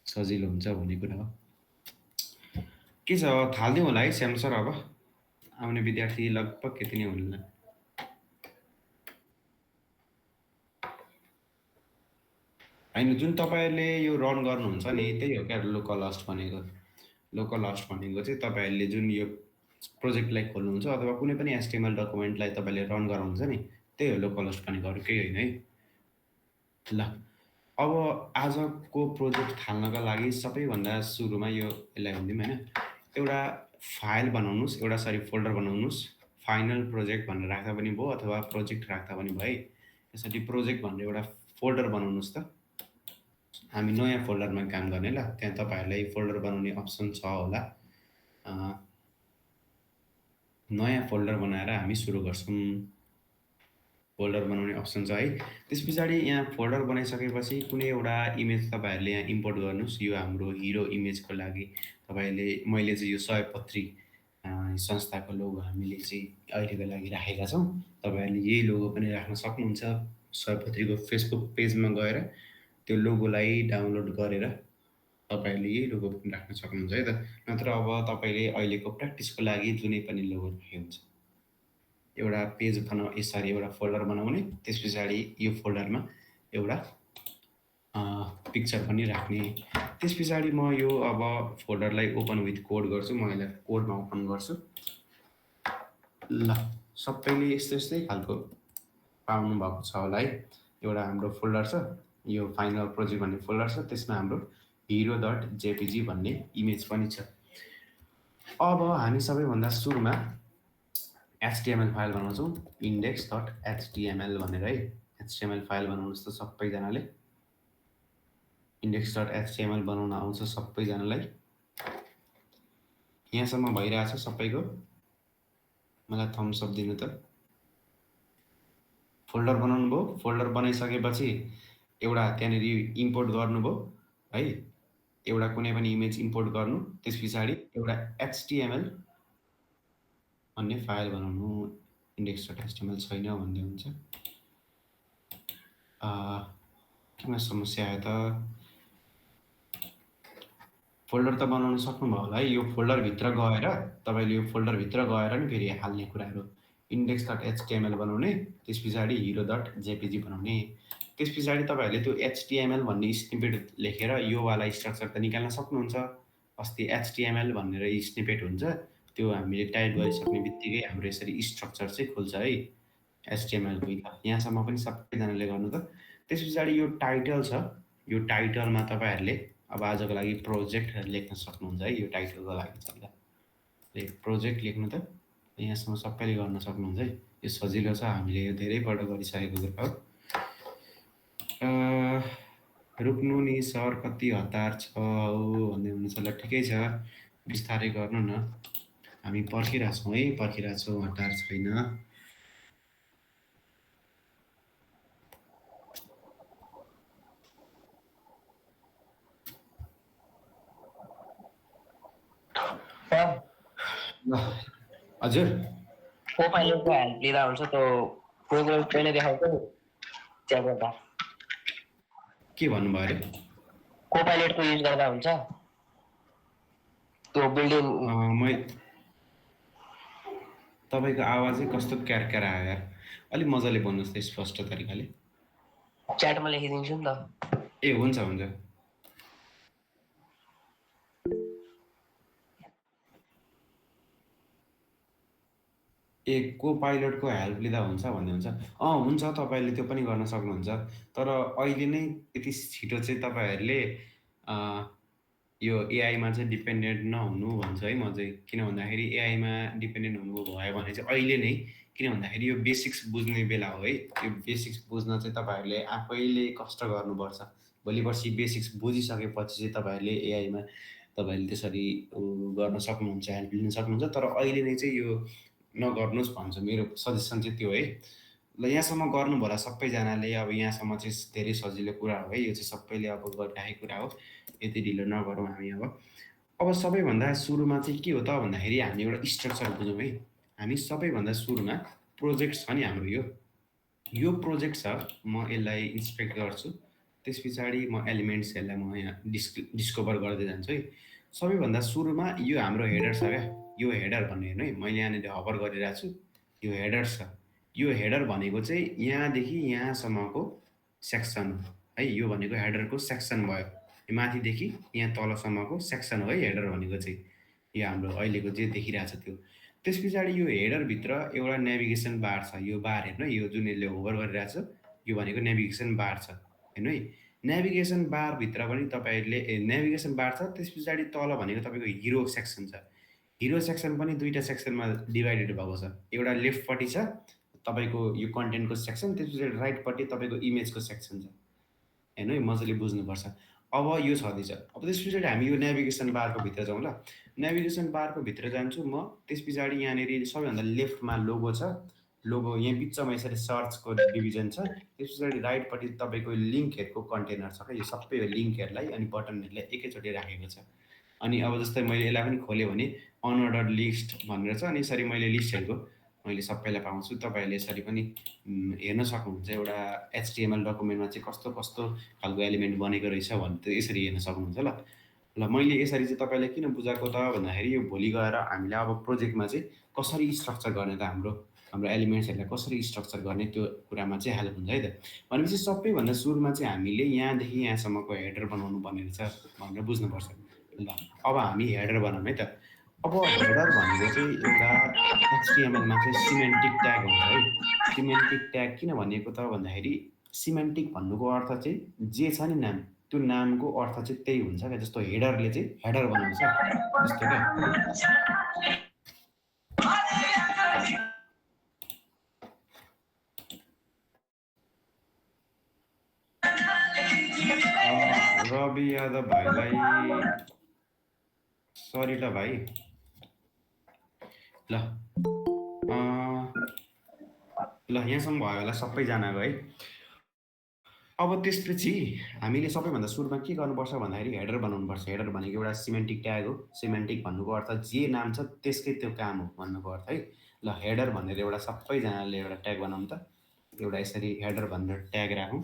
सजिलो हुन्छ भन्ने कुरा हो। के छ थालिदिउँ होला है श्याम सर, अब आउने विद्यार्थी लगभग यति नै हुनुहुन्न। होइन, जुन तपाईँहरूले यो रन गर्नुहुन्छ नि त्यही हो क्या लोकल होस्ट भनेको। लोकल होस्ट भनेको चाहिँ तपाईँहरूले जुन यो प्रोजेक्टलाई खोल्नुहुन्छ अथवा कुनै पनि एचटिएमएल डकुमेन्टलाई तपाईँले रन गराउनुहुन्छ नि त्यही हो लोकल होस्ट भनेको, अरू केही होइन है। ल, अब आजको प्रोजेक्ट थाल्नका लागि सबैभन्दा सुरुमा यसलाई भनिदिउँ होइन, एउटा फाइल बनाउनुहोस्, फोल्डर बनाउनुहोस्। फाइनल प्रोजेक्ट भनेर राख्दा पनि भयो अथवा प्रोजेक्ट राख्दा पनि भयो है। यसरी प्रोजेक्ट भनेर एउटा फोल्डर बनाउनुहोस् त। हामी नयाँ फोल्डरमा काम गर्ने ल, त्यहाँ तपाईँहरूलाई फोल्डर बनाउने अप्सन छ होला। नयाँ फोल्डर बनाएर हामी सुरु गर्छौँ। फोल्डर बनाउने अप्सन छ है। त्यस पछाडि यहाँ फोल्डर बनाइसकेपछि कुनै एउटा इमेज तपाईँहरूले यहाँ इम्पोर्ट गर्नुहोस्। यो हाम्रो हिरो इमेजको लागि तपाईँले मैले चाहिँ यो सयपत्री संस्थाको लोगो हामीले चाहिँ अहिलेको लागि राखेका छौँ। तपाईँहरूले यही लोगो पनि राख्न सक्नुहुन्छ। सयपत्रीको फेसबुक पेजमा गएर त्यो लोगोलाई डाउनलोड गरेर तपाईँहरूले यही लोगो पनि राख्न सक्नुहुन्छ है त। नत्र अब तपाईँले अहिलेको प्र्याक्टिसको लागि जुनै पनि लोगो राखे हुन्छ। एउटा पेज यसरी एउटा फोल्डर बनाउने, त्यस पछाडि यो फोल्डरमा एउटा पिक्चर पनि राख्ने। त्यस पछाडि म यो अब फोल्डरलाई ओपन विथ कोड गर्छु। म यसलाई कोडमा ओपन गर्छु। ल, सबैले यस्तै यस्तै खालको पाउनु भएको छ होला है। एउटा हाम्रो फोल्डर छ, यो फाइनल प्रोजेक्ट भन्ने फोल्डर छ, त्यसमा हाम्रो hero.jpg भन्ने इमेज पनि छ। अब हामी सबैभन्दा सुरुमा HTML फाइल बनाउँछौँ, index.html भनेर है। HTML फाइल बनाउनुहोस् त सबैजनाले। index.html बनाउन आउँछ सबैजनालाई? यहाँसम्म भइरहेछ सबैको? मलाई थम्स अप दिनु त। फोल्डर बनाउनु भयो, फोल्डर बनाइसकेपछि एउटा त्यहाँनिर इम्पोर्ट गर्नुभयो है, एउटा कुनै पनि इमेज इम्पोर्ट गर्नु। त्यस पछाडि एउटा HTML भन्ने फाइल बनाउनु। index.html छैन भन्ने हुन्छ। केमा समस्या आयो त? फोल्डर त बनाउन सक्नुभयो होला है। यो फोल्डरभित्र गएर तपाईँले यो फोल्डरभित्र गएर नि फेरि हाल्ने कुराहरू index.html बनाउने, त्यस पछाडि hero.jpg बनाउने। त्यस पछाडि तपाईँहरूले त्यो HTML भन्ने स्निपेट लेखेर यो वाला स्ट्रक्चर त निकाल्न सक्नुहुन्छ। अस्ति HTML भनेर स्निपेट हुन्छ, त्यो हामीले टाइप गरिसक्ने बित्तिकै हाम्रो यसरी स्ट्रक्चर चाहिँ खुल्छ है HTML को। यहाँसम्म पनि सबैजनाले गर्नु त। त्यस पछाडि यो टाइटल छ, यो टाइटलमा तपाईँहरूले अब आजको लागि प्रोजेक्ट लेख्न सक्नुहुन्छ है। यो टाइटलको लागि चाहिँ ल प्रोजेक्ट लेख्नु त। यहाँसम्म सबैले गर्न सक्नुहुन्छ है। यो सजिलो छ, हामीले यो धेरैपल्ट गरिसकेको कुरा हो। रुक्नु नि सर, कति हतार छ भन्दै हुनुहुन्छ। ल ठिकै छ, बिस्तारै गर्नु न, हामी पर्खिरहेछौँ है, पर्खिरहेछौँ, हतार छैन। हजुर, कोपाइलटको हेल्प लिँदा हुन्छ त्यो प्रोग्राम ट्रेनर देखाउँछ नि त्यहाँ गर्दा। के भन्नुभयो अरे? कोपाइलटको युज गर्दा हुन्छ त्यो बिल्डिङ। तपाईँको आवाजै कस्तो क्यारक्यार आयो यार, अलिक मजाले भन्नुहोस् त स्पष्ट तरिकाले। च्याटमा लेखिदिन्छु नि त। ए हुन्छ हुन्छ। ए को पाइलटको हेल्प लिँदा हुन्छ भन्ने हुन्छ। हुन्छ, तपाईँले त्यो पनि गर्न सक्नुहुन्छ। तर अहिले नै यति छिटो चाहिँ तपाईँहरूले यो एआईमा चाहिँ डिपेन्डेन्ट नहुनु भन्छु है म चाहिँ। किन भन्दाखेरि एआईमा डिपेन्डेन्ट हुनुभयो भने चाहिँ अहिले नै, किन भन्दाखेरि यो बेसिक्स बुझ्ने बेला हो है। यो बेसिक्स बुझ्न चाहिँ तपाईँहरूले आफैले कष्ट गर्नुपर्छ। भोलि पर्सि बेसिक्स बुझिसकेपछि चाहिँ तपाईँहरूले एआईमा तपाईँहरूले त्यसरी गर्न सक्नुहुन्छ, हेल्प लिन सक्नुहुन्छ। तर अहिले नै चाहिँ यो नगर्नुहोस् भन्छु, मेरो सजेसन चाहिँ त्यो है। ल, यहाँसम्म गर्नुभयो होला सबैजनाले। अब यहाँसम्म चाहिँ धेरै सजिलो कुरा हो है, यो चाहिँ सबैले अब गरिराखेको कुरा हो। यति ढिलो नगरौँ हामी। अब सबैभन्दा सुरुमा चाहिँ के हो त भन्दाखेरि हामी एउटा स्ट्रक्चर बुझौँ है। हामी सबैभन्दा सुरुमा प्रोजेक्ट छ नि हाम्रो, यो प्रोजेक्ट छ। म यसलाई इन्सपेक्ट गर्छु, त्यस पछाडि म एलिमेन्ट्सहरूलाई म यहाँ डिस्कभर गर्दै जान्छु है। सबैभन्दा सुरुमा यो हाम्रो हेडर छ क्या, यो हेडर भन्ने हेर्नु है, मैले यहाँनिर हबर गरिरहेको छु, यो हेडर छ। यो हेडर भनेको चाहिँ यहाँदेखि यहाँसम्मको सेक्सन हो है, यो भनेको हेडरको सेक्सन भयो। यो माथिदेखि यहाँ तलसम्मको सेक्सन हो है हेडर भनेको चाहिँ, यो हाम्रो अहिलेको जे देखिरहेको छ त्यो। त्यस पछाडि यो हेडरभित्र एउटा नेभिगेसन बार छ, यो बार हेर्नु है, यो जुन यसले होभर गरिरहेको छ यो भनेको नेभिगेसन बार छ हेर्नु है। नेभिगेसन बारभित्र पनि तपाईँहरूले नेभिगेसन बार छ, त्यस पछाडि तल भनेको तपाईँको हिरो सेक्सन छ। हिरो सेक्सन पनि दुईवटा सेक्सनमा डिभाइडेड भएको छ, एउटा लेफ्टपट्टि छ तपाईँको यो कन्टेन्टको सेक्सन, त्यस पछाडि राइटपट्टि तपाईँको इमेजको सेक्सन छ हेर्नु है, मजाले बुझ्नुपर्छ। अब यो छँदैछ। अब त्यस पछाडि हामी यो नेभिगेसन बारको भित्र जाउँ ल। नेभिगेसन बारको भित्र जान्छु म, त्यस पछाडि यहाँनिर सबैभन्दा लेफ्टमा लोगो छ, लोगो यहाँ बिचमा यसरी सर्चको डिभिजन छ, त्यस पछाडि राइटपट्टि तपाईँको लिङ्कहरूको कन्टेनर छ क्या, यो सबै लिङ्कहरूलाई अनि बटनहरूलाई एकैचोटि राखेको छ। अनि अब जस्तै मैले यसलाई पनि खोलेँ भने अनअर्डर लिस्ट भनेर छ, अनि यसरी मैले लिस्टहरूको मैले सबैलाई पाउँछु। तपाईँहरूले यसरी पनि हेर्न सक्नुहुन्छ एउटा HTML डकुमेन्टमा चाहिँ कस्तो कस्तो खालको एलिमेन्ट बनेको रहेछ भने त यसरी हेर्न सक्नुहुन्छ ल। ल मैले यसरी चाहिँ तपाईँलाई किन बुझाएको त भन्दाखेरि यो भोलि गएर हामीले अब प्रोजेक्टमा चाहिँ कसरी स्ट्रक्चर गर्ने त हाम्रो एलिमेन्ट्सहरूलाई कसरी स्ट्रक्चर गर्ने त्यो कुरामा चाहिँ हेल्प हुन्छ है त। भनेपछि सबैभन्दा सुरुमा चाहिँ हामीले यहाँदेखि यहाँसम्मको हेडर बनाउनु पर्ने रहेछ भनेर बुझ्नुपर्छ। ल अब हामी हेडर बनाऊँ है त। अब हेडर भनेको चाहिँ एउटा HTML-मा चाहिँ सिमेन्टिक ट्याग हुन्छ है। सिमेन्टिक ट्याग किन भनिएको त भन्दाखेरि सिमेन्टिक भन्नुको अर्थ चाहिँ जे छ नि नाम, त्यो नामको अर्थ चाहिँ त्यही हुन्छ क्या। जस्तो हेडरले चाहिँ हेडर बनाउँछ त्यस्तो क्या। रवि यादव भाइलाई सरी ल भाइ। ल यहाँसम्म भयो होला सबैजनाको है। अब त्यसपछि हामीले सबैभन्दा सुरुमा के गर्नुपर्छ भन्दाखेरि हेडर बनाउनुपर्छ। हेडर भनेको एउटा सिमेन्टिक ट्याग हो। सिमेन्टिक भन्नुको अर्थ जे नाम छ त्यसकै त्यो काम हो भन्नुको अर्थ है। ल हेडर भनेर एउटा सबैजनाले एउटा ट्याग बनाउनु त, एउटा यसरी हेडर भनेर ट्याग राखौँ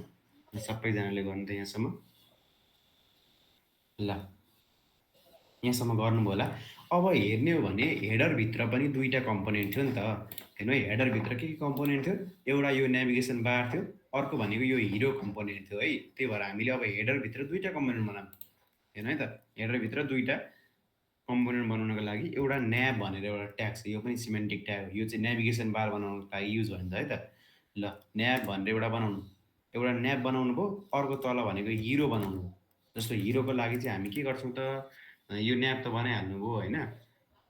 सबैजनाले गर्नु त यहाँसम्म। ल यहाँसम्म गर्नुभयो होला। अब हेर्ने हो भने हेडरभित्र पनि दुईवटा कम्पोनेन्ट थियो नि त हेर्नु है। हेडरभित्र के कम्पोनेन्ट थियो, एउटा यो नेभिगेसन बार थियो, अर्को भनेको यो हिरो कम्पोनेन्ट थियो है। त्यही भएर हामीले अब हेडरभित्र दुईवटा कम्पोनेन्ट बनाऊँ हेर्नु है त। हेडरभित्र दुईवटा कम्पोनेन्ट बनाउनको लागि एउटा न्याब भनेर एउटा ट्याग छ, यो पनि सिमेन्टिक ट्याग हो। यो चाहिँ नेभिगेसन बार बनाउनको लागि युज हुन्छ है त। ल न्याब भनेर एउटा बनाउनु, एउटा न्याब बनाउनु भयो। अर्को तल भनेको हिरो बनाउनु भयो। जस्तो हिरोको लागि चाहिँ हामी के गर्छौँ त, यो न्याब त बनाइहाल्नु भयो होइन।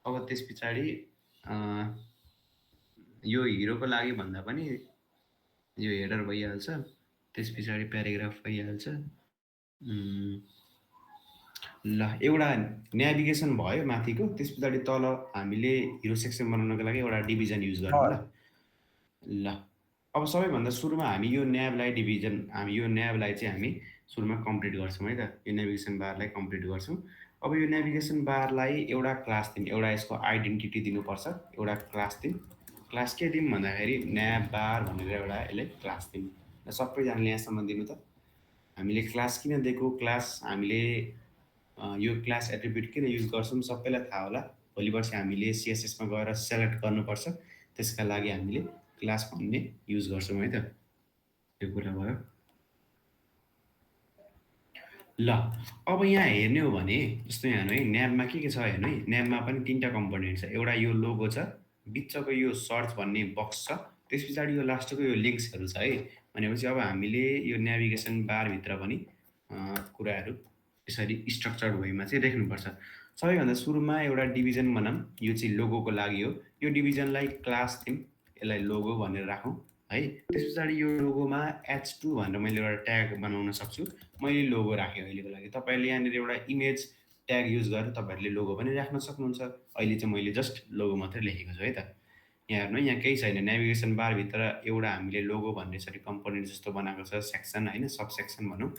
अब त्यस पछाडि यो हिरोको लागि भन्दा पनि यो हेडर भइहाल्छ, त्यस पछाडि प्याराग्राफ भइहाल्छ। ल एउटा नेभिगेसन भयो माथिको, त्यस पछाडि तल हामीले हिरो सेक्सन बनाउनको लागि एउटा डिभिजन युज गर्छौँ ल। ल अब सबैभन्दा सुरुमा हामी यो न्याबलाई चाहिँ हामी सुरुमा कम्प्लिट गर्छौँ है त। यो नेभिगेसन बारलाई कम्प्लिट गर्छौँ। अब यो नेभिगेसन बारलाई एउटा क्लास दिउँ, एउटा यसको आइडेन्टिटी दिनुपर्छ, एउटा क्लास दिउँ। क्लास के दिउँ भन्दाखेरि न्याब बार भनेर एउटा यसलाई क्लास दिउँ। र सबैजनाले यहाँसम्म दिनु त। हामीले क्लास किन दिएको, क्लास हामीले यो क्लास एट्रिब्युट किन युज गर्छौँ सबैलाई थाहा होला। भोलि पर्सि हामीले CSS-मा गएर सेलेक्ट गर्नुपर्छ, त्यसका लागि हामीले क्लास भन्ने युज गर्छौँ है त। त्यो कुरा भयो। ल अब यहाँ हेर्ने हो भने जस्तो यहाँ हेर्नु है, न्याबमा के छ हेर्नु है। न्याबमा पनि तिनवटा कम्पोनेन्ट छ, एउटा यो लोगो छ, बिचको यो सर्च भन्ने बक्स छ, त्यस पछाडि यो लास्टको यो लिङ्क्सहरू छ है। भनेपछि अब हामीले यो नेभिगेसन बारभित्र पनि कुराहरू यसरी स्ट्रक्चर्ड वेमा चाहिँ देख्नुपर्छ। सबैभन्दा सुरुमा एउटा डिभिजन बनाऊँ, यो चाहिँ लोगोको लागि हो। यो डिभिजनलाई क्लास दिउँ, यसलाई लोगो भनेर राखौँ है। त्यस पछाडि यो लोगोमा H2 भनेर मैले एउटा ट्याग बनाउन सक्छु। मैले लोगो राखेँ अहिलेको लागि। तपाईँहरूले यहाँनिर एउटा इमेज ट्याग युज गरेर तपाईँहरूले लोगो पनि राख्न सक्नुहुन्छ। अहिले चाहिँ मैले जस्ट लोगो मात्रै लेखेको छु है त। यहाँ हेर्नु यहाँ केही छैन, नेभिगेसन बारभित्र एउटा हामीले लोगो भन्ने यसरी कम्पोनेन्ट जस्तो बनाएको छ, सेक्सन होइन, सब सेक्सन भनौँ।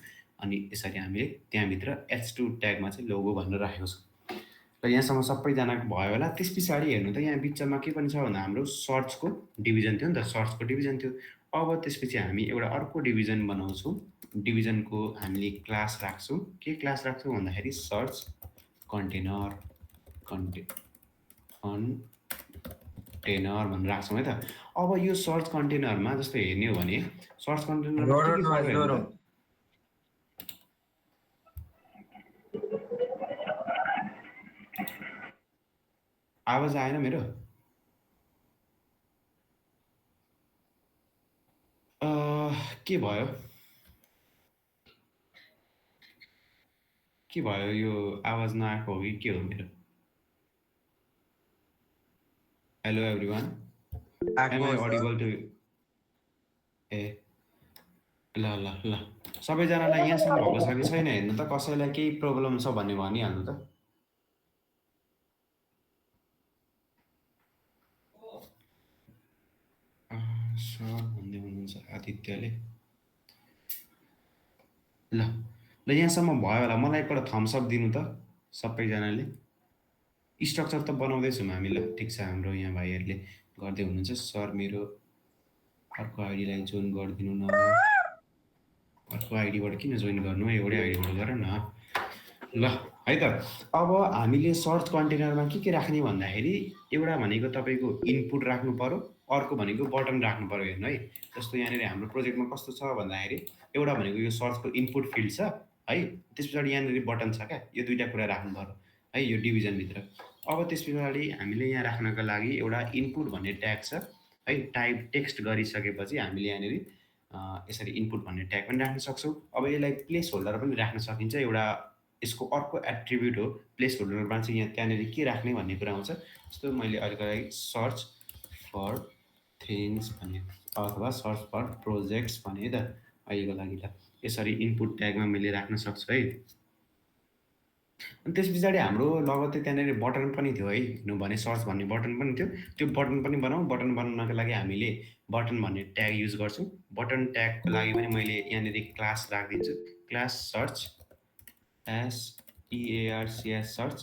अनि यसरी हामीले त्यहाँभित्र H2 ट्यागमा चाहिँ लोगो भनेर राखेको छौँ। र यहाँसम्म सबैजनाको भयो होला। त्यस पछाडि हेर्नु त यहाँ बिचमा के पनि छ भन्दा हाम्रो सर्चको डिभिजन थियो नि त, सर्चको डिभिजन थियो। अब त्यसपछि हामी एउटा अर्को डिभिजन बनाउँछौँ, डिभिजनको हामीले क्लास राख्छौँ। के क्लास राख्छौँ भन्दाखेरि सर्च कन्टेनर कन्टेनर भनेर राख्छौँ है त। अब यो सर्च कन्टेनरमा जस्तो हेर्ने हो भने सर्च कन्टेनरमा के फरक हेर्नु त? आवाज आएन मेरो? के भयो? के भयो यो आवाज नआएको हो कि के हो मेरो? Hello everyone, am I audible too? ए ल ल ल सबैजनालाई यहाँसम्म भएको छ कि छैन हेर्नु त, कसैलाई केही प्रब्लम छ भन्ने भनिहाल्नु त। सर भन्दै हुनुहुन्छ आदित्यले। ल ल यहाँसम्म भयो होला, मलाई एकपल्ट थम्सअप दिनु त सबैजनाले। स्ट्रक्चर त बनाउँदैछौँ हामी, ल ठिक छ। हाम्रो यहाँ भाइहरूले गर्दै हुनुहुन्छ। सर मेरो अर्को आइडीलाई जोइन गरिदिनु न। अर्को आइडीबाट किन जोइन गर्नु, एउटै आइडीबाट गर न ल है त। अब हामीले सर्च कन्टेनरमा के राख्ने भन्दाखेरि एउटा भनेको तपाईँको इनपुट राख्नु पर्यो, अर्को भनेको बटन राख्नु पर्यो। हेर्नु है, जस्तो यहाँनिर हाम्रो प्रोजेक्टमा कस्तो छ भन्दाखेरि एउटा भनेको यो सर्चको इनपुट फिल्ड छ है, त्यस पछाडि यहाँनिर बटन छ क्या, यो दुईवटा कुरा राख्नु पर्यो है यो डिभिजनभित्र। अब त्यस पछाडि हामीले यहाँ राख्नको लागि एउटा इनपुट भन्ने ट्याग छ है। टाइप टेक्स्ट गरिसकेपछि हामीले यहाँनिर यसरी इनपुट भन्ने ट्याग पनि राख्न सक्छौँ। अब यसलाई प्लेस होल्डर पनि राख्न सकिन्छ। एउटा यसको अर्को एट्रिब्युट हो प्लेस होल्डरमा चाहिँ यहाँ त्यहाँनिर के राख्ने भन्ने कुरा आउँछ। जस्तो मैले अहिलेको लागि सर्च फर थिङ्स भने अथवा सर्च फर प्रोजेक्ट्स भने है त अहिलेको लागि। त यसरी इनपुट ट्यागमा मैले राख्न सक्छु है। अनि त्यस पछाडि हाम्रो लगत्तै त्यहाँनिर बटन पनि थियो है, भने सर्च भन्ने बटन पनि थियो। त्यो बटन पनि बनाऊँ। बटन बनाउनको लागि हामीले बटन भन्ने ट्याग युज गर्छौँ। बटन ट्यागको लागि पनि मैले यहाँनिर क्लास राखिदिन्छु, class search SEARCH search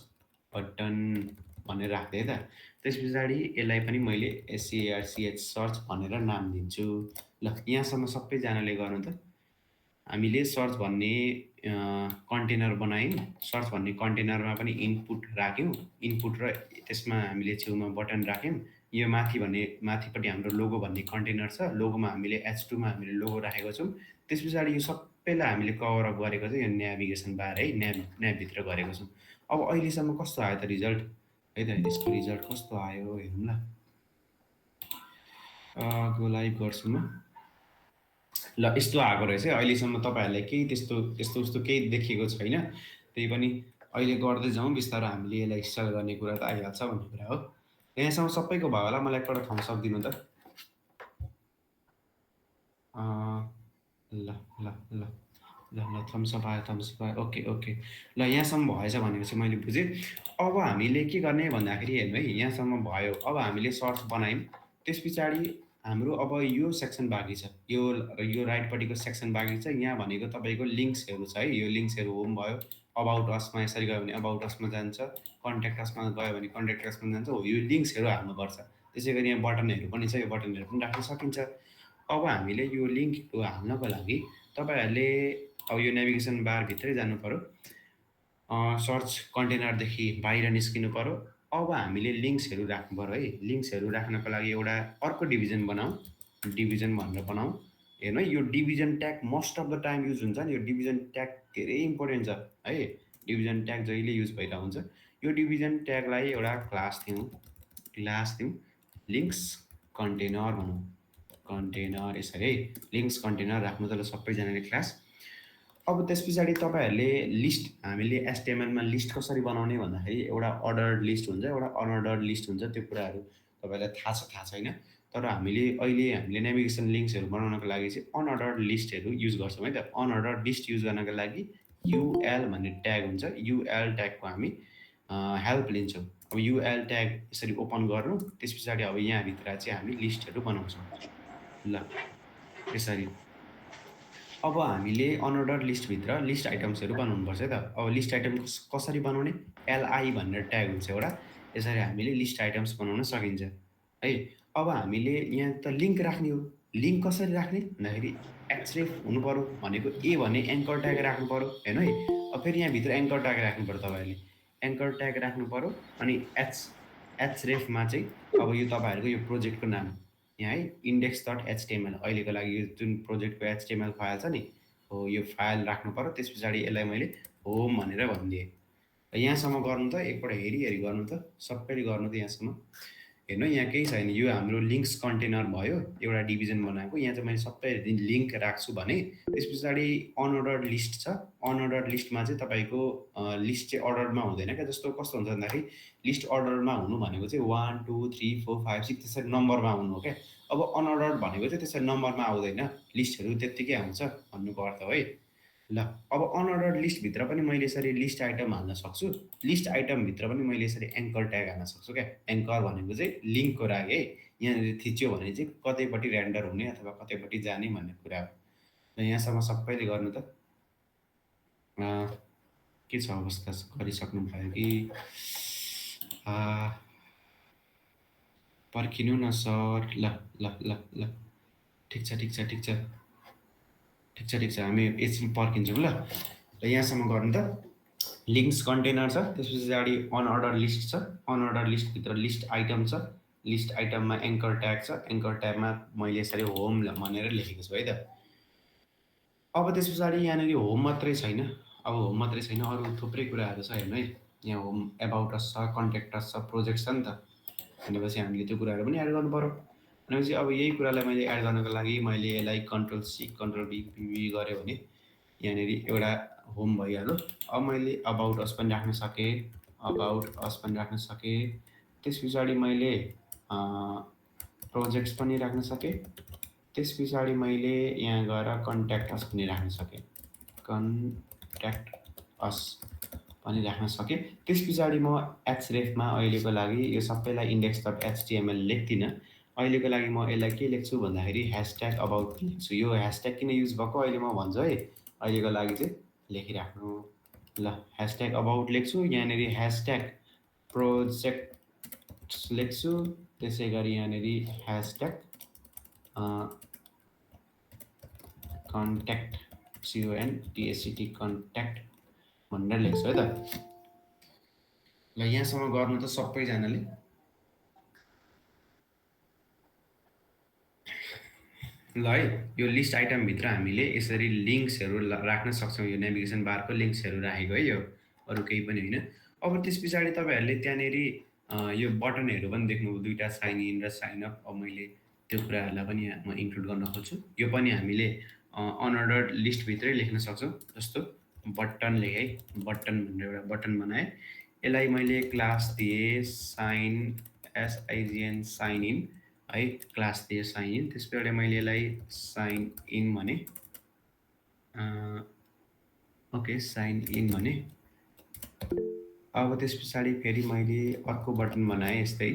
button भनेर राख्दै है त। त्यस पछाडि यसलाई पनि मैले SEARCH सर्च भनेर नाम दिन्छु। ल यहाँसम्म सबैजनाले गर्नु त। हामीले सर्च भन्ने कन्टेनर बनायौँ। सर्च भन्ने कन्टेनरमा पनि इनपुट राख्यौँ, इनपुट र त्यसमा हामीले छेउमा बटन राख्यौँ। यो माथि भन्ने माथिपट्टि हाम्रो लोगो भन्ने कन्टेनर छ, लोगोमा हामीले H2मा हामीले लोगो राखेको छौँ। त्यस पछाडि यो सबैलाई हामीले कभर अप गरेको चाहिँ यो नेभिगेसन बार है, न्याबभित्र गरेको छौँ। अब अहिलेसम्म कस्तो आयो त रिजल्ट है त, यसको रिजल्ट कस्तो आयो हेरौँ ल। गो लाइभ गर्छु म। ल यस्तो आएको रहेछ है। अहिलेसम्म तपाईँहरूलाई केही त्यस्तो उस्तो केही देखिएको छैन। त्यही पनि अहिले गर्दै जाउँ बिस्तारो, हामीले यसलाई स्टार्ट गर्ने कुरा त आइहाल्छ भन्ने कुरा हो। यहाँसम्म सबैको भयो होला, मलाई एकपल्ट थम्सअप दिनु त। ल ल ल ल ल थम्सअप आयो, थम्सअप आयो। ओके ओके ल यहाँसम्म भएछ भनेपछि मैले बुझेँ। अब हामीले के गर्ने भन्दाखेरि हेर्नु है, यहाँसम्म भयो। अब हामीले सर्च बनायौँ, त्यस पछाडि हाम्रो अब यो सेक्सन बाँकी छ, यो राइटपट्टिको सेक्सन बाँकी छ। यहाँ भनेको तपाईँको लिङ्क्सहरू छ है, यो लिङ्क्सहरू होम भयो। अबाउट असमा यसरी गयो भने अबाउट असमा जान्छ, कन्ट्याक्ट असमा गयो भने कन्ट्याक्ट असमा जान्छ। हो यो लिङ्क्सहरू हाल्नुपर्छ। त्यसै गरी यहाँ बटनहरू पनि छ, यो बटनहरू पनि राख्न सकिन्छ। अब हामीले यो लिङ्कहरू हाल्नको लागि तपाईँहरूले अब यो नेभिगेसन बारभित्रै जानु पर्यो, सर्च कन्टेनरदेखि बाहिर निस्किनु पर्यो। अब हामीले लिङ्क्सहरू राख्नु पर्यो है। लिङ्क्सहरू राख्नको लागि एउटा अर्को डिभिजन बनाऊँ, डिभिजन भनेर बनाऊँ। हेर्नु है, यो division tag most of the time use हुन्छ नि। यो डिभिजन ट्याग धेरै इम्पोर्टेन्ट छ है, डिभिजन ट्याग जहिले युज भइरहेको हुन्छ। यो डिभिजन ट्यागलाई एउटा क्लास दिउँ, लिङ्क्स कन्टेनर भनौँ, कन्टेनर यसरी है, लिङ्क्स कन्टेनर राख्नु त ल सबैजनाले क्लास। अब त्यस पछाडि तपाईँहरूले लिस्ट, हामीले HTML-मा लिस्ट कसरी बनाउने भन्दाखेरि एउटा अर्डर्ड लिस्ट हुन्छ, एउटा अनअर्डर्ड लिस्ट हुन्छ। त्यो कुराहरू तपाईँलाई थाहा छ थाहा छैन, तर हामीले नेभिगेसन लिङ्क्सहरू बनाउनको लागि चाहिँ अनअर्डर्ड लिस्टहरू युज गर्छौँ है त। अनअर्डर्ड लिस्ट युज गर्नको लागि UL भन्ने ट्याग हुन्छ, UL ट्यागको हामी हेल्प लिन्छौँ। अब UL ट्याग यसरी ओपन गर्नु, त्यस पछाडि अब यहाँभित्र चाहिँ हामी लिस्टहरू बनाउँछौँ। ल यसरी अब हामीले अनअर्डर लिस्टभित्र लिस्ट आइटम्सहरू बनाउनुपर्छ है त। अब लिस्ट आइटम कसरी बनाउने, LI भनेर ट्याग हुन्छ एउटा, यसरी हामीले लिस्ट आइटम्स बनाउन सकिन्छ है। अब हामीले यहाँ त लिङ्क राख्ने हो, लिङ्क कसरी राख्ने भन्दाखेरि एक्सरेफ हुनु पऱ्यो भनेको ए भने एङ्कर ट्याग राख्नु पऱ्यो होइन है। अब फेरि यहाँभित्र एङ्कर ट्याग राख्नु पऱ्यो तपाईँहरूले, एङ्कर ट्याग राख्नु पऱ्यो। अनि एचरेफमा चाहिँ अब यो तपाईँहरूको यो प्रोजेक्टको नाम यहाँ है इन्डेक्स डट एचटिएमएल अहिलेको लागि यो जुन प्रोजेक्टको एचटिएमएल फाइल छ नि हो यो फाइल राख्नु पऱ्यो। त्यस पछाडि यसलाई मैले होम भनेर भनिदिएँ। यहाँसम्म गर्नु त एकपल्ट हेरी हेरी गर्नु त सबैले गर्नु त यहाँसम्म हेर्नु यहाँ केही छैन। यो हाम्रो लिङ्क्स कन्टेनर भयो एउटा डिभिजन बनाएको। यहाँ चाहिँ मैले सबै लिङ्क राख्छु भने त्यस पछाडि अनअर्डर्ड लिस्ट छ। अनअर्डर्ड लिस्टमा चाहिँ तपाईँको लिस्ट चाहिँ अर्डरमा हुँदैन क्या। जस्तो कस्तो हुन्छ भन्दाखेरि लिस्ट अर्डरमा हुनु भनेको चाहिँ 1 2 3 4 5 6 त्यसरी नम्बरमा आउनु हो क्या। अब अनअर्डर्ड भनेको चाहिँ त्यसरी नम्बरमा आउँदैन, लिस्टहरू त्यत्तिकै आउँछ भन्नुको अर्थ है। ल अब अनअर्डर्ड लिस्टभित्र पनि मैले यसरी लिस्ट आइटम हाल्न सक्छु। लिस्ट आइटमभित्र पनि मैले यसरी एङ्कर ट्याग हाल्न सक्छु क्या। एङ्कर भनेको चाहिँ लिङ्कको लागि है। यहाँनिर थिच्यो भने चाहिँ कतैपट्टि रेन्डर हुने अथवा कतैपट्टि जाने भन्ने कुरा हो। र यहाँसम्म सबैले गर्नु त के छ अवस्था गरिसक्नु भयो कि पर्खिनु न सर। ल ल ल ल ठिक छ ठिक छ ठिक छ ठिक छ ठिक छ हामी एकछिन पर्खिन्छौँ ल। र यहाँसम्म गर्नु त लिङ्क्स कन्टेनर छ, त्यस पछाडि अनअर्डर लिस्ट छ, अनअर्डर लिस्टभित्र लिस्ट आइटम छ, लिस्ट आइटममा एङ्कर ट्याग छ, एङ्कर ट्यागमा मैले यसरी होम भनेर लेखेको छु है त। अब त्यस पछाडि यहाँनिर होम मात्रै छैन, अब होम मात्रै छैन अरू थुप्रै कुराहरू छ हेर्नु है। यहाँ होम एबाउट अस छ, कन्ट्याक्ट अस छ, प्रोजेक्ट छ नि त। भनेपछि हामीले त्यो कुराहरू पनि एड गर्नु पऱ्यो। भनेपछि अब यही कुरालाई मैले एड गर्नको लागि मैले यसलाई कन्ट्रोल सी कन्ट्रोल बी गरेँ भने यहाँनिर एउटा होम भइहाल्यो। अब मैले अबाउट अस पनि राख्न सकेँ, अबाउट अस पनि राख्न सकेँ। त्यस पछाडि मैले प्रोजेक्ट्स पनि राख्न सकेँ। त्यस पछाडि मैले यहाँ गएर कन्ट्याक्ट अस पनि राख्न सकेँ, कन्ट्याक्ट अस पनि राख्न सकेँ। त्यस पछाडि म एचरेफमा अहिलेको लागि यो सबैलाई इन्डेक्स डट एचटिएमएल लेख्दिनँ। अहिलेको लागि म यसलाई के लेख्छु भन्दाखेरि ह्यासट्याग अबाउट लेख्छु। यो ह्यासट्याग किन युज भएको अहिले म भन्छु है। अहिलेको लागि चाहिँ लेखिराख्नु ल। ह्यासट्याग अबाउट लेख्छु, यहाँनिर ह्यासट्याग प्रोजेक्ट्स लेख्छु, त्यसै गरी यहाँनिर ह्यासट्याग कन्ट्याक्ट CONTACT कन्ट्याक्ट भनेर लेख्छु है त। ल यहाँसम्म गर्नु त सबैजनाले। ल है यो लिस्ट आइटमभित्र हामीले यसरी लिङ्क्सहरू राख्न सक्छौँ। यो नेभिगेसन बारको लिङ्क्सहरू राखेको है, यो अरू केही पनि होइन। अब त्यस पछाडि तपाईँहरूले त्यहाँनिर यो बटनहरू पनि देख्नुभयो दुईवटा साइन इन र साइन अप। अब मैले त्यो कुराहरूलाई पनि म इन्क्लुड गर्न खोज्छु। यो पनि हामीले अनअर्डर्ड लिस्टभित्रै लेख्न सक्छौँ। जस्तो बटन लेखेँ है, बटन भनेर एउटा बटन बनाएँ। यसलाई मैले क्लास दिएँ साइन SIGN साइन इन है, क्लास दिएँ साइन इन। त्यस पछाडि मैले यसलाई साइन इन भने ओके साइन इन भने। अब त्यस पछाडि फेरि मैले अर्को बटन बनाएँ यस्तै,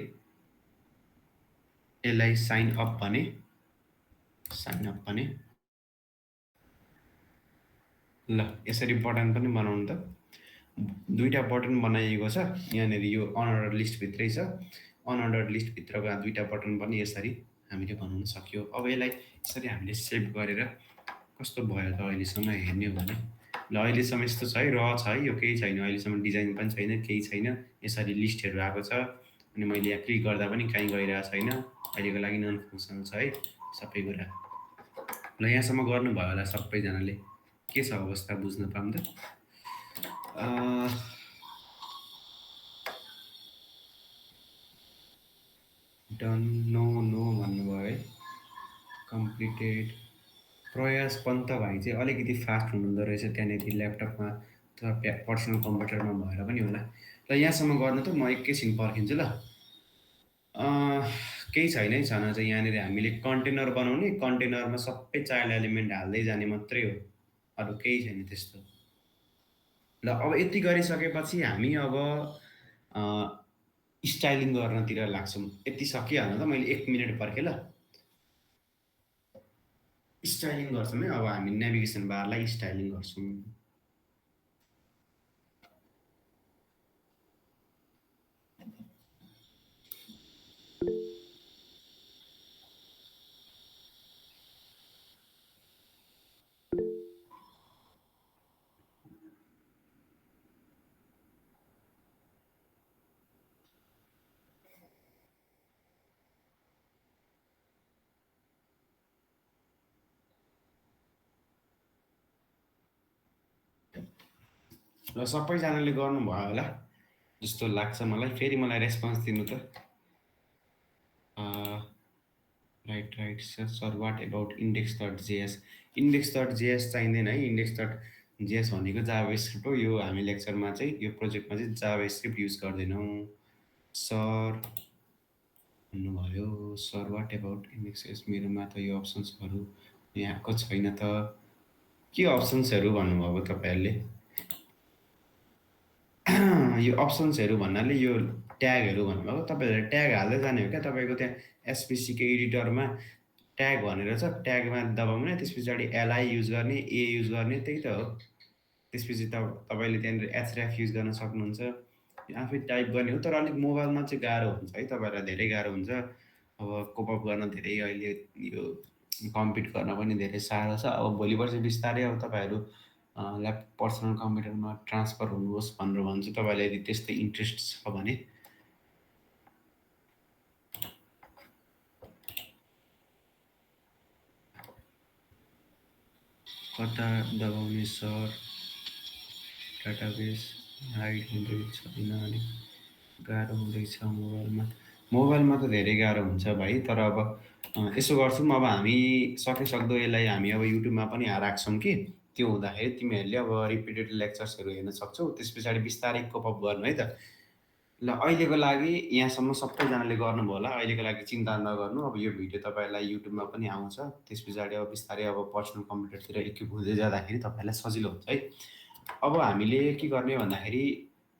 यसलाई साइन अप भने, साइन अप भने। ल यसरी बटन पनि बनाउनु त। दुईवटा बटन बनाइएको छ यहाँनिर, यो अनअर्डर लिस्टभित्रै छ। अनअर्डर लिस्टभित्रका दुईवटा बटन पनि यसरी हामीले बनाउन सक्यो। अब यसलाई यसरी हामीले सेभ गरेर कस्तो भयो त अहिलेसम्म हेर्ने हो भने। ल अहिलेसम्म यस्तो छ है, छ है, यो केही छैन अहिलेसम्म, डिजाइन पनि छैन, केही छैन। यसरी लिस्टहरू आएको छ अनि मैले यहाँ क्लिक गर्दा पनि कहीँ गइरहेको छैन। अहिलेको लागि नन फङ्सनल छ है सबै कुरा। ल यहाँसम्म गर्नुभयो होला सबैजनाले। के छ अवस्था बुझ्न पाऊँ त। डन नो नो भन्नुभयो है, कम्प्लिटेड। प्रयास पन्त भाइ चाहिँ अलिकति फास्ट हुनुहुँदो रहेछ त्यहाँनिर ल्यापटपमा अथवा पर्सनल कम्प्युटरमा भएर पनि होला। ल यहाँसम्म गर्नु त, म एकैछिन पर्खिन्छु ल। केही छैन है छन चाहिँ यहाँनिर हामीले कन्टेनर बनाउने, कन्टेनरमा सबै चाइल्ड एलिमेन्ट हाल्दै जाने मात्रै हो, अरू केही छैन त्यस्तो। ल अब यति गरिसकेपछि हामी अब स्टाइलिङ गर्नतिर लाग्छौँ। यति सकिहाल्नु त, मैले 1 मिनट पर्खेँ ल। स्टाइलिङ गर्छौँ है, अब हामी नेभिगेसन बारलाई स्टाइलिङ गर्छौँ। ल सबैजनाले गर्नुभयो होला जस्तो लाग्छ मलाई। फेरि मलाई रेस्पोन्स दिनु त। Right right sir sir what about index dot JS? Index dot JS चाहिँदैन है। इन्डेक्स डट जेएस भनेको जाभा स्क्रिप्ट हो। यो हामी लेक्चरमा चाहिँ यो प्रोजेक्टमा चाहिँ जाभा स्क्रिप्ट युज गर्दैनौँ सर भन्नुभयो। Sir what about index? मेरोमा त यो अप्सन्सहरू यहाँको छैन त। के अप्सन्सहरू भन्नुभएको तपाईँहरूले? यो अप्सन्सहरू भन्नाले यो ट्यागहरू भन्नुभएको। तपाईँहरूले ट्याग हाल्दै जाने हो क्या? तपाईँको त्यहाँ एसपिसीको एडिटरमा ट्याग भनेर छ, ट्यागमा दबाउने, त्यस पछाडि एलआई युज गर्ने, ए युज गर्ने, त्यही त हो। त्यसपछि तपाईँले त्यहाँनिर एचरेफ युज गर्न सक्नुहुन्छ, आफै टाइप गर्ने हो। तर अलिक मोबाइलमा चाहिँ गाह्रो हुन्छ है, तपाईँहरूलाई धेरै गाह्रो हुन्छ। अब कोपअप गर्न धेरै अहिले यो कम्पिट गर्न पनि धेरै साह्रो छ। अब भोलि पर्सि बिस्तारै अब तपाईँहरू पर्सनल कम्प्युटरमा ट्रान्सफर हुनुहोस् भनेर भन्छु तपाईँलाई, यदि त्यस्तै इन्ट्रेस्ट छ भने। कता दबाउने सर? डाटाबेस हाइड हुँदैछ किन अलिक गाह्रो हुँदैछ मोबाइलमा त धेरै गाह्रो हुन्छ भाइ। तर अब यसो गर्छौँ, अब हामी सकेसक्दो यसलाई हामी अब युट्युबमा पनि राख्छौँ कि त्यो हुँदाखेरि तिमीहरूले अब रिपिटेड लेक्चर्सहरू हेर्न सक्छौ। त्यस पछाडि बिस्तारै कोपअप गर्नु है त। ल अहिलेको लागि यहाँसम्म सबैजनाले गर्नुभयो होला। अहिलेको लागि चिन्ता नगर्नु। अब यो भिडियो तपाईँलाई युट्युबमा पनि आउँछ। त्यस पछाडि अब बिस्तारै अब पर्सनल कम्प्युटरतिर इक्विप हुँदै जाँदाखेरि तपाईँलाई सजिलो हुन्छ है। अब हामीले के गर्ने भन्दाखेरि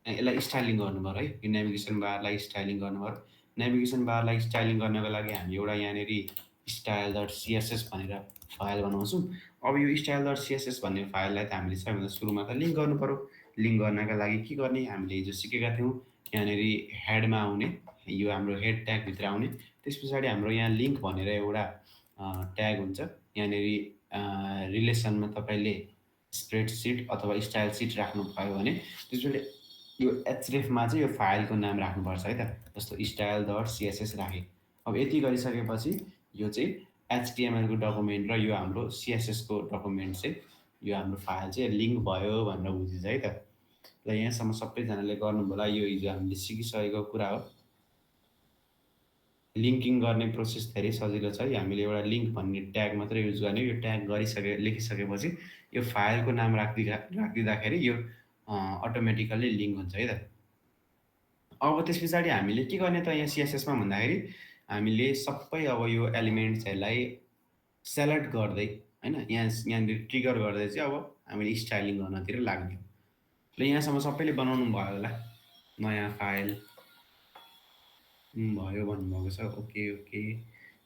यसलाई स्टाइलिङ गर्नुपऱ्यो है। यो नेभिगेसन बारलाई स्टाइलिङ गर्नुपऱ्यो। नेभिगेसन बारलाई स्टाइलिङ गर्नको लागि हामी एउटा यहाँनिर स्टाइल डट सिएसएस भनेर फाइल बनाउँछौँ। अब यो स्टाइल डट सिएसएस भन्ने फाइललाई त हामीले सबैभन्दा सुरुमा त लिङ्क गर्नुपऱ्यो। लिङ्क गर्नका लागि के गर्ने? हामीले हिजो सिकेका थियौँ, यहाँनिर हेडमा आउने, यो हाम्रो हेड ट्यागभित्र आउने। त्यस पछाडि हाम्रो यहाँ लिङ्क भनेर एउटा ट्याग हुन्छ। यहाँनिर रिलेसनमा तपाईँले स्प्रेडसिट अथवा स्टाइल सिट राख्नुभयो भने त्यसपछि यो एचरेफमा चाहिँ यो फाइलको नाम राख्नुपर्छ है त। जस्तो स्टाइल डट सिएसएस राखेँ। अब यति गरिसकेपछि यो चाहिँ एचटिएमएलको डकुमेन्ट र यो हाम्रो सिएसएसको डकुमेन्ट चाहिँ यो हाम्रो फाइल चाहिँ लिङ्क भयो भनेर बुझिन्छ है त। ल यहाँसम्म सबैजनाले गर्नुभयो होला। यो हिजो हामीले सिकिसकेको कुरा हो। लिङ्किङ गर्ने प्रोसेस धेरै सजिलो छ है। हामीले एउटा लिङ्क भन्ने ट्याग मात्रै युज गर्ने। यो ट्याग लेखिसकेपछि यो फाइलको नाम राखिदिँदाखेरि यो अटोमेटिकल्ली लिङ्क हुन्छ है त। अब त्यस पछाडि हामीले के गर्ने त यहाँ सिएसएसमा भन्दाखेरि हामीले सबै अब यो एलिमेन्ट्सहरूलाई सेलेक्ट गर्दै होइन, यहाँनिर ट्रिगर गर्दै चाहिँ अब हामीले स्टाइलिङ गर्नतिर लाग्ने हो। ल यहाँसम्म सबैले बनाउनु भयो होला। नयाँ फाइल भयो भन्नुभएको छ। Okay okay.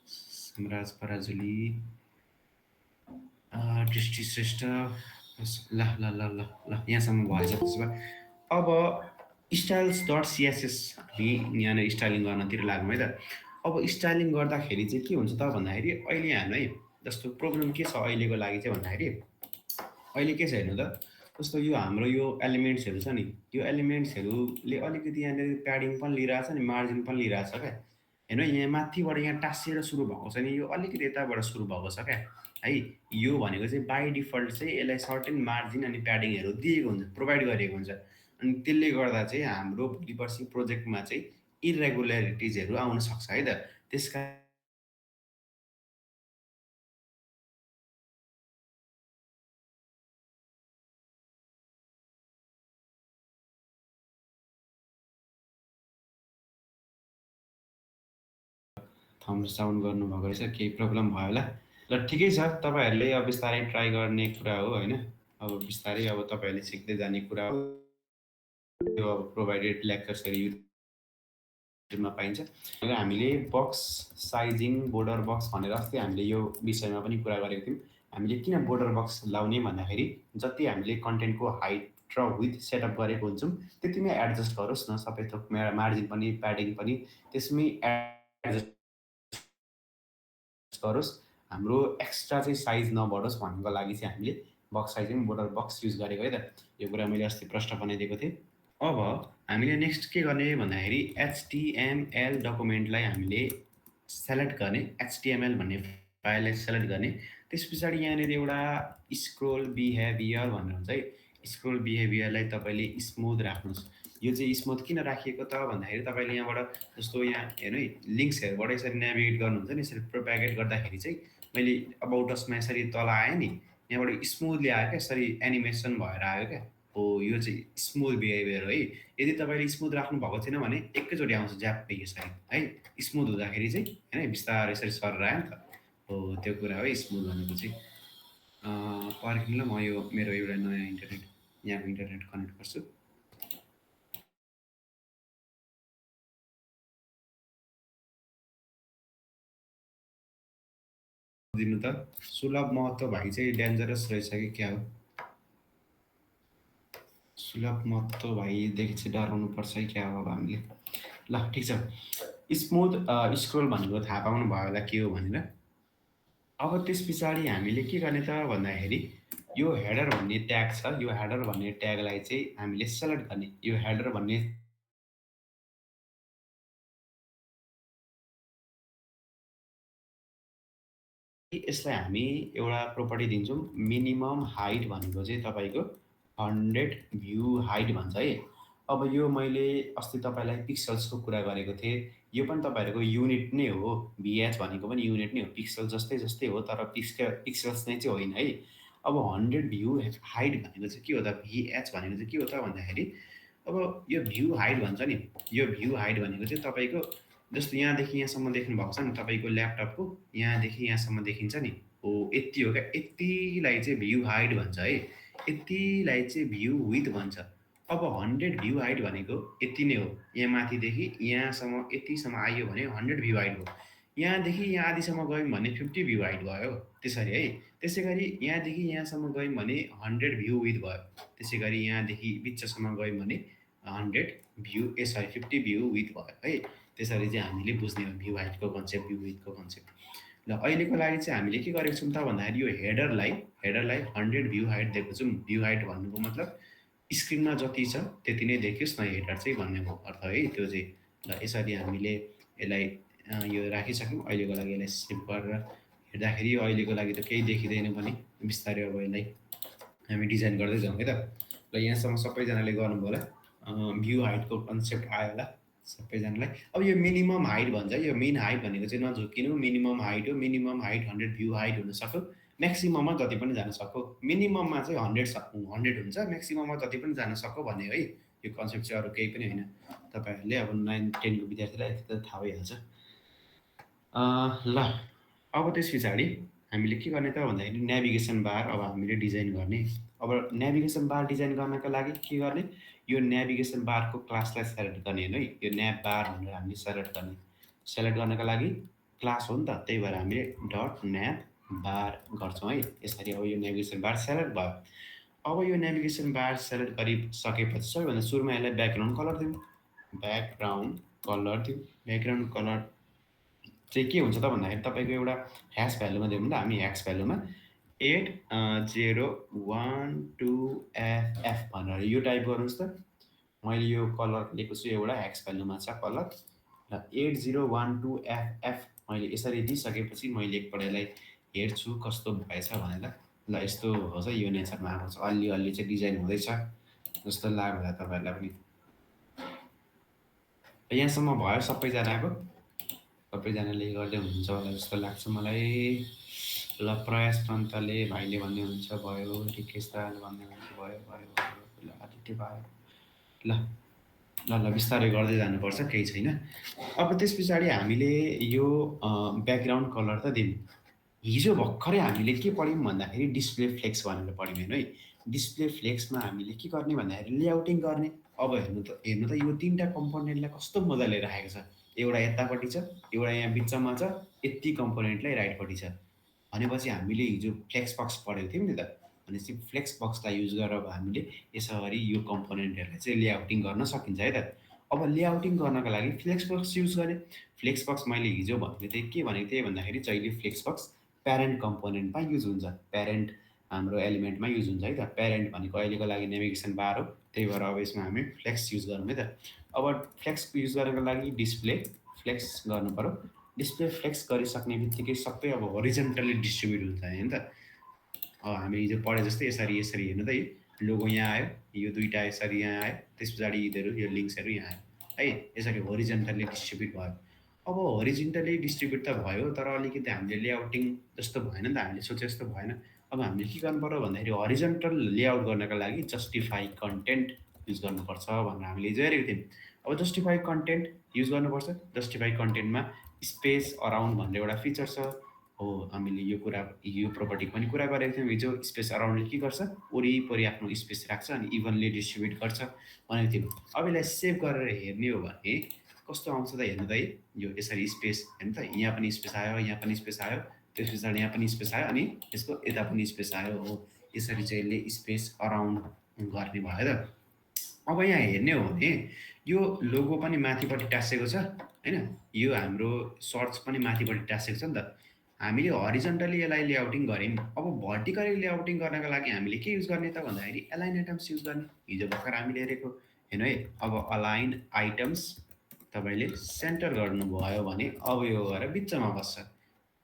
समराज पराजुली, दृष्टि श्रेष्ठ, ल ल ल ल ल यहाँसम्म भएछ। त्यसो भए अब स्टाइल्स डट सिएसएस हामी यहाँनिर स्टाइलिङ गर्नतिर लागौँ है त। अब स्टाइलिङ गर्दाखेरि चाहिँ के हुन्छ त भन्दाखेरि अहिले हामीलाई जस्तो प्रब्लम के छ अहिलेको लागि चाहिँ भन्दाखेरि अहिले के छ हेर्नु त। जस्तो यो हाम्रो यो एलिमेन्ट्सहरू छ नि, यो एलिमेन्ट्सहरूले अलिकति यहाँनिर प्याडिङ पनि लिइरहेछ नि, मार्जिन पनि लिइरहेछ क्या। हेर्नु यहाँ माथिबाट यहाँ टाँसिएर सुरु भएको छ नि, यो अलिकति यताबाट सुरु भएको छ क्या है। यो भनेको चाहिँ बाई डिफल्ट चाहिँ यसलाई सर्टेन मार्जिन अनि प्याडिङहरू दिएको हुन्छ, प्रोभाइड गरिएको हुन्छ। अनि त्यसले गर्दा चाहिँ हाम्रो भोलि पर्सि प्रोजेक्टमा चाहिँ इरेगुलरिटिजहरू आउन सक्छ है त। त्यस थम्स डाउन गर्नुभएको रहेछ, केही प्रब्लम भयो होला। ल ठिकै छ, तपाईँहरूले अब बिस्तारै ट्राई गर्ने कुरा हो होइन। अब बिस्तारै अब तपाईँहरूले सिक्दै जाने कुरा हो। यो अब प्रोभाइडेड लेक्चर्सहरू युट्युबमा पाइन्छ। र हामीले बक्स साइजिङ, बोर्डर बक्स भनेर अस्ति हामीले यो विषयमा पनि कुरा गरेको थियौँ। हामीले किन बोर्डर बक्स लाउने भन्दाखेरि जति हामीले कन्टेन्टको हाइट र विथ सेटअप गरेको हुन्छौँ त्यतिमै एडजस्ट गरोस् न सबै थोक, मार्जिन पनि प्याडिङ पनि त्यसमै एडजस्ट गरोस्। हाम्रो एक्स्ट्रा चाहिँ साइज नबढोस् भन्नको लागि चाहिँ हामीले box sizing, border box use गरेको है त। यो कुरा मैले अस्ति प्रश्न बनाइदिएको थिएँ। अब हामीले नेक्स्ट के गर्ने भन्दाखेरि एचटिएमएल डकुमेन्टलाई हामीले सेलेक्ट गर्ने, एचटिएमएल भन्ने फाइललाई सेलेक्ट गर्ने। त्यस पछाडि यहाँनिर एउटा स्क्रोल बिहेभियर भनेर हुन्छ है। स्क्रोल बिहेभियरलाई तपाईँले स्मुथ राख्नुहोस्। यो चाहिँ स्मुथ किन राखिएको त भन्दाखेरि तपाईँले यहाँबाट जस्तो यहाँ हेर्नु है लिङ्क्सहरूबाट यसरी नेभिगेट गर्नुहुन्छ नि, यसरी प्रोपागेट गर्दाखेरि चाहिँ मैले अबाउट असमा यसरी तल आएँ नि, यहाँबाट स्मुथली आयो क्या, यसरी एनिमेसन भएर आयो क्या। हो यो चाहिँ स्मुथ बिहेभियर हो है। यदि तपाईँले स्मुथ राख्नु भएको छैन भने एकैचोटि आउँछ ज्याप्पै यसरी है। स्मुथ हुँदाखेरि चाहिँ होइन बिस्तारै यसरी सरेर आयो नि त। हो त्यो कुरा हो स्मुथ भनेको चाहिँ। पर्खिनु ल, म यो मेरो एउटा नयाँ इन्टरनेट यहाँको इन्टरनेट कनेक्ट गर्छु। दिनु त सुलभ महत्त्व भाइ चाहिँ डेन्जरस रहेछ कि क्या हो? सुलभ महत्त्व भाइदेखि चाहिँ डराउनु पर्छ कि क्या हो अब हामीले? ल ठिक छ। स्मुथ स्क्रोल भनेको थाहा पाउनु भयो होला के हो भनेर। अब त्यस पछाडि हामीले के गर्ने त भन्दाखेरि यो हेडर भन्ने ट्याग छ, यो हेडर भन्ने ट्यागलाई चाहिँ हामीले सेलेक्ट गर्ने। यो हेडर भन्ने यसलाई हामी एउटा प्रोपर्टी दिन्छौँ मिनिमम हाइट भनेको चाहिँ तपाईँको 100 भ्यू हाइट भन्छ है। अब यो मैले अस्ति तपाईँलाई पिक्सल्सको कुरा गरेको थिएँ, यो पनि तपाईँहरूको युनिट नै हो। भिएच भनेको पनि युनिट नै हो, पिक्सल जस्तै जस्तै हो तर पिक्सल्स नै चाहिँ होइन है। अब 100 भ्यू हाइट भनेको चाहिँ के हो त, भिएच भनेको चाहिँ के हो त भन्दाखेरि अब यो भ्यू हाइट भन्छ नि, यो भ्यू हाइट भनेको चाहिँ तपाईँको जस्तो यहाँदेखि यहाँसम्म देख्नुभएको छ नि तपाईँको ल्यापटपको, यहाँदेखि यहाँसम्म देखिन्छ नि, हो यति हो क्या। यतिलाई चाहिँ भ्यू हाइट भन्छ है, यतिलाई चाहिँ भ्यू विथ भन्छ। अब 100 भ्यू हाइट भनेको यति नै हो। यहाँ माथिदेखि यहाँसम्म यतिसम्म आइयो भने 100 भ्यू हाइट भयो। यहाँदेखि यहाँ आदिसम्म गयौँ भने 50 भ्यू हाइट भयो त्यसरी है। त्यसै गरी यहाँदेखि यहाँसम्म गयौँ भने 100 भ्यू विथ भयो। त्यसै गरी यहाँदेखि बिचसम्म गयौँ भने 100 भ्यू 50 भ्यू विथ भयो है। त्यसरी चाहिँ हामीले बुझ्ने हो भ्यू हाइटको कन्सेप्ट, भ्यू विथको कन्सेप्ट। ल अहिलेको लागि चाहिँ हामीले के गरेको छौँ त भन्दाखेरि यो हेडरलाई 100 भ्यू हाइट दिएको छौँ। भ्यू हाइट भन्नुको मतलब स्क्रिनमा जति छ त्यति नै देखियोस् न हेडर चाहिँ भन्ने हो अर्थ है त्यो चाहिँ। ल यसरी हामीले यसलाई यो राखिसक्यौँ। अहिलेको लागि यसलाई सेभ गरेर हेर्दाखेरि यो अहिलेको लागि त केही देखिँदैन पनि, बिस्तारै अब यसलाई हामी डिजाइन गर्दै जाउँ है त। ल यहाँसम्म सबैजनाले गर्नुभयो होला, भ्यू हाइटको कन्सेप्ट आयो होला सबैजनालाई। अब यो मिनिमम हाइट भन्छ, यो मिन हाइट भनेको चाहिँ नझुक्किनु, मिनिमम हाइट हो। मिनिमम हाइट 100 भ्यू हाइट हुनसक्यो, म्याक्सिमममा जति पनि जान सक्यो। मिनिमममा चाहिँ 100 हुन्छ, म्याक्सिमममा जति पनि जान सक्यो भन्ने है। यो कन्सेप्ट चाहिँ अरू केही पनि होइन। तपाईँहरूले अब 9-10 को विद्यार्थीलाई यति त थाहा भइहाल्छ। ल अब त्यस पछाडि हामीले के गर्ने त भन्दाखेरि नेभिगेसन बार अब हामीले डिजाइन गर्ने। अब नेभिगेसन बार डिजाइन गर्नका लागि के गर्ने, यो नेभिगेसन बारको क्लासलाई सेलेक्ट गर्ने है। यो न्याभ बार भनेर हामीले सेलेक्ट गर्ने। सेलेक्ट गर्नका लागि क्लास हो नि त, त्यही भएर हामीले डट न्याभ बार गर्छौँ है। यसरी अब यो नेभिगेसन बार सेलेक्ट भयो। अब यो नेभिगेसन बार सेलेक्ट गरिसकेपछि सबैभन्दा सुरुमा यसलाई ब्याकग्राउन्ड कलर दिउँ। ब्याकग्राउन्ड कलर दिउँ। ब्याकग्राउन्ड कलर चाहिँ के हुन्छ त भन्दाखेरि तपाईँको एउटा ह्यास भ्यालुमा दिउँ त हामी, ह्यास भ्यालुमा 8012FF भनेर यो टाइप गर्नुहोस् त। मैले यो कलर लिएको छु, एउटा ह्याक्स भ्यालुमा छ कलर। ल 8012FF मैले यसरी दिइसकेपछि मैले एकपल्ट यसलाई हेर्छु कस्तो भएछ भनेर। ल यस्तो होस् है, यो नेचरमा आएको छ, अलि अलि चाहिँ डिजाइन हुँदैछ जस्तो लाग्यो होला तपाईँहरूलाई पनि। यहाँसम्म भयो सबैजनाको, सबैजनाले गर्दै हुनुहुन्छ होला जस्तो लाग्छ मलाई। ल प्रयास पन्तले भाइले भन्ने हुन्छ भयो, रिकेश दाले भन्ने हुन्छ भयो भयो भयो, ल आदित्य भयो। ल ल ल बिस्तारै गर्दै जानुपर्छ, केही छैन। अब त्यस पछाडि हामीले यो ब्याकग्राउन्ड कलर त दिउँ। हिजो भर्खरै हामीले के पढ्यौँ भन्दाखेरि डिस्प्ले फ्लेक्स भनेर पढ्यौँ हेर्नु है। डिस्प्ले फ्लेक्समा हामीले के गर्ने भन्दाखेरि लेआउटिङ गर्ने। अब हेर्नु त यो तिनवटा कम्पोनेन्टलाई कस्तो मजाले राखेको छ। एउटा यतापट्टि छ, एउटा यहाँ बिचमा छ, यति कम्पोनेन्टलाई राइटपट्टि छ। भनेपछि हामीले हिजो फ्लेक्स बक्स पढेको थियौँ नि त। भनेपछि फ्लेक्स बक्सलाई युज गरेर अब हामीले यसरी यो कम्पोनेन्टहरूलाई चाहिँ लेआउटिङ गर्न सकिन्छ है त। अब लेआउटिङ गर्नका लागि फ्लेक्स बक्स युज गरेँ। फ्लेक्स बक्स मैले हिजो भनेको थिएँ, के भनेको थिएँ भन्दाखेरि जहिले फ्लेक्स बक्स प्यारेन्ट कम्पोनेन्टमा युज हुन्छ, प्यारेन्ट हाम्रो एलिमेन्टमा युज हुन्छ है त। प्यारेन्ट भनेको अहिलेको लागि नेभिगेसन बार हो, त्यही भएर अब यसमा हामी फ्लेक्स युज गरौँ है त। अब फ्लेक्स युज गर्नको लागि डिस्प्ले फ्लेक्स गर्नु पऱ्यो। डिस्प्ले फ्लेक्स गरिसक्ने बित्तिकै सबै अब होरिजेन्टली डिस्ट्रिब्युट हुन्छ होइन त। अब हामी हिजो पढे जस्तै यसरी यसरी हेर्नु त, लोगो यहाँ आयो, यो दुईवटा यसरी यहाँ आयो, त्यस पछाडि यिनीहरू यो लिङ्क्सहरू यहाँ आयो है, यसरी होरिजेन्टल्ली डिस्ट्रिब्युट भयो। अब होरिजेन्टल्ली डिस्ट्रिब्युट त भयो, तर अलिकति हामीले लेआउटिङ जस्तो भएन नि त, हामीले सोचे जस्तो भएन। अब हामीले के गर्नु पर्यो भन्दाखेरि हरिजन्टल लेआउट गर्नका लागि जस्टिफाई कन्टेन्ट युज गर्नुपर्छ भनेर हामीले हिजो हेरेको थियौँ। अब जस्टिफाई कन्टेन्ट युज गर्नुपर्छ। जस्टिफाई कन्टेन्टमा स्पेस अराउन्ड भनेर एउटा फिचर छ। हो, हामीले यो कुरा यो प्रोपर्टीको पनि कुरा गरेको थियौँ हिजो। स्पेस अराउन्डले के गर्छ, वरिपरि आफ्नो स्पेस राख्छ अनि इभनली डिस्ट्रिब्युट गर्छ भनेको थियौँ। अब यसलाई सेभ गरेर हेर्ने हो भने कस्तो आउँछ त हेर्नु त है, यो यसरी स्पेस हेर्नु त, यहाँ पनि स्पेस आयो, यहाँ पनि स्पेस आयो, त्यस पछाडि यहाँ पनि स्पेस आयो अनि यसको यता पनि स्पेस आयो। हो, यसरी चाहिँ यसले स्पेस अराउन्ड गर्ने भयो त। अब यहाँ हेर्ने हो भने यो लोगो पनि माथिपट्टि टाँसेको छ होइन, यो हाम्रो सर्च पनि माथिपट्टि टाँसेको छ नि त। हामीले हरिजन्टली यसलाई लेआउटिङ गऱ्यौँ। अब भर्टिकली लेआउटिङ गर्नका लागि हामीले के युज गर्ने त भन्दाखेरि अलाइन आइटम्स युज गर्ने। हिजो भर्खर हामीले हेरेको हेर्नु है। अब अलाइन आइटम्स तपाईँले सेन्टर गर्नुभयो भने अब यो गएर बिचमा बस्छ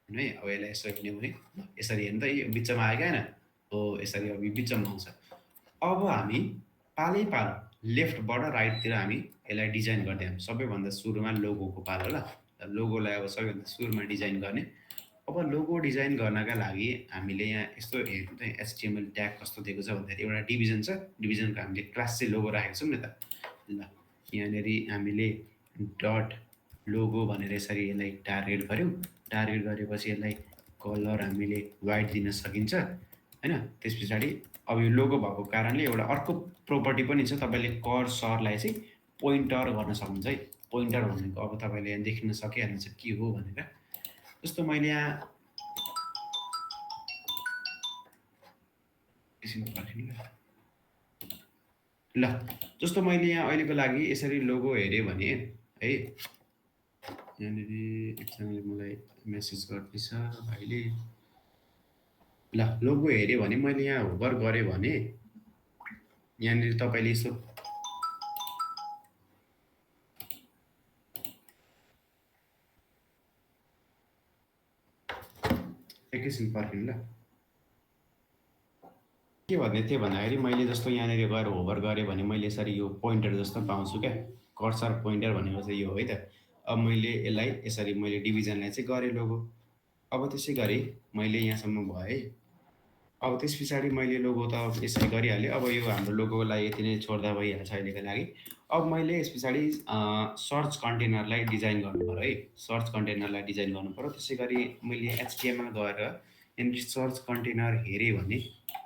हेर्नु है। अब यसलाई यसो हेर्ने हो भने यसरी हेर्नु त, यो बिचमा आयो क्या होइन, हो यसरी अब यो बिचमा आउँछ। अब हामी पालै पालो लेफ्टबाट राइटतिर हामी यसलाई डिजाइन गर्दै हामी सबैभन्दा सुरुमा लोगोको पालो ल। लोगोलाई अब सबैभन्दा सुरुमा डिजाइन गर्ने। अब लोगो डिजाइन गर्नका लागि हामीले यहाँ यस्तो हेर्नु त, एचटिएमएल ट्याग कस्तो दिएको छ भन्दाखेरि एउटा डिभिजन छ। डिभिजनको हामीले क्लास चाहिँ लोगो राखेको छौँ नि त। ल यहाँनिर हामीले डट लोगो भनेर यसरी यसलाई टार्गेट गऱ्यौँ। टार्गेट गरेपछि यसलाई कलर हामीले वाइट दिन सकिन्छ होइन। त्यस पछाडि अब यो लोगो भएको कारणले एउटा अर्को प्रोपर्टी पनि छ, तपाईँले कर्सरलाई चाहिँ पोइन्टर गर्न सक्नुहुन्छ है। पोइन्टर भनेको अब तपाईँले यहाँ देख्न सकिहाल्नुहुन्छ के हो भनेर। जस्तो मैले यहाँ ल, जस्तो मैले यहाँ अहिलेको लागि यसरी लोगो हेरेँ भने है, यहाँनिर एकजनाले मलाई मेसेज गर्दैछ भाइले। ल लोगो हेऱ्यो भने मैले यहाँ होभर गरेँ भने यहाँनिर तपाईँले यसो एकैछिन पर्खिनु ल। के भन्ने थिएँ भन्दाखेरि मैले जस्तो यहाँनिर गएर होभर गरेँ भने मैले यसरी यो पोइन्टर जस्तो पाउँछु क्या। कर्सर पोइन्टर भनेको चाहिँ यो है त। अब मैले यसलाई यसरी मैले डिभिजनलाई चाहिँ गरेँ लोगो। अब त्यसै गरी मैले यहाँसम्म भएँ। अब त्यस पछाडि मैले लोगो त यसरी गरिहालेँ। अब यो हाम्रो लोगोलाई यति नै छोड्दा भइहाल्छ अहिलेको लागि। अब मैले यस पछाडि सर्च कन्टेनरलाई डिजाइन गर्नु पऱ्यो है। सर्च कन्टेनरलाई डिजाइन गर्नु पऱ्यो। त्यसै गरी मैले एचटिएमएल गएर यहाँनिर सर्च कन्टेनर हेरेँ भने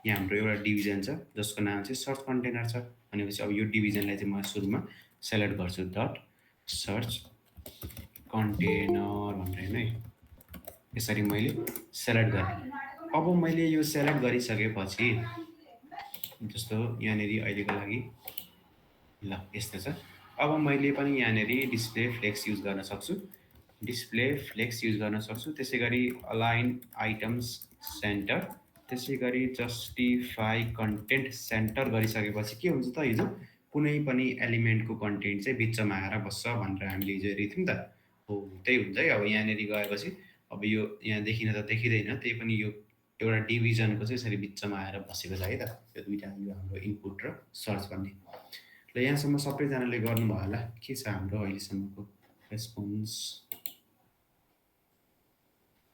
यहाँ हाम्रो एउटा डिभिजन छ जसको नाम चाहिँ सर्च कन्टेनर छ भनेपछि अब यो डिभिजनलाई चाहिँ म सुरुमा सेलेक्ट गर्छु, डट सर्च कन्टेनर भनेर होइन है। यसरी मैले सेलेक्ट गरेँ। अब मैले यो सेलेक्ट गरिसकेपछि जस्तो यहाँनिर अहिलेको लागि ल यस्तो छ। अब मैले पनि यहाँनिर डिस्प्ले फ्लेक्स युज गर्न सक्छु। डिस्प्ले फ्लेक्स युज गर्न सक्छु। त्यसै गरी अलाइन आइटम्स सेन्टर, त्यसै गरी जस्टिफाई कन्टेन्ट सेन्टर गरिसकेपछि के हुन्छ त, हिजो कुनै पनि एलिमेन्टको कन्टेन्ट चाहिँ बिचमा आएर बस्छ भनेर हामीले हिजो हेरेको थियौँ नि त। हो त्यही हुन्छ है। अब यहाँनिर गएपछि अब यो यहाँ देखिन त देखिँदैन, त्यही पनि यो एउटा डिभिजनको चाहिँ यसरी बिचमा आएर बसेको छ है त। यो दुईवटा यो हाम्रो इनपुट र सर्च भन्ने। ल यहाँसम्म सबैजनाले गर्नुभयो होला। के छ हाम्रो अहिलेसम्मको रेस्पोन्स?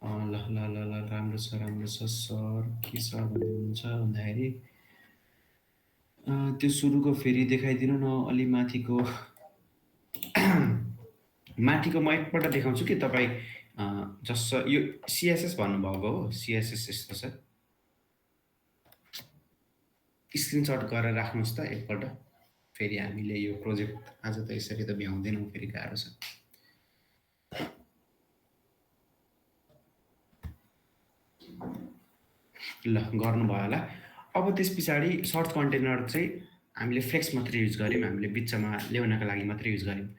ल ल ल ल राम्रो छ सर। के छ भन्नुहुन्छ भन्दाखेरि त्यो सुरुको फेरि देखाइदिनु न अलि माथिको। माथिको म एकपल्ट देखाउँछु कि तपाईँ जस यो सिएसएस भन्नुभएको हो। सिएसएस यस्तो छ, स्क्रिनसट गरेर राख्नुहोस् त एकपल्ट। फेरि हामीले यो प्रोजेक्ट आज त यसरी त भ्याउँदैनौँ, फेरि गाह्रो छ। ल गर्नुभयो होला। अब त्यस पछाडि सर्च कन्टेनर चाहिँ हामीले फ्लेक्स मात्रै युज गऱ्यौँ, हामीले बिचमा ल्याउनका लागि मात्रै युज गऱ्यौँ।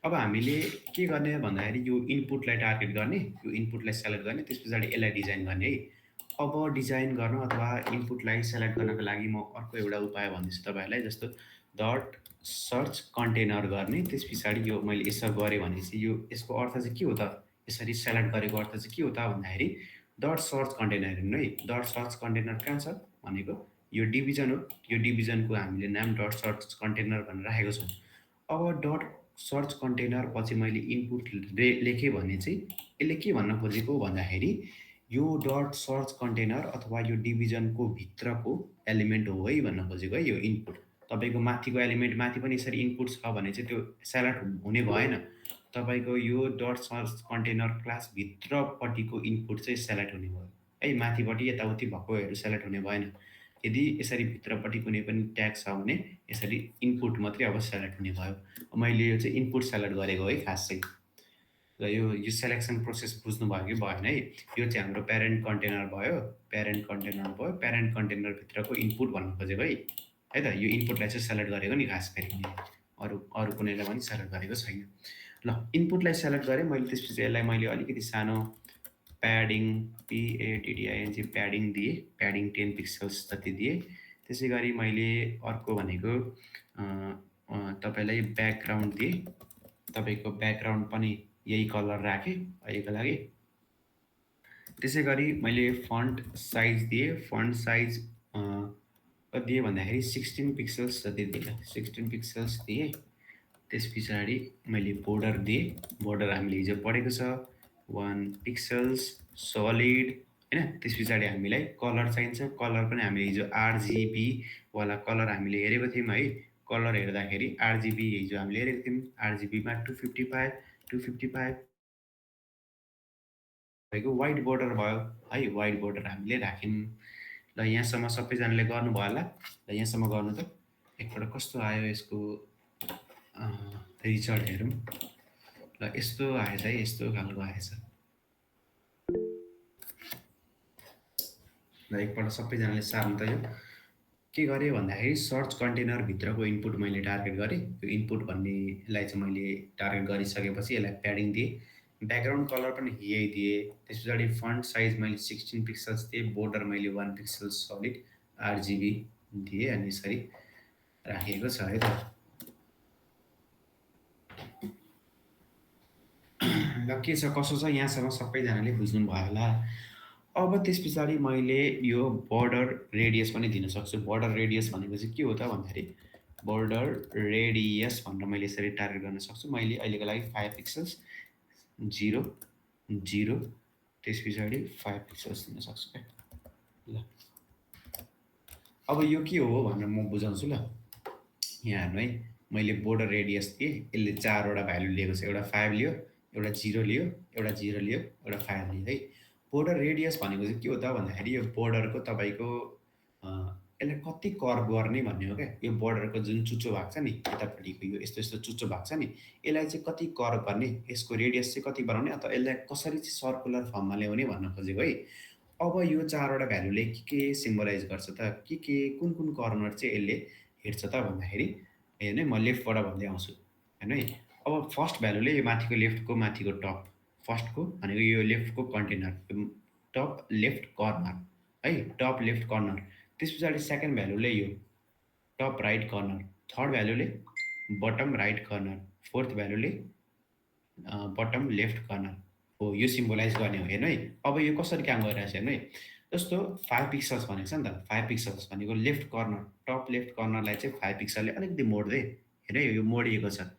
अब हामीले के गर्ने भन्दाखेरि यो इनपुटलाई टार्गेट गर्ने, यो इनपुटलाई सेलेक्ट गर्ने, त्यस पछाडि यसलाई डिजाइन गर्ने है। अब डिजाइन गर्न अथवा इनपुटलाई सेलेक्ट गर्नको लागि म अर्को एउटा उपाय भन्दैछु तपाईँहरूलाई। जस्तो डट सर्च कन्टेनर गर्ने, त्यस पछाडि यो मैले यसो गरेँ भनेपछि यो यसको अर्थ चाहिँ के हो त, यसरी सेलेक्ट गरेको अर्थ चाहिँ के हो त भन्दाखेरि डट सर्च कन्टेनर हेर्नु है। डट सर्च कन्टेनर कहाँ छ भनेको यो डिभिजन हो, यो डिभिजनको हामीले नाम डट सर्च कन्टेनर भनेर राखेको छौँ। अब डट सर्च कन्टेनर पछि मैले इनपुट लेखेँ भने चाहिँ यसले के भन्न खोजेको भन्दाखेरि यो डट सर्च कन्टेनर अथवा यो डिभिजनको भित्रको एलिमेन्ट हो है भन्न खोजेको है यो इनपुट। तपाईँको माथिको एलिमेन्ट माथि पनि यसरी इनपुट छ भने चाहिँ त्यो सेलेक्ट हुने भएन। तपाईँको यो डट सर्च कन्टेनर क्लासभित्रपट्टिको इनपुट चाहिँ सेलेक्ट हुने भयो है, माथिपट्टि यताउति भएकोहरू सेलेक्ट हुने भएन। यदि यसरी भित्रपट्टि कुनै पनि ट्याग छ भने यसरी इनपुट मात्रै अब सेलेक्ट हुने भयो। मैले यो चाहिँ इनपुट सेलेक्ट गरेको है खास चाहिँ। र यो सेलेक्सन प्रोसेस बुझ्नुभयो कि भएन है। यो चाहिँ हाम्रो प्यारेन्ट कन्टेनर भयो, प्यारेन्ट कन्टेनरभित्रको इनपुट भन्नु खोजेको है त। यो इनपुटलाई चाहिँ सेलेक्ट गरेको नि खास गरी, अरू कुनैलाई पनि सेलेक्ट गरेको छैन। ल इनपुटलाई सेलेक्ट गरेँ मैले, त्यसपछि यसलाई मैले अलिकति सानो प्याडिङ PADDING प्याडिङ दिएँ, प्याडिङ 10 पिक्सल्स जति दिएँ। त्यसै गरी मैले अर्को भनेको तपाईँलाई ब्याकग्राउन्ड दिएँ, तपाईँको ब्याकग्राउन्ड पनि यही कलर राखेँ अहिलेको लागि। त्यसै गरी मैले फन्ट साइज दिएँ, फन्ट साइज कति दिएँ भन्दाखेरि 16 पिक्सल्स जति दिएँ, 16 पिक्सल्स दिएँ। त्यस पछाडि मैले बोर्डर दिएँ, बोर्डर हामीले हिजो पढेको छ 1 पिक्सल्स सलिड हैन। त्यस पछाडि हामीलाई कलर चाहिन्छ, कलर पनि हामीले हिजो RGB वाला कलर हामीले हेरेको थियौँ है। कलर हेर्दाखेरि RGB हिजो हामीले हेरेको थियौँ, RGB मा 255 भएको व्हाइट बोर्डर भयो है, व्हाइट बोर्डर हामीले राख्यौँ। ल यहाँसम्म सबैजनाले गर्नुभयो होला। ल यहाँसम्म गर्नु त, एकपल्ट कस्तो आयो यसको रिजल्ट हेरौँ। ल यस्तो आएछ है, यस्तो खालको आएछ। ल एकपल्ट सबैजनाले सार्नु त। यो के गरेँ भन्दाखेरि सर्च कन्टेनर भित्रको इनपुट मैले टार्गेट गरेँ। यो इनपुट भन्नेलाई चाहिँ मैले टार्गेट गरिसकेपछि यसलाई प्याडिङ दिएँ, ब्याकग्राउन्ड कलर पनि यही दिएँ। त्यस पछाडि फन्ट साइज मैले 16 पिक्सल्स दिएँ, बोर्डर मैले 1 पिक्सल सलिड RGB दिएँ अनि यसरी राखिएको छ है त। ल के छ कसो छ यहाँसम्म सबैजनाले बुझ्नुभयो होला। अब त्यस पछाडि मैले यो बोर्डर रेडियस पनि दिन सक्छु। बोर्डर रेडियस भनेको चाहिँ के हो त भन्दाखेरि बोर्डर रेडियस भनेर मैले यसरी टार्गेट गर्न सक्छु। मैले अहिलेको लागि 5 पिक्सल्स 0 0 त्यस पछाडि 5 पिक्सल्स दिन सक्छु क्या। ल अब यो के हो भनेर म बुझाउँछु। ल यहाँ हेर्नु है, मैले बोर्डर रेडियस दिएँ, यसले 4वटा भ्यालु लिएको छ। एउटा 5 लियो, एउटा 0 लियो, एउटा 0 लियो, एउटा 5 लियो है। बोर्डर रेडियस भनेको चाहिँ के हो त भन्दाखेरि यो बोर्डरको तपाईँको यसलाई कति कर्भ गर्ने भन्ने हो क्या। यो बोर्डरको जुन चुच्चो भाग छ नि यतापट्टिको, यो यस्तो यस्तो चुच्चो भाग छ नि, यसलाई चाहिँ कति कर्भ गर्ने, यसको रेडियस चाहिँ कति बनाउने अथवा यसलाई कसरी चाहिँ सर्कुलर फर्ममा ल्याउने भन्न खोजेको है। अब यो 4वटा भ्यालुले के सिम्बलाइज गर्छ त, के कुन कुन कर्नर चाहिँ यसले हेर्छ त भन्दाखेरि हेर्नु है, म लेफ्टबाट भन्दै आउँछु हेर्नु है। अब फर्स्ट भ्यालुले यो माथिको लेफ्टको माथिको टप, फर्स्टको भनेको यो लेफ्टको कन्टेनर, टप लेफ्ट कर्नर है, टप लेफ्ट कर्नर। त्यस पछाडि सेकेन्ड भ्यालुले यो टप राइट कर्नर, थर्ड भ्यालुले बटम राइट कर्नर, फोर्थ भ्यालुले बटम लेफ्ट कर्नर हो। यो सिम्बलाइज गर्ने हो हेर्नु है। अब यो कसरी काम गरिरहेछ हेर्नु है। जस्तो 5 पिक्सल्स भनेको छ नि त, 5 पिक्सल्स भनेको लेफ्ट कर्नर, टप लेफ्ट कर्नरलाई चाहिँ 5 पिक्सलले अलिकति मोड्दै हेर्नु है, यो मोडिएको छ।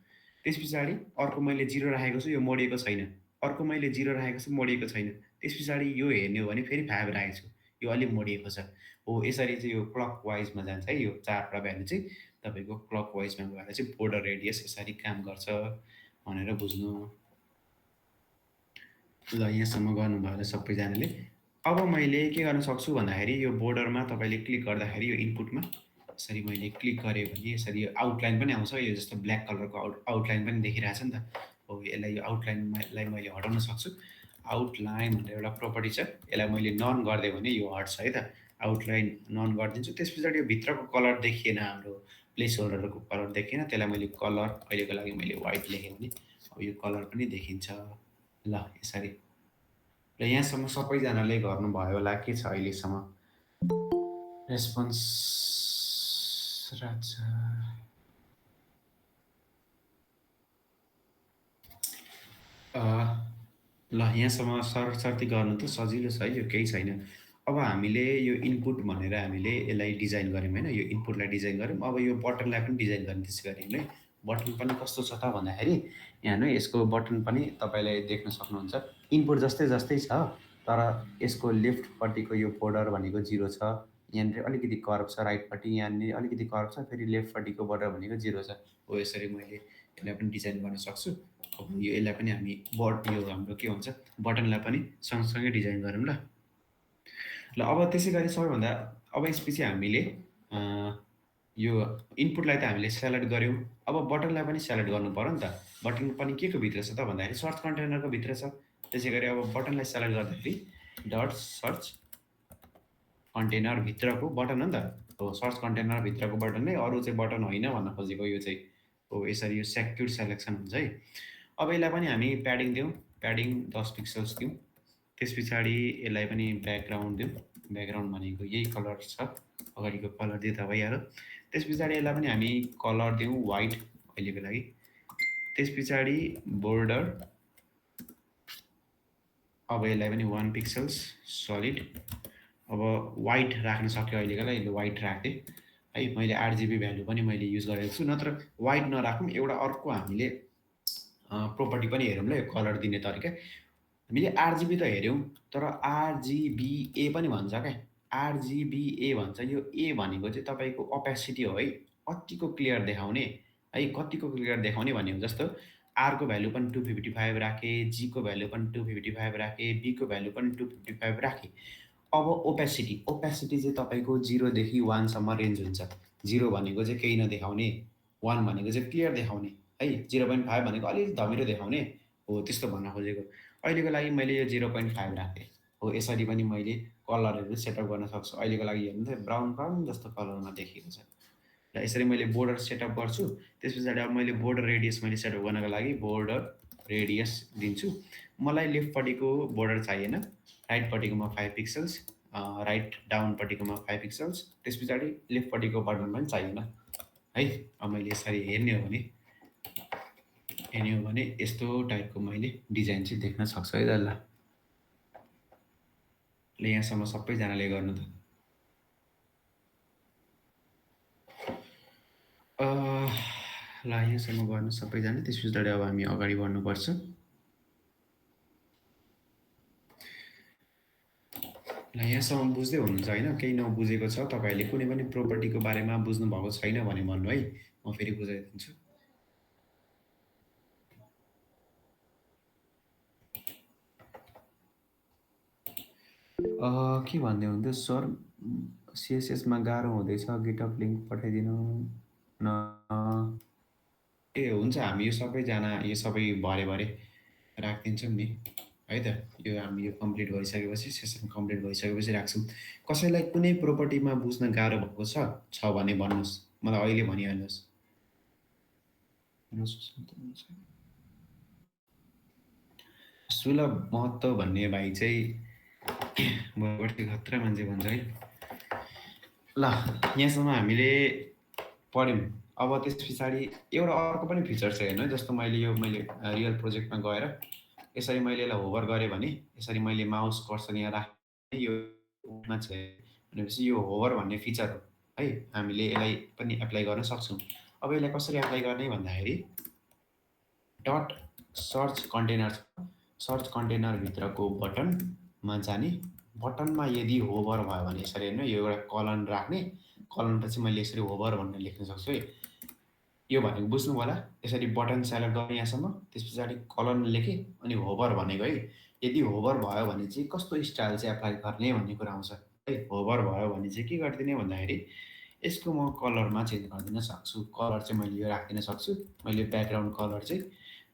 त्यस पछाडि अर्को मैले 0 राखेको छु, यो मोडिएको छैन। अर्को मैले 0 राखेको छु, मोडिएको छैन। त्यस पछाडि यो हेर्ने हो भने फेरि 5 राखेको छु, यो अलिक मोडिएको छ। हो यसरी चाहिँ यो क्लक वाइजमा जान्छ है। यो 4वटा भ्यालु चाहिँ तपाईँको क्लक वाइजमा गएर चाहिँ बोर्डर रेडियस यसरी काम गर्छ भनेर बुझ्नु। ल यहाँसम्म गर्नुभयो होला सबैजनाले। अब मैले के गर्न सक्छु भन्दाखेरि यो बोर्डरमा तपाईँले क्लिक गर्दाखेरि यो इनपुटमा यसरी मैले क्लिक गरेँ भने यसरी यो आउटलाइन पनि आउँछ। यो जस्तो ब्ल्याक कलरको आउटलाइन पनि देखिरहेछ नि त। हो यसलाई यो आउटलाइनलाई मैले हटाउन सक्छु। आउटलाइन भनेर एउटा प्रोपर्टी छ, यसलाई मैले नन गरिदिएँ भने यो हट्छ है त। आउटलाइन नन गरिदिन्छु। त्यस पछाडि यो भित्रको कलर देखिएन, हाम्रो प्लेस होल्डरको कलर देखिएन, त्यसलाई मैले कलर अहिलेको लागि मैले व्हाइट लेखेँ भने अब यो कलर पनि देखिन्छ। ल यसरी। र यहाँसम्म सबैजनाले गर्नुभयो होला। के छ अहिलेसम्म रेस्पोन्स राजा? ल यहाँसम्म सरसर्ती गर्नु त सजिलो छ है, यो केही छैन। अब हामीले यो इनपुट भनेर हामीले यसलाई डिजाइन गऱ्यौँ होइन, यो इनपुटलाई डिजाइन गऱ्यौँ। अब यो बटनलाई पनि डिजाइन गर्ने त्यसै गरी है। बटन पनि कस्तो छ त भन्दाखेरि यहाँ हेर्नु यसको बटन पनि तपाईँले देख्न सक्नुहुन्छ। इनपुट जस्तै जस्तै छ, तर यसको लेफ्टपट्टिको यो बोर्डर भनेको 0 छ। यहाँनिर अलिकति कर्भ छ राइटपट्टि, यहाँनिर अलिकति कर्भ छ, फेरि लेफ्टपट्टिको बोर्डर भनेको 0 छ। हो यसरी मैले यसलाई पनि डिजाइन गर्न सक्छु। अब यो यसलाई पनि हामी यो हाम्रो के भन्छ बटनलाई पनि सँगसँगै डिजाइन गरौँ ल। ल अब त्यसै गरी सबैभन्दा अब यसपछि हामीले यो इनपुटलाई त हामीले सेलेक्ट गऱ्यौँ। अब बटनलाई पनि सेलेक्ट गर्नु पऱ्यो नि त। बटन पनि के को भित्र छ त भन्दाखेरि सर्च कन्टेनरको भित्र छ। त्यसै गरी अब बटनलाई सेलेक्ट गर्दाखेरि डट सर्च कन्टेनर भित्रको बटन हो नि त। हो सर्च कन्टेनर भित्रको बटन नै, अरू चाहिँ बटन होइन भन्न खोजेको यो चाहिँ। हो यसरी यो सेक्युर सेलेक्सन हुन्छ है। अब यसलाई पनि हामी प्याडिङ दिउँ, प्याडिङ 10 पिक्सल्स दिउँ। त्यस पछाडि यसलाई पनि ब्याकग्राउन्ड दिउँ। ब्याकग्राउन्ड भनेको यही कलर छ, अगाडिको कलर दिँदा भइहाल्यो। त्यस पछाडि यसलाई पनि हामी कलर दिउँ व्हाइट अहिलेको लागि। त्यस पछाडि बोर्डर, अब यसलाई पनि 1 पिक्सल्स सलिड। अब व्हाइट राख्न सक्यो अहिलेको लागि, व्हाइट राखेँ है। मैले आरजिबी भ्यालु पनि मैले युज गरेको छु, नत्र व्हाइट नराखौँ। एउटा अर्को हामीले प्रोपर्टी पनि हेरौँ ल, यो कलर दिने तरिका। हामीले आरजिबी त हेऱ्यौँ, तर आरजिबिए पनि भन्छ क्या। आरजिबिए भन्छ। यो ए भनेको चाहिँ तपाईँको अपेसिटी हो है, कतिको क्लियर देखाउने है, कतिको क्लियर देखाउने भन्ने हो। जस्तो आरको भ्यालु पनि 255 राखेँ, जीको भ्यालु पनि 255 राखेँ, बीको भ्यालु पनि 255 राखेँ। अब ओपेसिटी चाहिँ तपाईँको 0 देखि 1 सम्म रेन्ज हुन्छ। 0 भनेको चाहिँ केही नदेखाउने, 1 भनेको चाहिँ क्लियर देखाउने है, 0.5 भनेको अलिक धमिलो देखाउने हो, त्यस्तो भन्न खोजेको। अहिलेको लागि मैले यो 0.5 राखेँ। हो यसरी पनि मैले कलरहरू सेटअप गर्न सक्छु। अहिलेको लागि हेर्नु त ब्राउन जस्तो कलरमा देखिएको छ। र यसरी मैले बोर्डर सेटअप गर्छु। त्यस पछाडि अब मैले बोर्डर रेडियस मैले सेटअप गर्नको लागि बोर्डर रेडियस दिन्छु। मलाई लेफ्टपट्टिको बोर्डर चाहिएन, राइटपट्टिकोमा 5 पिक्सल्स, राइट डाउनपट्टिकोमा 5 पिक्सल्स, त्यस पछाडि लेफ्टपट्टिको बटन पनि चाहिएन है। अब मैले यसरी हेर्ने हो भने यस्तो टाइपको मैले डिजाइन चाहिँ देख्न सक्छु है त। ल यहाँसम्म सबैजनाले गर्नु त। ल यहाँसम्म गर्नु सबैजना। त्यस पछाडि अब हामी अगाडि बढ्नुपर्छ। ल यहाँसम्म बुझ्दै हुनुहुन्छ होइन? केही नबुझेको छ तपाईँहरूले, कुनै पनि प्रोपर्टीको बारेमा बुझ्नुभएको छैन भने भन्नु है, म फेरि बुझाइदिन्छु। के भन्दै हुन्थ्यो सर, सिएसएसमा गाह्रो हुँदैछ, गिटअप लिङ्क पठाइदिनु न। ए हुन्छ, हामी यो सबैजना यो सबै भरे राखिदिन्छौँ नि है त। यो हामी यो कम्प्लिट भइसकेपछि, सेसन कम्प्लिट भइसकेपछि राख्छौँ। कसैलाई कुनै प्रोपर्टीमा बुझ्न गाह्रो भएको छ भने भन्नुहोस्, मलाई अहिले भनिहाल्नुहोस्। सुलभ महत्त्व भन्ने भाइ चाहिँ बढी खतरा मान्छे भन्छ है। ल यहाँसम्म हामीले पढ्यौँ। अब त्यस पछाडि एउटा अर्को पनि फिचर छ हेर्नु है। जस्तो मैले रियल प्रोजेक्टमा गएर यसरी मैले यसलाई होभर गरेँ भने, यसरी मैले माउस कर्सर यहाँ राखेँ, यो छ भनेपछि यो होभर भन्ने फिचर हो है। हामीले यसलाई पनि एप्लाई गर्न सक्छौँ। अब यसलाई कसरी एप्लाई गर्ने भन्दाखेरि डट सर्च कन्टेनर छ, सर्च कन्टेनरभित्रको बटनमा जाने, बटनमा यदि होभर भयो भने यसरी हेर्नु, यो एउटा कलन राख्ने, कलनपछि मैले यसरी होभर भनेर लेख्न सक्छु है। यो भनेको बुझ्नुभयो होला। यसरी बटन सेलेक्ट गर्ने यहाँसम्म, त्यस पछाडि कलन लेखेँ अनि होभर भनेको है। यदि होभर भयो भने चाहिँ कस्तो स्टाइल चाहिँ एप्लाई गर्ने भन्ने कुरा आउँछ है। होभर भयो भने चाहिँ के गरिदिने भन्दाखेरि यसको म कलरमा चेन्ज गरिदिन सक्छु। कलर चाहिँ मैले यो राखिदिन सक्छु। मैले ब्याकग्राउन्ड कलर चाहिँ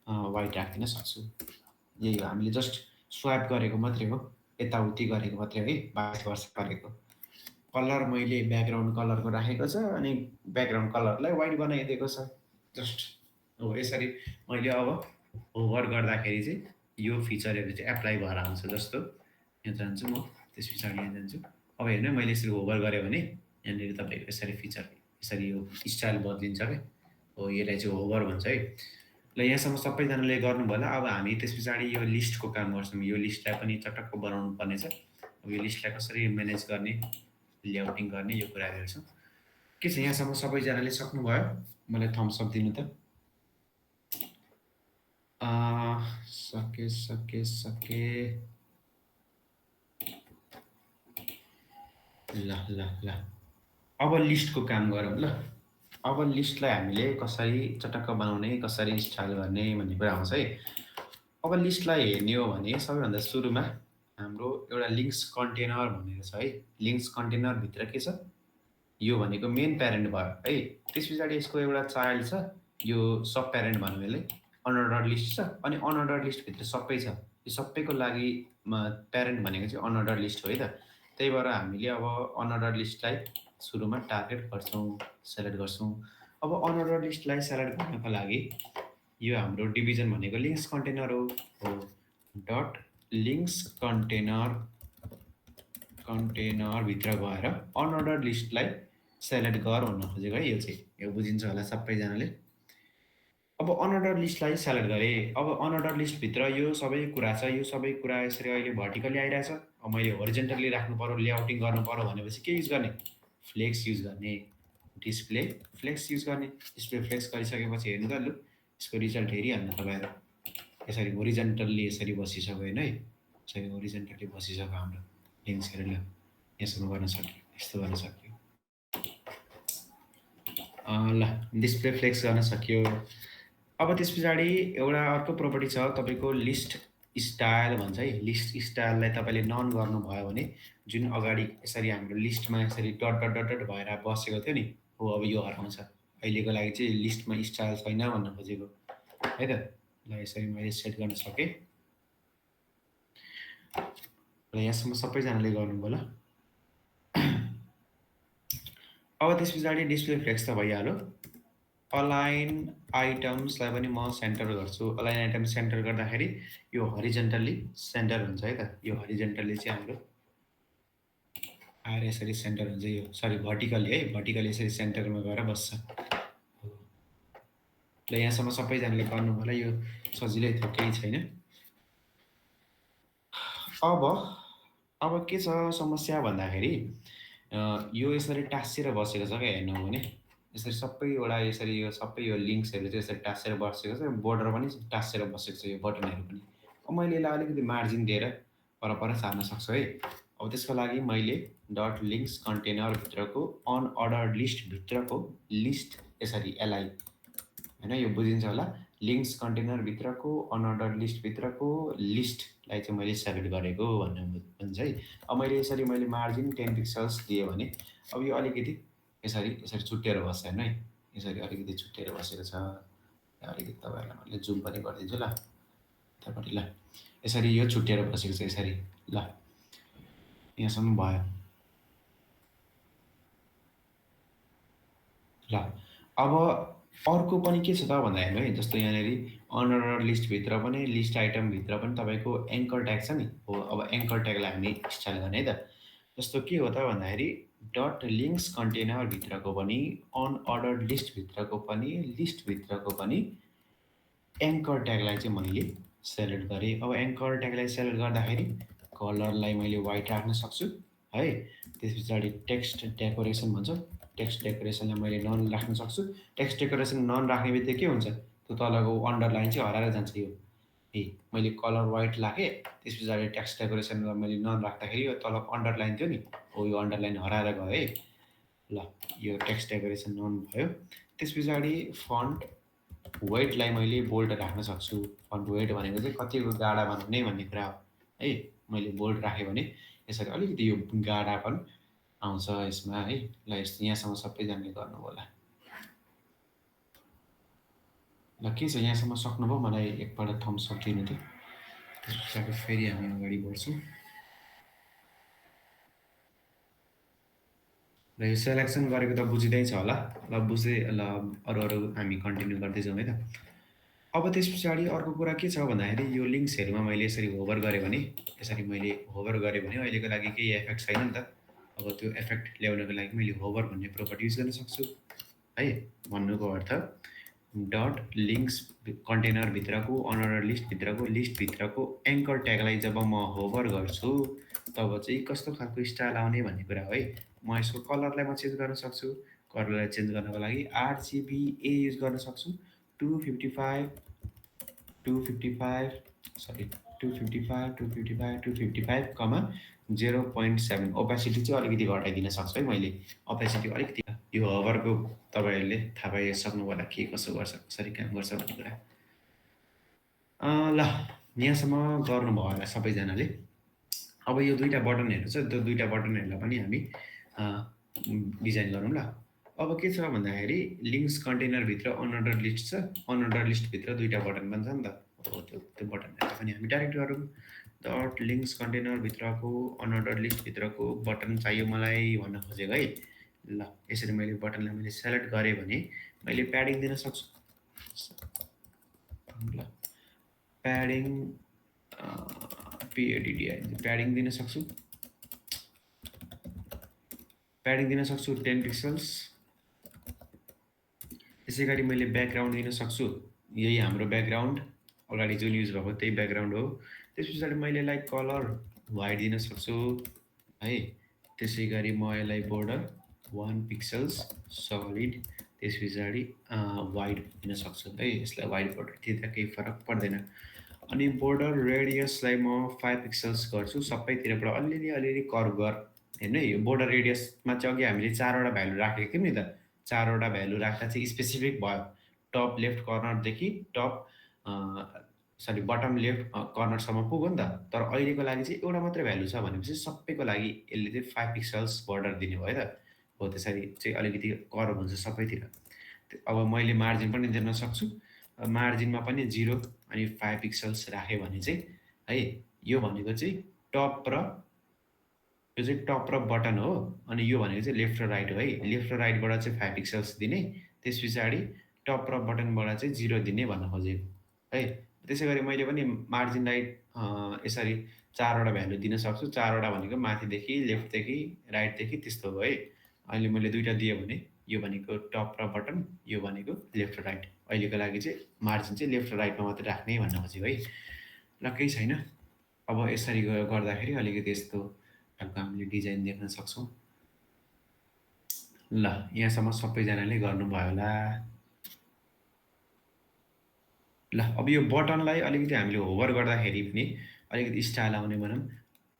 व्हाइट राखिदिन सक्छु। यही हो, हामीले जस्ट स्वाइप गरेको मात्रै हो, यताउति गरेको मात्रै है, 22 वर्ष गरेको। कलर मैले ब्याकग्राउन्ड कलरको राखेको छ अनि ब्याकग्राउन्ड कलरलाई व्हाइट बनाइदिएको छ जस्ट। हो यसरी मैले अब होभर गर्दाखेरि चाहिँ यो फिचरहरू चाहिँ एप्लाई भएर आउँछ। जस्तो यहाँ जान्छु म, त्यस पछाडि यहाँ जान्छु। अब हेर्नु मैले यसरी होभर गरेँ भने यहाँनिर तपाईँको यसरी फिचर, यसरी यो स्टाइल बदलिन्छ क्या। हो यसलाई चाहिँ होभर भन्छ है। ल यहाँसम्म सबैजनाले गर्नुभयो होला। अब हामी त्यस पछाडि यो लिस्टको काम गर्छौँ। यो लिस्टलाई पनि चटक्क बनाउनु पर्नेछ अब यो लिस्टलाई कसरी म्यानेज गर्ने, लेआउटिङ गर्ने यो कुरा हेर्छौँ। के छ यहाँसम्म सबैजनाले सक्नुभयो? मलाई थम्स अप दिनु त। सके ल अब लिस्टको काम गरौँ ल। अब लिस्टलाई हामीले कसरी चटक्क बनाउने, कसरी स्टाइल गर्ने भन्ने कुरा आउँछ है। अब लिस्टलाई हेर्ने हो भने सबैभन्दा सुरुमा हाम्रो एउटा लिङ्क्स कन्टेनर भनेर छ है। लिङ्क्स कन्टेनरभित्र के छ, यो भनेको मेन प्यारेन्ट भयो है। त्यस पछाडि यसको एउटा चाइल्ड छ, यो सब प्यारेन्ट भनौँ यसलाई, अनअर्डर लिस्ट छ, अनि अनअर्डर लिस्टभित्र सबै छ। यो सबैको लागि प्यारेन्ट भनेको चाहिँ अनअर्डर लिस्ट हो है त। त्यही भएर हामीले अब अनअर्डर लिस्टलाई सुरुमा टार्गेट गर्छौँ, सेलेक्ट गर्छौँ। अब अनअर्डर लिस्टलाई सेलेक्ट गर्नको लागि यो हाम्रो डिभिजन भनेको लिङ्क्स कन्टेनर हो। डट लिङ्क्स कन्टेनरभित्र गएर अनअर्डर लिस्टलाई सेलेक्ट गर भन्न खोजेको है। यो चाहिँ यो बुझिन्छ होला सबैजनाले। अब अनअर्डर लिस्टलाई सेलेक्ट गरेँ। अब अनअर्डर लिस्टभित्र यो सबै कुरा छ। यो सबै कुरा यसरी अहिले भर्टिकली आइरहेछ। अब मैले होरिजेन्टली राख्नु पर्यो, लेआउटिङ गर्नु पर्यो भनेपछि के युज गर्ने, फ्लेक्स युज गर्ने, डिस्प्ले फ्लेक्स युज गर्ने। डिस्प्ले फ्लेक्स गरिसकेपछि हेर्नु त, लु यसको रिजल्ट हेरिहाल्नु तपाईँहरू। यसरी होरिजेन्टल्ली यसरी बसिसक्यो होइन है, यसरी होरिजेन्टल्ली बसिसक्यो हाम्रो लिङ्क्सहरू। ल यसो गर्न सक्यो, यस्तो गर्न सक्यो। ल डिस्प्ले फ्लेक्स गर्न सक्यो। अब त्यस पछाडि एउटा अर्को प्रोपर्टी छ तपाईँको, लिस्ट स्टाइल भन्छ है। लिस्ट स्टाइललाई तपाईँले नन गर्नुभयो भने जुन अगाडि यसरी हाम्रो लिस्टमा यसरी डट डट डट डट भएर बसेको थियो नि, हो अब यो हराउँछ। अहिलेको लागि चाहिँ लिस्टमा स्टाइल छैन भन्न खोजेको है त। ल यसरी मैले सेट गर्न सकेँ। र यहाँसम्म सबैजनाले गर्नुभयो ल। अब त्यस पछाडि डिस्प्ले फ्लेक्स त भइहाल्यो। अलाइन आइटम्सलाई पनि म सेन्टर गर्छु। अलाइन आइटम सेन्टर गर्दाखेरि यो हरिजेन्टल्ली सेन्टर हुन्छ है त। यो हरिजेन्टल्ली चाहिँ हाम्रो आएर यसरी सेन्टर हुन्छ। यो सरी भर्टिकल्ली है, भर्टिकल्ली यसरी सेन्टरमा गएर बस्छ। ल यहाँसम्म सबैजनाले गर्नुभयो होला, यो सजिलै थियो, केही छैन। अब के छ समस्या भन्दाखेरि यो यसरी टाँसिएर बसेको छ क्या, हेर्नु हो भने यसरी सबैवटा यसरी यो सबै यो लिङ्क्सहरू चाहिँ यसरी टाँसेर बसेको छ। बोर्डर पनि टाँसेर बसेको छ, यो बटनहरू पनि। अब मैले यसलाई अलिकति मार्जिन दिएर परपर सार्न सक्छु है। अब त्यसको लागि मैले डट लिङ्क्स कन्टेनरभित्रको अनअर्डर लिस्टभित्रको लिस्ट यसरी एलआई होइन, यो बुझिन्छ होला। लिङ्क्स कन्टेनरभित्रको अनअर्डर लिस्टभित्रको लिस्टलाई चाहिँ मैले सेलेक्ट गरेको भन्ने भन्छ है। अब मैले यसरी मैले मार्जिन 10 पिक्सल्स दिएँ भने अब यो अलिकति यसरी छुट्टिएर बस्छ हेर्नु है। यसरी अलिकति छुट्टिएर बसेको छ। अलिकति तपाईँहरूलाई मैले जुम पनि गरिदिन्छु ल यतापट्टि। ल यसरी यो छुट्टिएर बसेको छ यसरी। ल यहाँसम्म भयो। ल अब अर्को पनि के छ त भन्दा हेर्नु है, जस्तो यहाँनिर अनअर्डर लिस्टभित्र पनि लिस्ट आइटमभित्र पनि तपाईँको एङ्कर ट्याग छ नि, हो अब एङ्कर ट्यागलाई हामी स्टाइल गर्ने है त। जस्तो के हो त भन्दाखेरि डट लिङ्क्स कन्टेनरभित्रको पनि अनअर्डर लिस्टभित्रको पनि लिस्टभित्रको पनि एङ्कर ट्यागलाई चाहिँ मैले सेलेक्ट गरेँ। अब एङ्कर ट्यागलाई सेलेक्ट गर्दाखेरि कलरलाई मैले वाइट राख्न सक्छु है। त्यस पछाडि टेक्स्ट डेकोरेसन भन्छ, टेक्स्ट डेकोरेसनलाई मैले नन राख्न सक्छु। टेक्स्ट डेकोरेसन नन राख्ने बित्तिकै के हुन्छ, त्यो तलको अन्डरलाइन चाहिँ हराएर जान्छ। यो मैले कलर वाइट राखेँ, त्यस पछाडि टेक्स्ट डेकोरेसनलाई मैले नन राख्दाखेरि यो तल अन्डरलाइन थियो नि, हो यो अन्डरलाइन हराएर गयो है। ल यो टेक्स्ट डेकोरेसन नन भयो। त्यस पछाडि फन्ट वेटलाई मैले बोल्ड राख्न सक्छु। फन्ट वेट भनेको चाहिँ कतिको गाढा बनाउने भन्ने कुरा हो है। मैले बोल्ड राखेँ भने यसरी अलिकति यो गाढापन आउँछ यसमा है। ल यहाँसम्म सबैजनाले गर्नुभयो होला। ल के छ यहाँसम्म सक्नुभयो, मलाई एकपल्ट थम्स अप दिनु त। त्यस पछाडि फेरि हामी अगाडि बढ्छौँ। र यो सेलेक्सन गरेको त बुझिँदै छ होला। ल बुझ्दै, ल अरू हामी कन्टिन्यू गर्दै जाउँ है त। अब त्यस पछाडि अर्को कुरा के छ भन्दाखेरि यो लिङ्क्सहरूमा मैले यसरी होभर गरेँ भने, यसरी मैले होभर गरेँ भने अहिलेको लागि केही इफेक्ट छैन नि त। अब त्यो इफेक्ट ल्याउनको लागि मैले होभर भन्ने प्रोपर्टी युज गर्न सक्छु है। भन्नुको अर्थ डट लिङ्क्स कन्टेनरभित्रको अनअर्डर लिस्टभित्रको लिस्टभित्रको एङ्कर ट्यागलाई जब म होभर गर्छु तब चाहिँ कस्तो खालको स्टाइल आउने भन्ने कुरा हो है। म यसको कलरलाई म चेन्ज गर्न सक्छु। कलरलाई चेन्ज गर्नको लागि RGBA युज गर्न सक्छु। 255 255 सरी 255 255 255 कमा 0.7 ओपेसिटी चाहिँ अलिकति घटाइदिन सक्छु है मैले। ओपेसिटी अलिकति यो हभरको तपाईँहरूले थाहा पाइसक्नु होला के कसो गर्छ कसरी काम गर्छ भन्ने कुरा। ल यहाँसम्म गर्नुभयो होला सबैजनाले। अब यो दुईवटा बटनहरू छ त्यो दुईवटा बटनहरूलाई पनि हामी डिजाइन गरौँ ल। अब के छ भन्दाखेरि लिङ्क्स कन्टेनरभित्र अनअर्डर लिस्ट छ। अनअर्डर लिस्टभित्र दुईवटा बटन पनि छ नि त। हो त्यो बटनहरूलाई पनि हामी डाइरेक्ट गरौँ। डट लिङ्क्स कन्टेनरभित्रको अनअर्डर लिस्टभित्रको बटन चाहियो मलाई भन्न खोजेको है। ल यसरी मैले बटनलाई मैले सेलेक्ट गरेँ भने मैले प्याडिङ दिन सक्छु। ल प्याडिङ प्याडिङ दिन सक्छु। प्याडिङ दिन सक्छु 10 पिक्सल्स। त्यसै गरी मैले ब्याकग्राउन्ड दिन सक्छु। यही हाम्रो ब्याकग्राउन्ड अगाडि जुन युज भएको त्यही ब्याकग्राउन्ड हो। त्यस पछाडि मैले यसलाई कलर वाइट दिन सक्छु है। त्यसै गरी म यसलाई बोर्डर 1 पिक्सल्स सलिड त्यस पछाडि वाइट दिन सक्छु है। यसलाई वाइट बोर्डर दिँदा केही फरक पर्दैन। अनि बोर्डर रेडियसलाई म 5 पिक्सल्स गर्छु। सबैतिरबाट अलिअलि कर्भ गर हेर्नु है। यो बोर्डर रेडियसमा चाहिँ अघि हामीले 4वटा भ्यालु राखेको थियौँ नि त। 4वटा भ्यालु राख्दा चाहिँ स्पेसिफिक भयो। टप लेफ्ट कर्नरदेखि बटम लेफ्ट कर्नरसम्म पुग्यो नि त। तर अहिलेको लागि चाहिँ एउटा मात्रै भ्यालु छ भनेपछि सबैको लागि यसले चाहिँ 5 पिक्सल्स बोर्डर दिने भयो त। हो त्यसरी चाहिँ अलिकति कर्भ हुन्छ सबैतिर। अब मैले मार्जिन पनि दिन सक्छु। मार्जिनमा पनि 0 अनि 5 पिक्सल्स राख्यो भने चाहिँ है यो भनेको चाहिँ टप र यो चाहिँ टप र बटन हो। अनि यो भनेको चाहिँ लेफ्ट र राइट हो है। लेफ्ट र राइटबाट चाहिँ 5 पिक्सल्स दिने त्यस पछाडि टप र बटनबाट चाहिँ 0 दिने भन्न खोजेको है। त्यसै गरी मैले पनि मार्जिनलाई यसरी 4वटा भ्यालु दिन सक्छु। 4वटा भनेको माथिदेखि लेफ्टदेखि राइटदेखि त्यस्तो हो है। अहिले मैले दुईवटा दिएँ भने यो भनेको टप र बटन यो भनेको लेफ्ट र राइट। अहिलेको लागि चाहिँ मार्जिन चाहिँ लेफ्ट र राइटमा मात्रै राख्ने भन्न खोजेको है। ल केही छैन। अब यसरी गर्दाखेरि अलिकति यस्तो खालको हामीले डिजाइन देख्न सक्छौँ। ल यहाँसम्म सबैजनाले गर्नुभयो होला। ल अब यो बटनलाई अलिकति हामीले होभर गर्दाखेरि पनि अलिकति स्टाइल आउने भनौँ।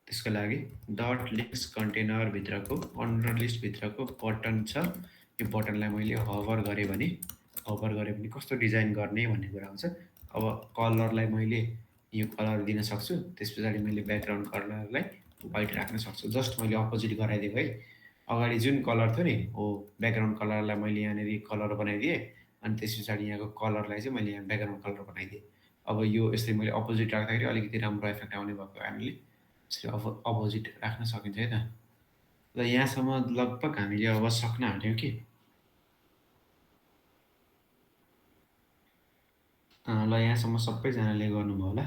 त्यसको लागि डट लिङ्क्स कन्टेनरभित्रको अनअर्डर लिस्टभित्रको बटन छ। यो बटनलाई मैले होभर गरेँ भने कस्तो डिजाइन गर्ने भन्ने कुरा हुन्छ। अब कलरलाई मैले यो कलर दिन सक्छु। त्यस पछाडि मैले ब्याकग्राउन्ड कलरलाई वाइट राख्न सक्छु। जस्ट मैले अपोजिट गराइदिएको है। अगाडि जुन कलर थियो नि हो ब्याकग्राउन्ड कलरलाई मैले यहाँनिर कलर बनाइदिएँ। अनि त्यस पछाडि यहाँको कलरलाई चाहिँ मैले यहाँ ब्याकग्राउन्ड कलर बनाइदिएँ। अब यो यसरी मैले अपोजिट राख्दाखेरि अलिकति राम्रो इफेक्ट आउने भएको कारणले यसरी अपोजिट राख्न सकिन्छ है त। ल यहाँसम्म लगभग हामीले अब सक्न आँट्यौँ कि। ल यहाँसम्म सबैजनाले गर्नुभयो होला।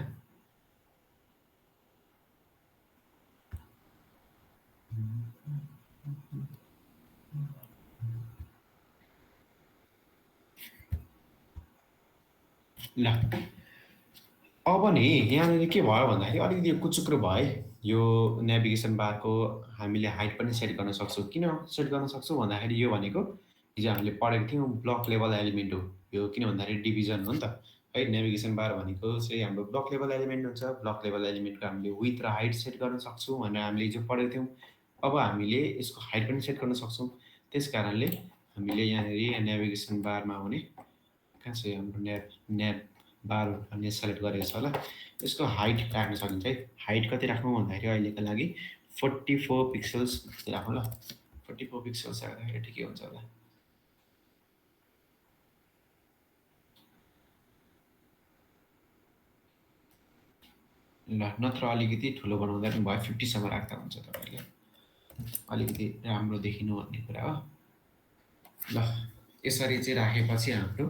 ल अब नि यहाँनिर के भयो भन्दाखेरि अलिकति कुचुक्रो भयो है। यो नेभिगेसन बारको हामीले हाइट पनि सेट गर्न सक्छौँ। किन सेट गर्न सक्छौँ भन्दाखेरि यो भनेको हिजो हामीले पढेको थियौँ ब्लक लेभल एलिमेन्ट हो यो। किन भन्दाखेरि डिभिजन हो नि त है। नेभिगेसन बार भनेको चाहिँ हाम्रो ब्लक लेभल एलिमेन्ट हुन्छ। ब्लक लेभल एलिमेन्टको हामीले विथ र हाइट सेट गर्न सक्छौँ भनेर हामीले हिजो पढेको थियौँ। अब हामीले यसको हाइट पनि सेट गर्न सक्छौँ। त्यस कारणले हामीले यहाँनिर नेभिगेसन बारमा हुने कहाँ छ हाम्रो नेभ बार भन्ने सेलेक्ट गरेको छ होला। यसको हाइट राख्न सकिन्छ है। हाइट कति राख्नु भन्दाखेरि अहिलेको लागि 44 पिक्सल्स राखौँ ल। 44 पिक्सल्स राख्दाखेरि ठिकै हुन्छ होला। ल नत्र अलिकति ठुलो बनाउँदा पनि भयो। 50 सम्म राख्दा हुन्छ तपाईँले अलिकति राम्रो देखिनु भन्ने कुरा हो। ल यसरी चाहिँ राखेपछि हाम्रो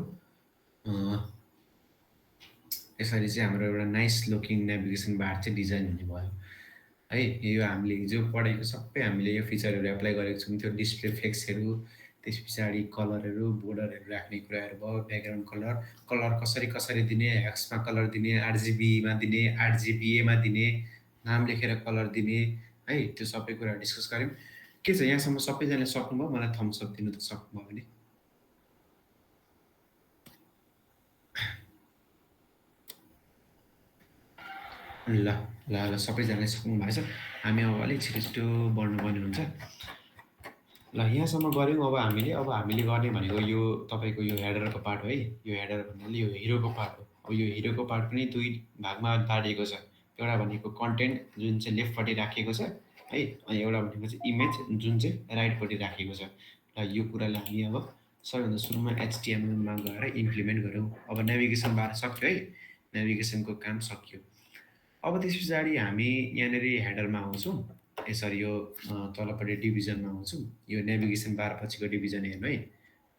यसरी चाहिँ हाम्रो एउटा नाइस लुकिङ नेभिगेसन बार चाहिँ डिजाइन हुने भयो है। यो हामीले हिजो पढेको सबै हामीले यो फिचरहरू एप्लाई गरेको छौँ। त्यो डिस्प्ले फ्लेक्सहरू त्यस पछाडि कलरहरू, बोर्डरहरू राख्ने कुराहरू भयो, ब्याकग्राउन्ड कलर, कलर कसरी दिने, हेक्समा कलर दिने, 8 GB मा दिने, 8 GB दिने, नाम लेखेर कलर दिने, है? त्यो सबै कुरा डिस्कस गऱ्यौँ। के छ यहाँसम्म सबैजनाले सक्नुभयो? मलाई थम्स अप दिनु त सक्नुभयो भने? ल, ल सबैजनाले सक्नुभएछ। हामी अब अलिक छिटो बढ्नुपर्ने हुन्छ। ल यहाँसम्म गऱ्यौँ अब हामीले गर्ने भनेको यो तपाईँको यो हेडरको पार्ट हो है। यो हेडर भन्नाले यो हिरोको पार्ट हो। अब यो हिरोको पार्ट पनि 2 भागमा बाँडिएको छ। एउटा भनेको कन्टेन्ट जुन चाहिँ लेफ्टपट्टि राखिएको छ है, अनि एउटा भनेको चाहिँ इमेज जुन चाहिँ राइटपट्टि राखिएको छ। र यो कुरालाई हामी अब सबैभन्दा सुरुमा HTML-मा गएर इम्प्लिमेन्ट गरौँ। अब नेभिगेसन बार सक्यो है, नेभिगेसनको काम सकियो। अब त्यस पछाडि हामी यहाँनिर हेडरमा आउँछौँ। यसरी यो तलपट्टि डिभिजनमा आउँछौँ। यो नेभिगेसन बार पछिको डिभिजन हेर्नु है,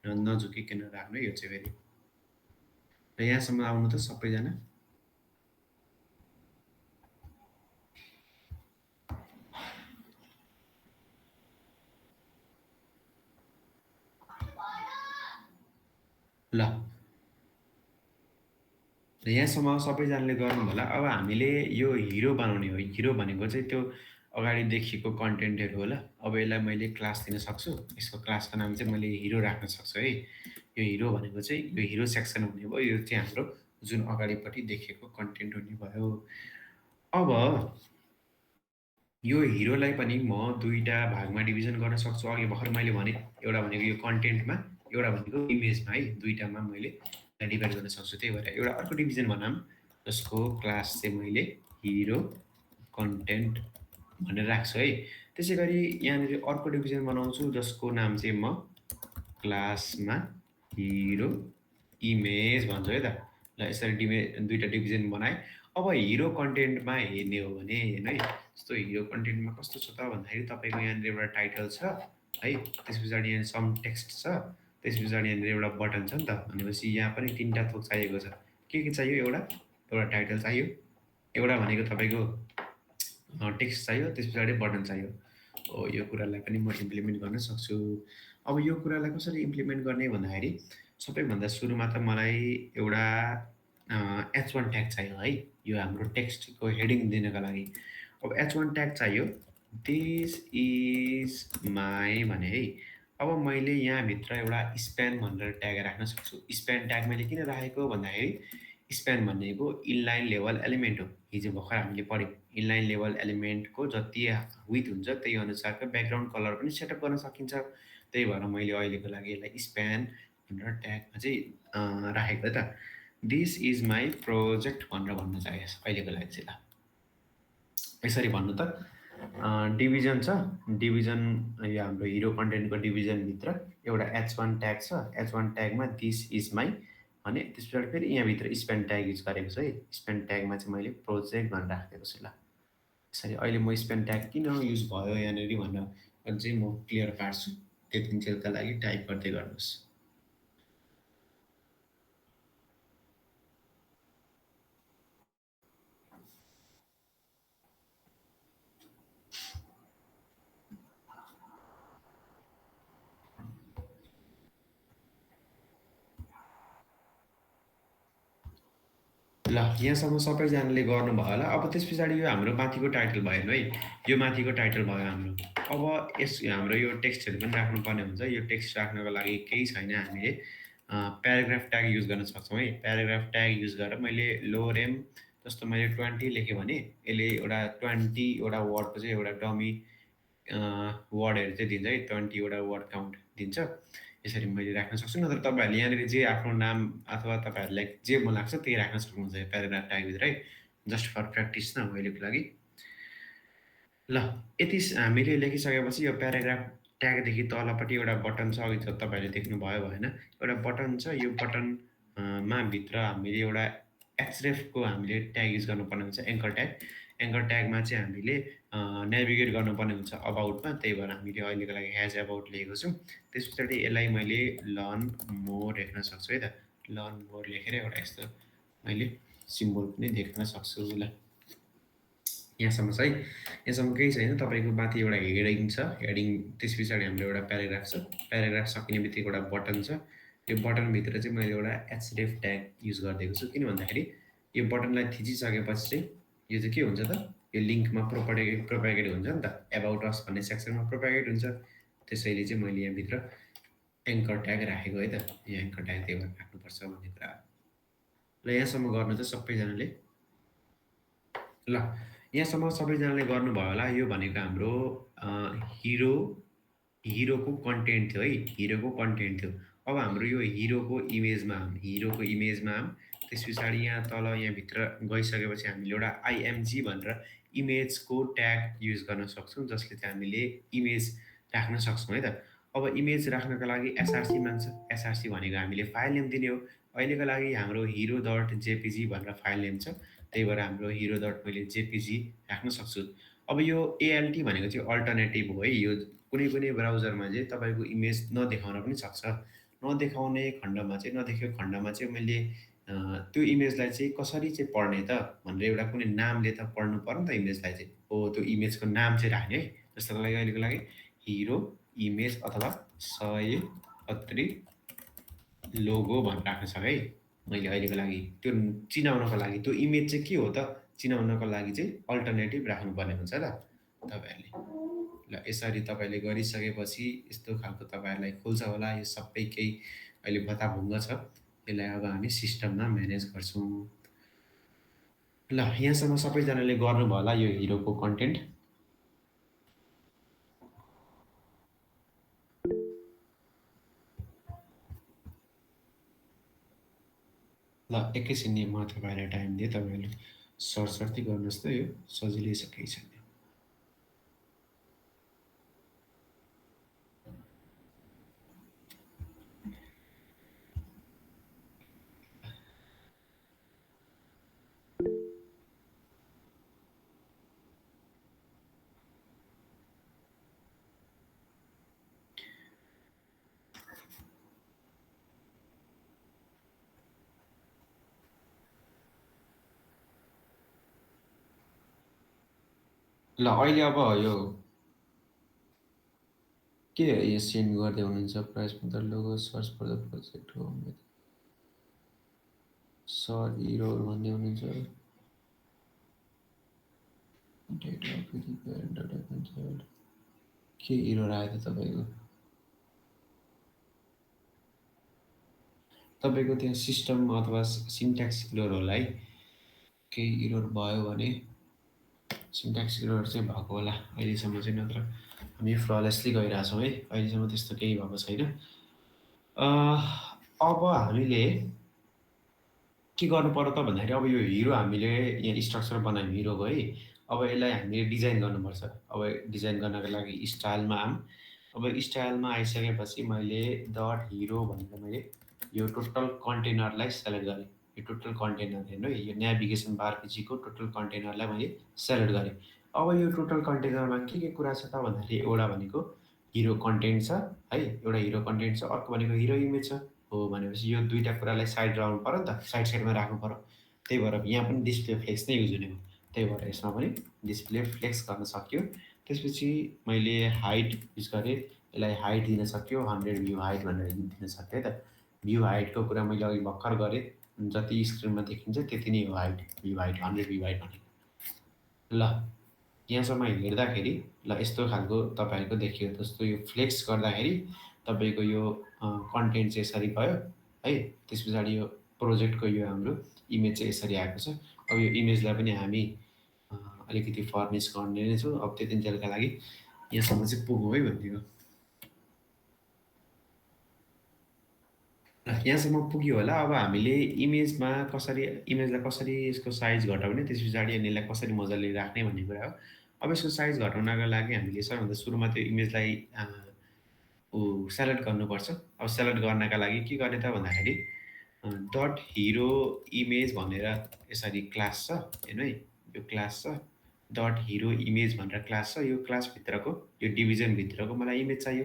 नझुकिकन राख्नु यो चाहिँ फेरि। र यहाँसम्म आउनु त सबैजना। ल र यहाँसम्म सबैजनाले गर्नु होला। अब हामीले यो हिरो बनाउने हो। हिरो भनेको चाहिँ त्यो अगाडि देखिएको कन्टेन्टहरू होला। अब यसलाई मैले क्लास दिन सक्छु। यसको क्लासको नाम चाहिँ मैले हिरो राख्न सक्छु है। यो हिरो भनेको चाहिँ यो हिरो सेक्सन हुने भयो। यो चाहिँ हाम्रो जुन अगाडिपट्टि देखेको कन्टेन्ट हुने भयो। अब यो हिरोलाई पनि म 2टा भागमा डिभिजन गर्न सक्छु। अघि भर्खर मैले भने एउटा भनेको यो कन्टेन्टमा, एउटा भनेको इमेजमा है। 2टामा मैले डिभाइड गर्न सक्छु। त्यही भएर एउटा अर्को डिभिजन बनाऊँ जसको क्लास चाहिँ मैले हिरो कन्टेन्ट भनेर राख्छु है। त्यसै गरी यहाँनिर अर्को डिभिजन बनाउँछु जसको नाम चाहिँ म क्लासमा हिरो इमेज भन्छु है त। ल यसरी 2टा डिभिजन बनाएँ। अब हिरो कन्टेन्टमा हेर्ने हो भने हेर्नु है, जस्तो हिरो कन्टेन्टमा कस्तो छ त भन्दाखेरि तपाईँको यहाँनिर एउटा टाइटल छ है, त्यस पछाडि यहाँ सम टेक्स्ट छ, त्यस पछाडि यहाँनिर एउटा बटन छ नि त। भनेपछि यहाँ पनि 3टा थोक चाहिएको छ। के चाहियो? एउटा टाइटल चाहियो, एउटा भनेको तपाईँको टेक्स्ट चाहियो, त्यस पछाडि बटन चाहियो। हो, यो कुरालाई पनि म इम्प्लिमेन्ट गर्न सक्छु। अब यो कुरालाई कसरी इम्प्लिमेन्ट गर्ने भन्दाखेरि सबैभन्दा सुरुमा त मलाई एउटा H1 ट्याग चाहियो है। यो हाम्रो टेक्स्टको हेडिङ दिनको लागि। अब H1 ट्याग चाहियो। दिस इज माई भने है। अब मैले यहाँभित्र एउटा स्प्यान भनेर ट्याग राख्न सक्छु। स्प्यान ट्याग मैले किन राखेको भन्दाखेरि स्प्यान भनेको इनलाइन लेभल एलिमेन्ट हो। हिजो भर्खर हामीले पढ्यौँ। इनलाइन लेभल एलिमेन्टको जति विथ हुन्छ त्यही अनुसारको ब्याकग्राउन्ड कलर पनि सेटअप गर्न सकिन्छ। त्यही भएर मैले अहिलेको लागि यसलाई स्प्यान भनेर ट्यागमा चाहिँ राखेको त। दिस इज माई प्रोजेक्ट भनेर भन्न चाहेको अहिलेको लागि चाहिँ। ल यसरी भन्नु त। डिभिजन छ। डिभिजन यो हाम्रो हिरो कन्टेन्टको डिभिजनभित्र एउटा H1 ट्याग छ। H1 ट्यागमा दिस इज माई भने त्यस पछाडि फेरि यहाँभित्र स्प्यान ट्याग युज गरेको छु है। स्प्यान ट्यागमा चाहिँ मैले प्रोजेक्ट भनेर राखिदिएको छु। ल यसरी अहिले म स्प्यान ट्याग किन युज भयो यहाँनिर भनेर अझै म क्लियर पार्छु। त्यतिन्जेलका लागि टाइप गर्दै गर्नुहोस्। ल यहाँसम्म सबैजनाले गर्नुभयो होला। अब त्यस पछाडि यो हाम्रो माथिको टाइटल भयो है। यो माथिको टाइटल भयो हाम्रो। अब हाम्रो यो टेक्स्टहरू पनि राख्नुपर्ने हुन्छ। यो टेक्स्ट राख्नको लागि केही छैन, हामीले प्याराग्राफ ट्याग युज गर्न सक्छौँ है। प्याराग्राफ ट्याग युज गरेर मैले लोरेम जस्तो मैले 20 लेखेँ भने यसले एउटा 20 वटा वर्डको चाहिँ एउटा डमी वर्डहरू चाहिँ दिन्छ है। 20 वटा वर्ड काउन्ट दिन्छ। यसरी मैले राख्न सक्छु। नत्र तपाईँहरूले यहाँनिर जे आफ्नो नाम अथवा तपाईँहरूलाई जे मन लाग्छ त्यही राख्न सक्नुहुन्छ यो प्याराग्राफ ट्यागभित्र है। जस्ट फर प्र्याक्टिस न अहिलेको लागि। ल यति हामीले लेखिसकेपछि यो प्याराग्राफ ट्यागदेखि तलपट्टि एउटा बटन छ। अघि तपाईँहरूले देख्नुभयो भएन, एउटा बटन छ। यो बटन मा भित्र हामीले एउटा एक्सरेफको हामीले ट्याग युज गर्नुपर्ने हुन्छ, एङ्कर ट्याग। एङ्कर ट्यागमा चाहिँ हामीले नेभिगेट गर्नुपर्ने हुन्छ अबाउटमा। त्यही भएर हामीले अहिलेको लागि हेज अबाउट लेखेको छौँ। त्यस पछाडि यसलाई मैले लर्न मोर लेख्न सक्छु है त। लर्न मोर लेखेर एउटा यस्तो मैले सिम्बल पनि देख्न सक्छु। ल यहाँसम्म छ है। यहाँसम्म केही छैन। तपाईँको माथि एउटा हेडिङ छ, हेडिङ त्यस पछाडि हाम्रो एउटा प्याराग्राफ छ। प्याराग्राफ सकिने बित्तिकै एउटा बटन छ। यो बटनभित्र चाहिँ मैले एउटा href ट्याग युज गरिदिएको छु। किन भन्दाखेरि यो बटनलाई थिचिसकेपछि चाहिँ यो चाहिँ के हुन्छ त, यो लिङ्कमा प्रोपागेट हुन्छ नि त, एबाउट अस भन्ने सेक्सनमा प्रोपागेट हुन्छ। त्यसैले चाहिँ मैले यहाँभित्र एङ्कर ट्याग राखेको है त। यो एङ्कर ट्याग त्यही भएर राख्नुपर्छ भन्ने कुरा हो। ल यहाँसम्म गर्नु त सबैजनाले। ल यहाँसम्म सबैजनाले गर्नुभयो होला। यो भनेको हाम्रो हिरोको कन्टेन्ट थियो है, हिरोको कन्टेन्ट थियो। अब हाम्रो यो हिरोको इमेजमा त्यस पछाडि यहाँ तल यहाँभित्र गइसकेपछि हामीले एउटा आइएमजी भनेर इमेजको ट्याग युज गर्न सक्छौँ, जसले चाहिँ हामीले इमेज राख्न सक्छौँ है त। अब इमेज राख्नका लागि एसआरसी माग्छ। एसआरसी भनेको हामीले फाइल नेम दिने हो। अहिलेको लागि हाम्रो हिरो डट जेपिजी भनेर फाइल नेम छ, त्यही भएर हाम्रो हिरो डट मैले जेपिजी राख्न सक्छु। अब यो एएलटी भनेको चाहिँ अल्टरनेटिभ हो है। यो कुनै कुनै ब्राउजरमा चाहिँ तपाईँको इमेज नदेखाउन पनि सक्छ। नदेखेको खण्डमा चाहिँ मैले त्यो इमेजलाई चाहिँ कसरी चाहिँ पढ्ने त भनेर एउटा कुनै नामले त पढ्नु पर्यो नि त इमेजलाई चाहिँ। हो, त्यो इमेजको नाम चाहिँ राख्ने है। जस्तोको लागि अहिलेको लागि हिरो इमेज अथवा 100 लोगो भनेर राख्न सक्छ है मैले अहिलेको लागि। त्यो चिनाउनको लागि त्यो इमेज चाहिँ के हो त चिनाउनको लागि चाहिँ अल्टरनेटिभ राख्नुपर्ने हुन्छ त तपाईँहरूले। ल यसरी तपाईँले गरिसकेपछि यस्तो खालको तपाईँहरूलाई खुल्छ होला। यो सबै केही अहिले भताभुङ्ग छ। यसलाई अब हामी सिस्टममा म्यानेज गर्छौँ। ल यहाँसम्म सबैजनाले गर्नुभयो होला यो हिरोको कन्टेन्ट। ल एकैछिन म तपाईँलाई टाइम दिएँ, तपाईँहरूले सरसर्ती गर्नुहोस् त। यो सजिलै छ, केही छैन। ल अहिले अब यो के यो सेन्ड गर्दै हुनुहुन्छ? Price for the logo, search for the project हो, सर हिरो भन्दै हुनुहुन्छ। डेटा के हिरो आयो त तपाईँको? तपाईँको त्यहाँ सिस्टम अथवा सिन्ट्याक्स इरर होला है। केही इरर भयो भने सिन्ट्याक्स इरर चाहिँ भएको होला अहिलेसम्म चाहिँ, नत्र हामी फ्ललेसली गइरहेछौँ है। अहिलेसम्म त्यस्तो केही भएको छैन। अब हामीले के गर्नु पर्यो त भन्दाखेरि अब यो हिरो हामीले यहाँ स्ट्रक्चर बनायौँ हिरोको है। अब यसलाई हामीले डिजाइन गर्नुपर्छ। अब डिजाइन गर्नको लागि स्टाइलमा अब स्टाइलमा आइसकेपछि मैले डट हिरो भनेर मैले यो टोटल कन्टेनरलाई सेलेक्ट गरेँ। यो टोटल कन्टेनर हेर्नु है, यो नेभिगेसन बार पछिको टोटल कन्टेनरलाई मैले सेलेक्ट गरेँ। अब यो टोटल कन्टेनरमा के कुरा छ त भन्दाखेरि एउटा भनेको हिरो कन्टेन्ट छ है, एउटा हिरो कन्टेन्ट छ, अर्को भनेको हिरो इमेज छ। हो भनेपछि यो दुईवटा कुरालाई साइड राख्नु पऱ्यो नि त, साइडमा राख्नु पऱ्यो। त्यही भएर यहाँ पनि डिस्प्ले फ्लेक्स नै युज हुने हो। त्यही भएर यसमा पनि डिस्प्ले फ्लेक्स गर्न सक्यो। त्यसपछि मैले हाइट युज गरेँ। यसलाई हाइट दिन सक्यो, 100 भ्यू हाइट भनेर दिन सक्यो है त। भ्यू हाइटको कुरा मैले अघि भर्खर गरेँ। जति स्क्रिनमा देखिन्छ त्यति नै हो height, view height 100 view height भनेको। ल यहाँसम्म हेर्दाखेरि ल यस्तो खालको तपाईँहरूको देखियो। जस्तो यो फ्लेक्स गर्दाखेरि तपाईँको यो कन्टेन्ट चाहिँ यसरी भयो है। त्यस पछाडि यो प्रोजेक्टको यो हाम्रो इमेज चाहिँ यसरी आएको छ। अब यो इमेजलाई पनि हामी अलिकति फर्निस गर्ने नै छौँ। अब त्यतिन्जेलका लागि यहाँसम्म चाहिँ पुगौँ है भनिदिएको। यहाँसम्म पुग्यो होला। अब हामीले इमेजलाई कसरी यसको साइज घटाउने, त्यस पछाडि अनि यसलाई कसरी मजाले राख्ने भन्ने कुरा हो। अब यसको साइज घटाउनका लागि हामीले सबैभन्दा सुरुमा त्यो इमेजलाई सेलेक्ट गर्नुपर्छ। अब सेलेक्ट गर्नका लागि के गर्ने त भन्दाखेरि डट हिरो इमेज भनेर यसरी क्लास छ हेर्नु है। यो क्लास छ डट हिरो इमेज भनेर क्लास छ। यो क्लासभित्रको यो डिभिजनभित्रको मलाई इमेज चाहियो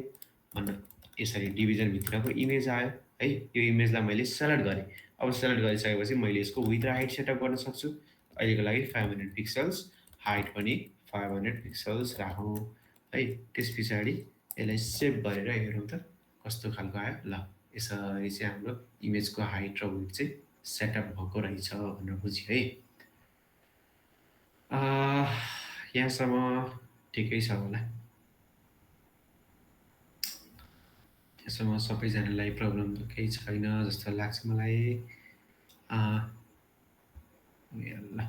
भनेर यसरी डिभिजनभित्रको इमेज आयो है। यो इमेजलाई मैले सेलेक्ट गरेँ। अब सेलेक्ट गरिसकेपछि मैले यसको विथ र हाइट सेटअप गर्न सक्छु। अहिलेको लागि 500 पिक्सल्स हाइट पनि 500 पिक्सल्स राखौँ है। त्यस पछाडि यसलाई सेभ गरेर हेरौँ त कस्तो खालको आयो। ल यसरी चाहिँ हाम्रो इमेजको हाइट र विड्थ चाहिँ सेटअप भएको रहेछ भनेर बुझ्यो है। यहाँसम्म ठिकै छ होला। त्यसमा सबैजनालाई प्रब्लम त केही छैन जस्तो लाग्छ मलाई। ल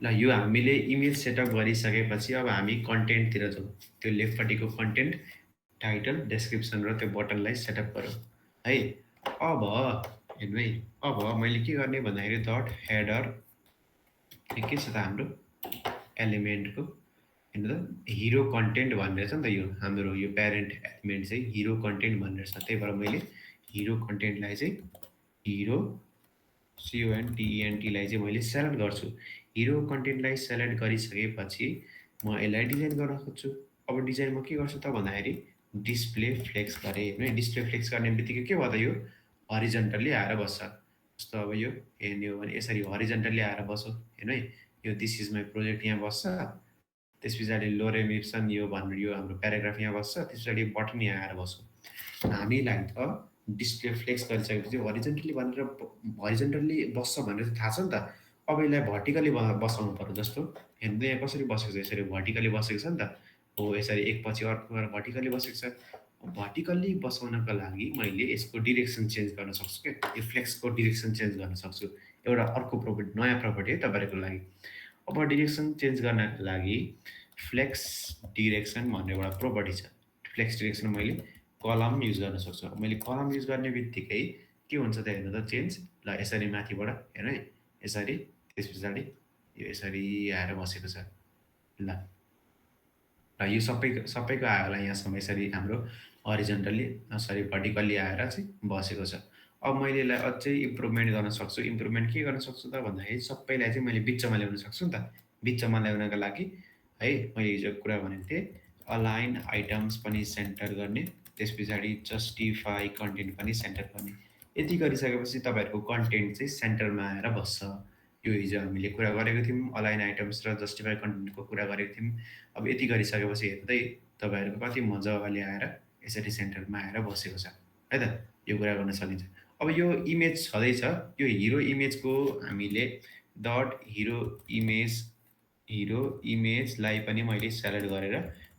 ल यो हामीले इमेज सेटअप गरिसकेपछि अब हामी कन्टेन्टतिर जाउँ। त्यो लेफ्टपट्टिको कन्टेन्ट, टाइटल, डेस्क्रिप्सन र त्यो बटनलाई सेटअप गरौँ है। अब हेर्नु है, अब मैले के गर्ने भन्दाखेरि डट हेडर के छ त हाम्रो एलिमेन्टको हेर्नु त हिरो कन्टेन्ट भनेर छ नि त। यो हाम्रो यो प्यारेन्ट एलिमेन्ट चाहिँ हिरो कन्टेन्ट भनेर छ। त्यही भएर मैले हिरो कन्टेन्टलाई चाहिँ हिरो CONTENTलाई चाहिँ मैले सेलेक्ट गर्छु। हिरो कन्टेन्टलाई सेलेक्ट गरिसकेपछि म यसलाई डिजाइन गर्न खोज्छु। अब डिजाइन म के गर्छु त भन्दाखेरि डिस्प्ले फ्लेक्स गरेँ होइन। डिस्प्ले फ्लेक्स गर्ने बित्तिकै के भयो त यो हरिजन्टल्ली आएर बस्छ। जस्तो अब यो हेर्ने हो भने यसरी हरिजन्टल्ली आएर बस्यो हेर्नु है। यो दिस इज माई प्रोजेक्ट यहाँ बस्छ। त्यस पछाडि लोरेम इप्सन यो भनेर यो हाम्रो प्याराग्राफ यहाँ बस्छ। त्यस पछाडि बटन यहाँ आएर बस्छ। हामीलाई त डिस्प्ले फ्लेक्स गरिसकेपछि हरिजन्टल्ली भनेर हरिजन्टल्ली बस्छ भनेर थाहा छ नि त। अब यसलाई भर्टिकल्ली बसाउनु पर्यो। जस्तो हेर्नु यहाँ कसरी बसेको छ, यसरी भर्टिकल्ली बसेको छ नि त। हो यसरी एकपछि अर्को गरेर भर्टिकल्ली बसेको छ। भर्टिकल्ली बसाउनको लागि मैले यसको डिरेक्सन चेन्ज गर्न सक्छु क्या। यो फ्लेक्सको डिरेक्सन चेन्ज गर्न सक्छु। एउटा अर्को प्रपर्टी, नयाँ प्रपर्टी है तपाईँहरूको लागि। अब डिरेक्सन चेन्ज गर्नको लागि फ्लेक्स डिरेक्सन भनेर एउटा प्रपर्टी छ। फ्लेक्स डिरेक्सन मैले कलम युज गर्न सक्छु। मैले कलम युज गर्ने बित्तिकै के हुन्छ त हेर्नु त चेन्ज। ल यसरी माथिबाट हेर्नु है, यसरी त्यस पछाडि यो यसरी आएर बसेको छ। ल र यो सबैको आयो होला यहाँसम्म। यसरी हाम्रो हरिजन्टल्ली सरी भर्टिकल्ली आएर चाहिँ बसेको छ। अब मैले यसलाई अझै इम्प्रुभमेन्ट गर्न सक्छु। इम्प्रुभमेन्ट के गर्न सक्छु त भन्दाखेरि सबैलाई चाहिँ मैले बिचमा ल्याउन सक्छु नि त। बिचमा ल्याउनका लागि है मैले हिजो कुरा भनेको थिएँ अलाइन आइटम्स पनि सेन्टर गर्ने, त्यस पछाडि जस्टिफाई कन्टेन्ट पनि सेन्टर गर्ने। यति गरिसकेपछि तपाईँहरूको कन्टेन्ट चाहिँ सेन्टरमा आएर बस्छ। यो हिजो हामीले कुरा गरेको थियौँ अलाइन आइटम्स र जस्टिफाई कन्टेन्टको कुरा गरेको थियौँ। अब यति गरिसकेपछि हेर्दै तपाईँहरूको कति मजाले आएर यसरी सेन्टरमा आएर बसेको छ है त। यो कुरा गर्न सकिन्छ। अब यो इमेज छँदैछ। यो हिरो इमेजको हामीले डट हिरो इमेजलाई पनि मैले सेलेक्ट गरेर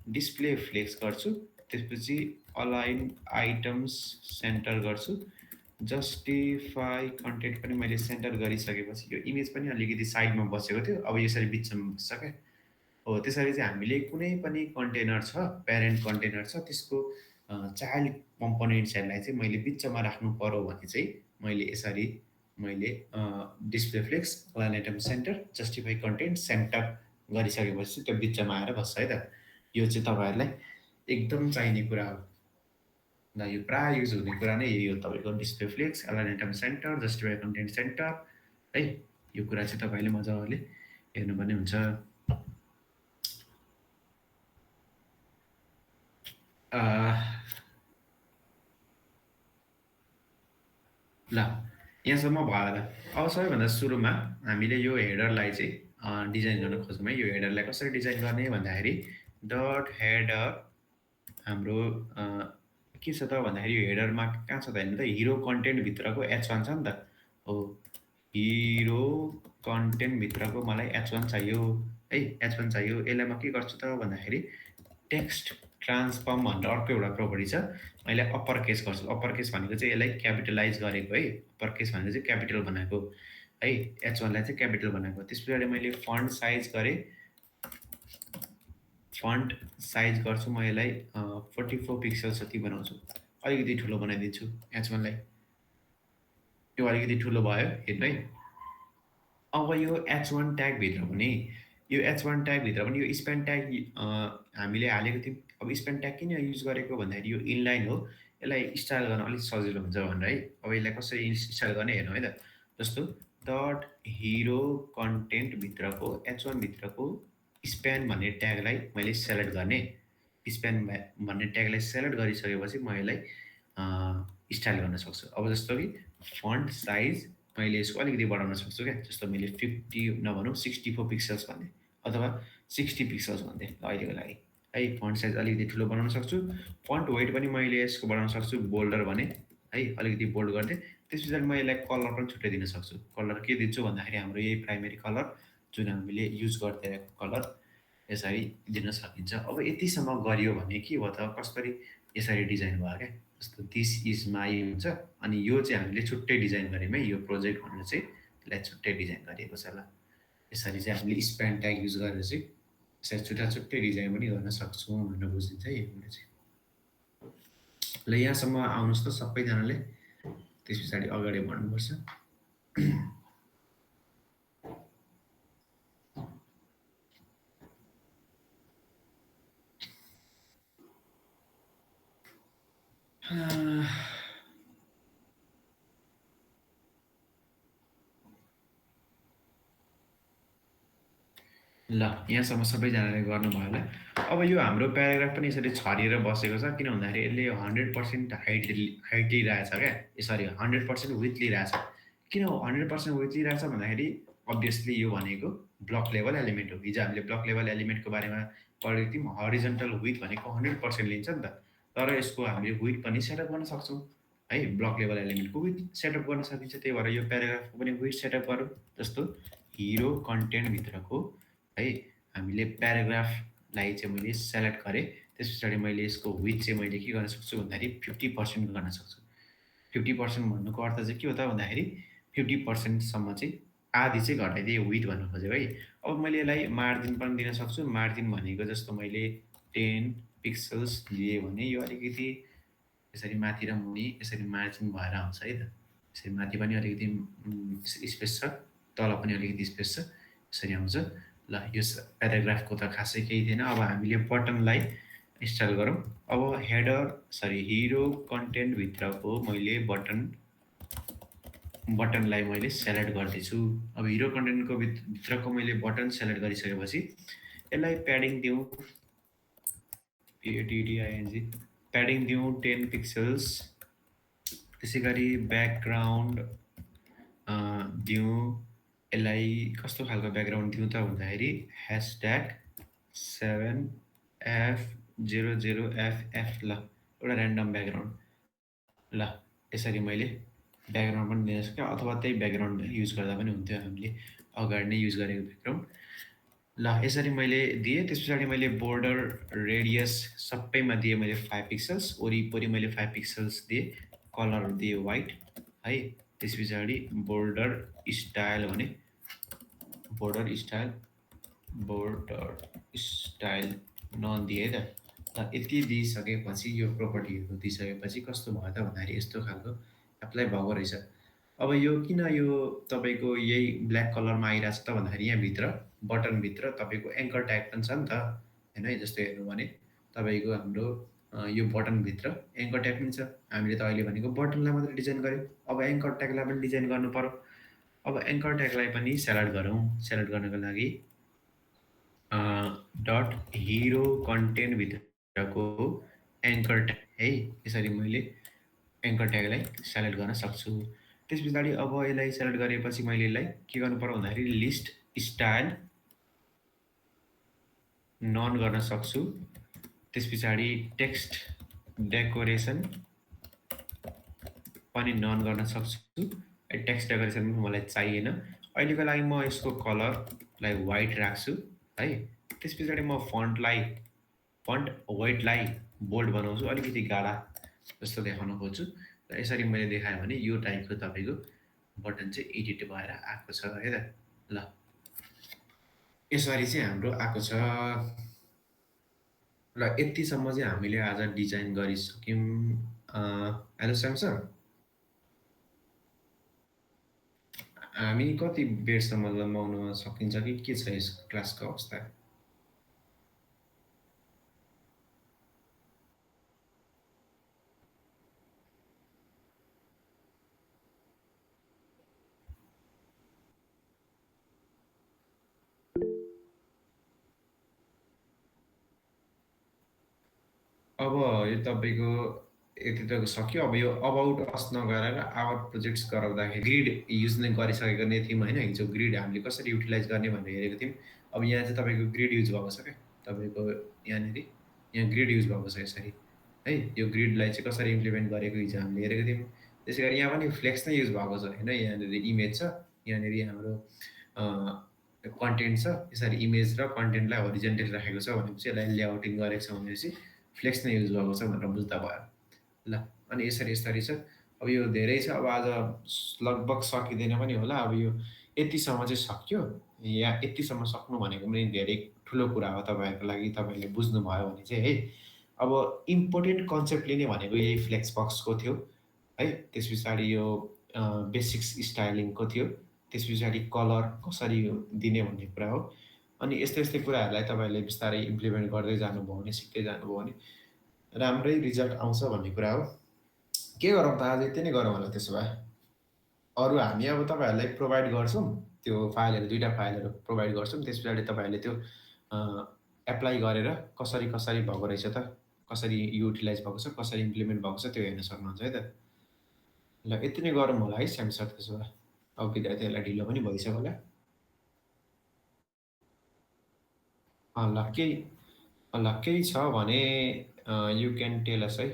डिस्प्ले फ्लेक्स गर्छु। त्यसपछि अलाइन आइटम्स सेन्टर गर्छु। जस्टिफाई कन्टेन्ट पनि मैले सेन्टर गरिसकेपछि यो इमेज पनि अलिकति साइडमा बसेको थियो। अब यसरी बिचमा बस्छ क्या। हो त्यसरी चाहिँ हामीले कुनै पनि कन्टेनर छ, प्यारेन्ट कन्टेनर छ, त्यसको चाइल्ड कम्पोनेन्ट्सहरूलाई चाहिँ मैले बिचमा राख्नु पर्यो भने चाहिँ मैले यसरी मैले display flex align item center justify content center गरिसकेपछि त्यो बिचमा आएर बस्छ है त। यो चाहिँ तपाईँहरूलाई एकदम चाहिने कुरा हो। ल यो प्रायः युज हुने कुरा नै यही हो तपाईँको display flex align item center justify content center है। यो कुरा चाहिँ तपाईँले मजाले हेर्नुपर्ने हुन्छ। ल यहाँसम्म भयो होला। अब सबैभन्दा सुरुमा हामीले यो हेडरलाई चाहिँ डिजाइन गर्न खोज्छौँ है। यो हेडरलाई कसरी डिजाइन गर्ने भन्दाखेरि डट हेडर हाम्रो के छ त भन्दाखेरि यो हेडरमा कहाँ छ त हेर्नु त हिरो कन्टेन्टभित्रको H1 छ नि त। हो हिरो कन्टेन्टभित्रको मलाई H1 चाहियो है। H1 चाहियो। यसलाई म के गर्छु त भन्दाखेरि टेक्स्ट ट्रान्सफर्म भनेर अर्को एउटा प्रपर्टी छ। मैले अप्पर केस गर्छु। अप्पर केस भनेको चाहिँ यसलाई क्यापिटलाइज गरेको है। अप्पर केस भनेको चाहिँ क्यापिटल बनाएको है। H1लाई चाहिँ क्यापिटल बनाएको। त्यस पछाडि मैले फन्ट साइज गरेँ। फन्ट साइज गर्छु म यसलाई 44 पिक्सल जति बनाउँछु। अलिकति ठुलो बनाइदिन्छु H1लाई। यो अलिकति ठुलो भयो हेर्नु है। अब यो H1 ट्यागभित्र पनि यो स्प्यान ट्याग हामीले हालेको थियौँ। अब स्प्यान ट्याग किन युज गरेको भन्दाखेरि यो इनलाइन हो। यसलाई स्टाइल गर्न अलिक सजिलो हुन्छ भनेर है। अब यसलाई कसरी स्टाइल गर्ने हेर्नु है त। जस्तो डट हिरो कन्टेन्टभित्रको H1 भित्रको स्प्यान भन्ने ट्यागलाई मैले सेलेक्ट गर्ने। स्प्यान भन्ने ट्यागलाई सेलेक्ट गरिसकेपछि म यसलाई स्टाइल गर्न सक्छु। अब जस्तो कि फन्ट साइज मैले यसको अलिकति बढाउन सक्छु क्या। जस्तो मैले 50 नभनौँ 64 पिक्सल्स भन्ने। अथवा 60 पिक्सल्स भन्थे ल अहिलेको लागि है। फन्ट साइज अलिकति ठुलो बनाउन सक्छु। फन्ट वेट पनि मैले यसको बढाउन सक्छु, बोल्डर भने है, अलिकति बोल्ड गरिदिएँ। त्यस पछाडि म यसलाई कलर पनि छुट्टै दिन सक्छु। कलर के दिन्छु भन्दाखेरि हाम्रो यही प्राइमेरी कलर जुन हामीले युज गर्दै आएको कलर यसरी दिन सकिन्छ। अब यतिसम्म गरियो भने के भयो त, कसरी यसरी डिजाइन भयो क्या। जस्तो दिस इज माई हुन्छ, अनि यो चाहिँ हामीले छुट्टै डिजाइन गऱ्यौँ है, यो प्रोजेक्ट भनेर चाहिँ यसलाई छुट्टै डिजाइन गरिएको छ। ल यसरी चाहिँ हामीले स्प्यान ट्याग युज गरेर चाहिँ यसरी छुट्टा छुट्टै डिजाइन पनि गर्न सक्छौँ भनेर बुझिन्छ है हामीले चाहिँ। ल यहाँसम्म आउनुहोस् त सबैजनाले, त्यस पछाडि अगाडि बढ्नुपर्छ। ल यहाँसम्म सबैजनाले गर्नुभयो होला। अब यो हाम्रो प्याराग्राफ पनि यसरी छरिएर बसेको छ, किन भन्दाखेरि यसले 100% हाइट लिइरहेछ क्या। यसरी 100% विथ लिइरहेछ। किन 100% विथ लिइरहेछ भन्दाखेरि अभियसली यो भनेको ब्लक लेभल एलिमेन्ट हो। हिजो हामीले ब्लक लेभल एलिमेन्टको बारेमा पढेको थियौँ। हरिजन्टल विथ भनेको 100% लिन्छ नि त, तर यसको हामीले विथ पनि सेटअप गर्न सक्छौँ है। ब्लक लेभल एलिमेन्टको विथ सेटअप गर्न सकिन्छ। त्यही भएर यो प्याराग्राफको पनि विथ सेटअप गरौँ। जस्तो हिरो कन्टेन्टभित्रको है हामीले प्याराग्राफलाई चाहिँ मैले सेलेक्ट गरेँ। त्यस पछाडि मैले यसको विथ चाहिँ मैले के गर्न सक्छु भन्दाखेरि 50% गर्न सक्छु। 50% भन्नुको अर्थ चाहिँ के हो त भन्दाखेरि 50%सम्म चाहिँ आधी चाहिँ घटाइदिएँ विथ भन्नु खोजेको है। अब मैले यसलाई मार्जिन पनि दिन सक्छु। मार्जिन भनेको जस्तो मैले 10 पिक्सल्स लिएँ भने यो अलिकति यसरी माथि र मुनि यसरी मार्जिन भएर आउँछ है त। यसरी माथि पनि अलिकति स्पेस छ, तल पनि अलिकति स्पेस छ, यसरी आउँछ। ल यो प्याराग्राफको त खासै केही थिएन। अब हामीले बटनलाई इन्स्टल गरौँ। अब हिरो कन्टेन्टभित्रको मैले बटनलाई मैले सेलेक्ट गर्दैछु। अब हिरो कन्टेन्टको भित्रको मैले बटन सेलेक्ट गरिसकेपछि यसलाई प्याडिङ दिउँ, PADDING प्याडिङ दिउँ 10 पिक्सल्स। त्यसै गरी ब्याकग्राउन्ड दिउँ, यसलाई कस्तो खालको ब्याकग्राउन्ड दिउँ त भन्दाखेरि #7F00FF ल एउटा ऱ्यान्डम ब्याकग्राउन्ड। ल यसरी मैले ब्याकग्राउन्ड पनि दिन सक्यो, अथवा त्यही ब्याकग्राउन्ड युज गर्दा पनि हुन्थ्यो, हामीले अगाडि नै युज गरेको ब्याकग्राउन्ड। ल यसरी मैले दिएँ। त्यस पछाडि मैले बोर्डर रेडियस सबैमा दिएँ मैले 5 पिक्सल्स, वरिपरि मैले 5 पिक्सल्स दिएँ, कलर दिएँ वाइट है। त्यस पछाडि बोर्डर स्टाइल भने बोर्डर स्टाइल नदिएँ है त। यति दिइसकेपछि यो प्रोपर्टीहरू दिइसकेपछि कस्तो भयो त भन्दाखेरि यस्तो खालको एप्लाई भएको रहेछ। अब यो किन यो तपाईँको यही ब्ल्याक कलरमा आइरहेछ त भन्दाखेरि यहाँभित्र बटनभित्र तपाईँको एङ्कर ट्याग पनि छ नि त होइन। जस्तो हेर्नु भने तपाईँको हाम्रो यो बटनभित्र एङ्कर ट्याग पनि छ। हामीले त अहिले भनेको बटनलाई मात्रै डिजाइन गऱ्यौँ, अब एङ्कर ट्यागलाई पनि डिजाइन गर्नु पर्यो। अब एङ्कर ट्यागलाई पनि सेलेक्ट गरौँ। सेलेक्ट गर्नको लागि डट हिरो कन्टेन्टभित्रको एङ्कर ट्याग है, यसरी मैले एङ्कर ट्यागलाई सेलेक्ट गर्न सक्छु। त्यस पछाडि अब यसलाई सेलेक्ट गरेपछि मैले यसलाई के गर्नु पर्यो भन्दाखेरि लिस्ट स्टाइल नन गर्न सक्छु। त्यस पछाडि टेक्स्ट डेकोरेसन पनि नन गर्न सक्छु। टेक्स्ट डेकोरेसन पनि मलाई चाहिएन अहिलेको लागि। म यसको कलरलाई वाइट राख्छु है। त्यस पछाडि म फन्ट वेटलाई बोल्ड बनाउँछु, अलिकति गाढा जस्तो देखाउन खोज्छु। र यसरी मैले देखाएँ भने यो टाइपको तपाईँको बटन चाहिँ एडिट भएर आएको छ है त। ल यसरी चाहिँ हाम्रो आएको छ। र यतिसम्म चाहिँ हामीले आज डिजाइन गरिसक्यौँ। हेलो स्यामसङ, हामी कति बेरसम्म लम्बाउन सकिन्छ कि के छ यस क्लासको अवस्था? अब यो तपाईँको यति त सक्यो। अब यो अबाउट अस नगरेर आवर प्रोजेक्ट्स गराउँदाखेरि ग्रिड युज नै गरिसकेको नै थियौँ होइन। हिजो ग्रिड हामीले कसरी युटिलाइज गर्ने भनेर हेरेको थियौँ। अब यहाँ चाहिँ तपाईँको ग्रिड युज भएको छ क्या, तपाईँको यहाँनिर यहाँ ग्रिड युज भएको छ यसरी है। यो ग्रिडलाई चाहिँ कसरी इम्प्लिमेन्ट गरेको हिजो हामीले हेरेको थियौँ। त्यसै गरी यहाँ पनि फ्लेक्स नै युज भएको छ होइन। यहाँनिर इमेज छ, यहाँनिर हाम्रो कन्टेन्ट छ। यसरी इमेज र कन्टेन्टलाई होरिजेन्टली राखेको छ भनेपछि यसलाई लेआउटिङ गरेको छ भनेपछि फ्लेक्स नै युज भएको छ भनेर बुझ्दा भयो ल। अनि यसरी छ। अब यो धेरै छ, अब आज लगभग सकिँदैन पनि होला। अब यो यतिसम्म चाहिँ सक्यो। या यतिसम्म सक्नु भनेको पनि धेरै ठुलो कुरा हो तपाईँहरूको लागि, तपाईँहरूले बुझ्नुभयो भने चाहिँ है। अब इम्पोर्टेन्ट कन्सेप्ट लिने भनेको यही फ्लेक्स बक्सको थियो है। त्यस पछाडि यो बेसिक्स स्टाइलिङको थियो। त्यस पछाडि कलर कसरी दिने भन्ने कुरा हो। अनि यस्तै कुराहरूलाई तपाईँहरूले बिस्तारै इम्प्लिमेन्ट गर्दै जानुभयो भने, सिक्दै जानुभयो भने राम्रै रिजल्ट आउँछ भन्ने कुरा हो। के गरौँ त, आज यति नै गरौँ होला त्यसो भए। अरू हामी अब तपाईँहरूलाई प्रोभाइड गर्छौँ त्यो फाइलहरू, 2टा फाइलहरू प्रोभाइड गर्छौँ। त्यस पछाडि तपाईँहरूले त्यो एप्लाई गरेर कसरी भएको रहेछ त, कसरी युटिलाइज भएको छ, कसरी इम्प्लिमेन्ट भएको छ त्यो हेर्न सक्नुहुन्छ है त। ल यति नै गरौँ होला है श्याम सर त्यसो भए। अब विद्यार्थीहरूलाई ढिलो पनि भइसक्यो होला। ल केही छ भने यु क्यान टेल अस है।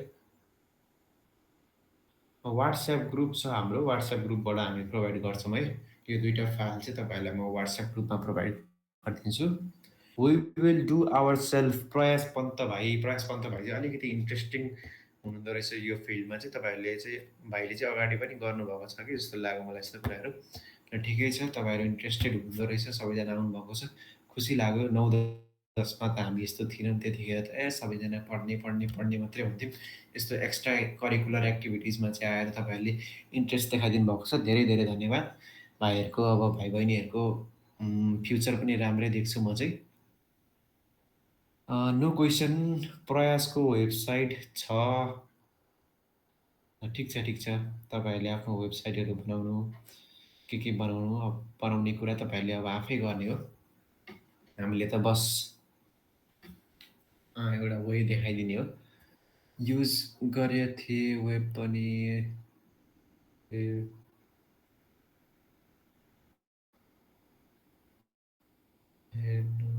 व्हाट्सएप ग्रुप छ हाम्रो, व्हाट्सएप ग्रुपबाट हामी प्रोभाइड गर्छौँ है। यो 2टा फाइल चाहिँ तपाईँहरूलाई म व्हाट्सएप ग्रुपमा प्रोभाइड गरिदिन्छु। We will do our self. प्रयास पन्त भाइ चाहिँ अलिकति इन्ट्रेस्टिङ हुनुहुँदो रहेछ यो फिल्डमा चाहिँ। तपाईँहरूले चाहिँ भाइले चाहिँ अगाडि पनि गर्नुभएको छ कि जस्तो लाग्यो मलाई यस्तो कुराहरू। र ठिकै छ, तपाईँहरू इन्ट्रेस्टेड हुनुहुँदो रहेछ, सबैजना आउनुभएको छ, खुसी लाग्यो। 9-10मा त हामी यस्तो थिएनौँ, त्यतिखेर त सबैजना पढ्ने मात्रै हुन्थ्यौँ। यस्तो एक्स्ट्रा करिकुलर एक्टिभिटिजमा चाहिँ आएर तपाईँहरूले इन्ट्रेस्ट देखाइदिनु भएको छ, धेरै धेरै धन्यवाद। भाइहरूको अब भाइ बहिनीहरूको फ्युचर पनि राम्रै देख्छु म चाहिँ। No question. प्रयासको वेबसाइट छ। ठिक छ। तपाईँहरूले आफ्नो वेबसाइटहरू बनाउनु, के बनाउनु, अब बनाउने कुरा तपाईँहरूले अब आफै गर्ने हो। हामीले त बस एउटा वे देखाइदिने हो। युज गरेको थिएँ वेब पनि हेर्नु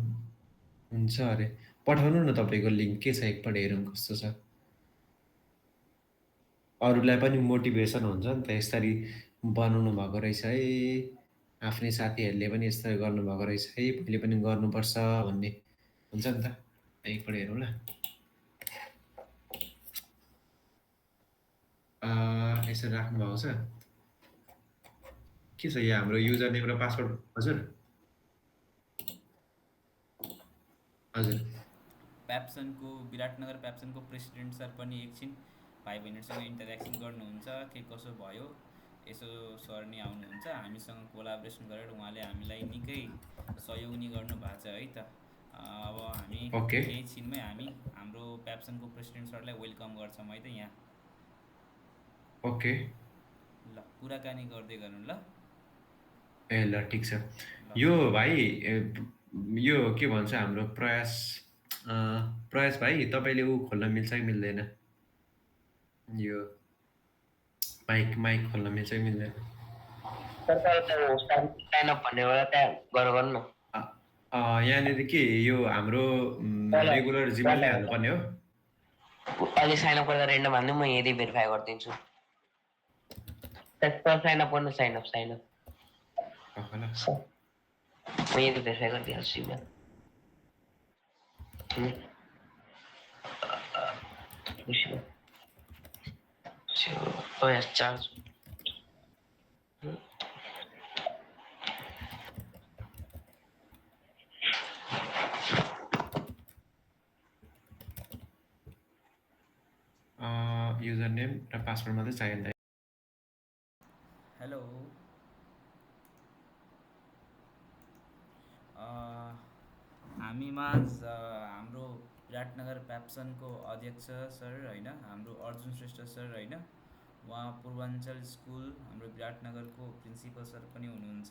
हुन्छ अरे। पठाउनु न तपाईँको लिङ्क के छ, एकपल्ट हेरौँ कस्तो छ। अरूलाई पनि मोटिभेसन हुन्छ नि त, यसरी बनाउनु भएको रहेछ है, आफ्नै साथीहरूले पनि यस्तो गर्नुभएको रहेछ है, पहिले पनि गर्नुपर्छ भन्ने हुन्छ नि त। एकपल्ट हेरौँ ल। यसरी राख्नुभएको छ। के छ यहाँ हाम्रो युजर नेम र पासवर्ड? हजुर हजुर प्याप्सनको विराटनगर प्याप्सनको प्रेसिडेन्ट सर पनि एकछिन भाइ बहिनीहरूसँग इन्टरेक्सन गर्नुहुन्छ, के कसो भयो यसो सर नि आउनुहुन्छ। हामीसँग कोलाबोरेसन गरेर उहाँले हामीलाई निकै सहयोग नि गर्नुभएको छ है त। अब हामी ओके केही छिनमै हामी हाम्रो प्याप्सनको प्रेसिडेन्ट सरलाई वेलकम गर्छौँ है त यहाँ। ओके ल कुराकानी गर्दै गर्नु ल। ए ल ठिक छ। ल यो भाइ यो के भन्छ हाम्रो प्रयास भाइ, तपाईँले ऊ खोल्न मिल्छ कि मिल्दैन? यो माइक खोल्न मिल्छ कि मिल्दैन? साइन अप भन्ने एउटा त्यहाँ गर्नु न। यहाँनिर के यो हाम्रो रेगुलर जिमेल नै हाल्नुपर्ने हो? अहिले साइन अप गर्दा रेन्डम हाल्नु, म यदि भेरिफाई गरिदिन्छु। साइन अप गर्नु, साइन अप ल म यदि भेरिफाई गरिदिइहाल्छु इमेल। चार्ज युजर नेम र पासवर्ड मात्रै चाहियो नि त। हेलो, हामीमाझ हाम्रो विराटनगर प्याप्सनको अध्यक्ष सर होइन, हाम्रो अर्जुन श्रेष्ठ सर होइन, उहाँ पूर्वाञ्चल स्कुल हाम्रो विराटनगरको प्रिन्सिपल सर पनि हुनुहुन्छ।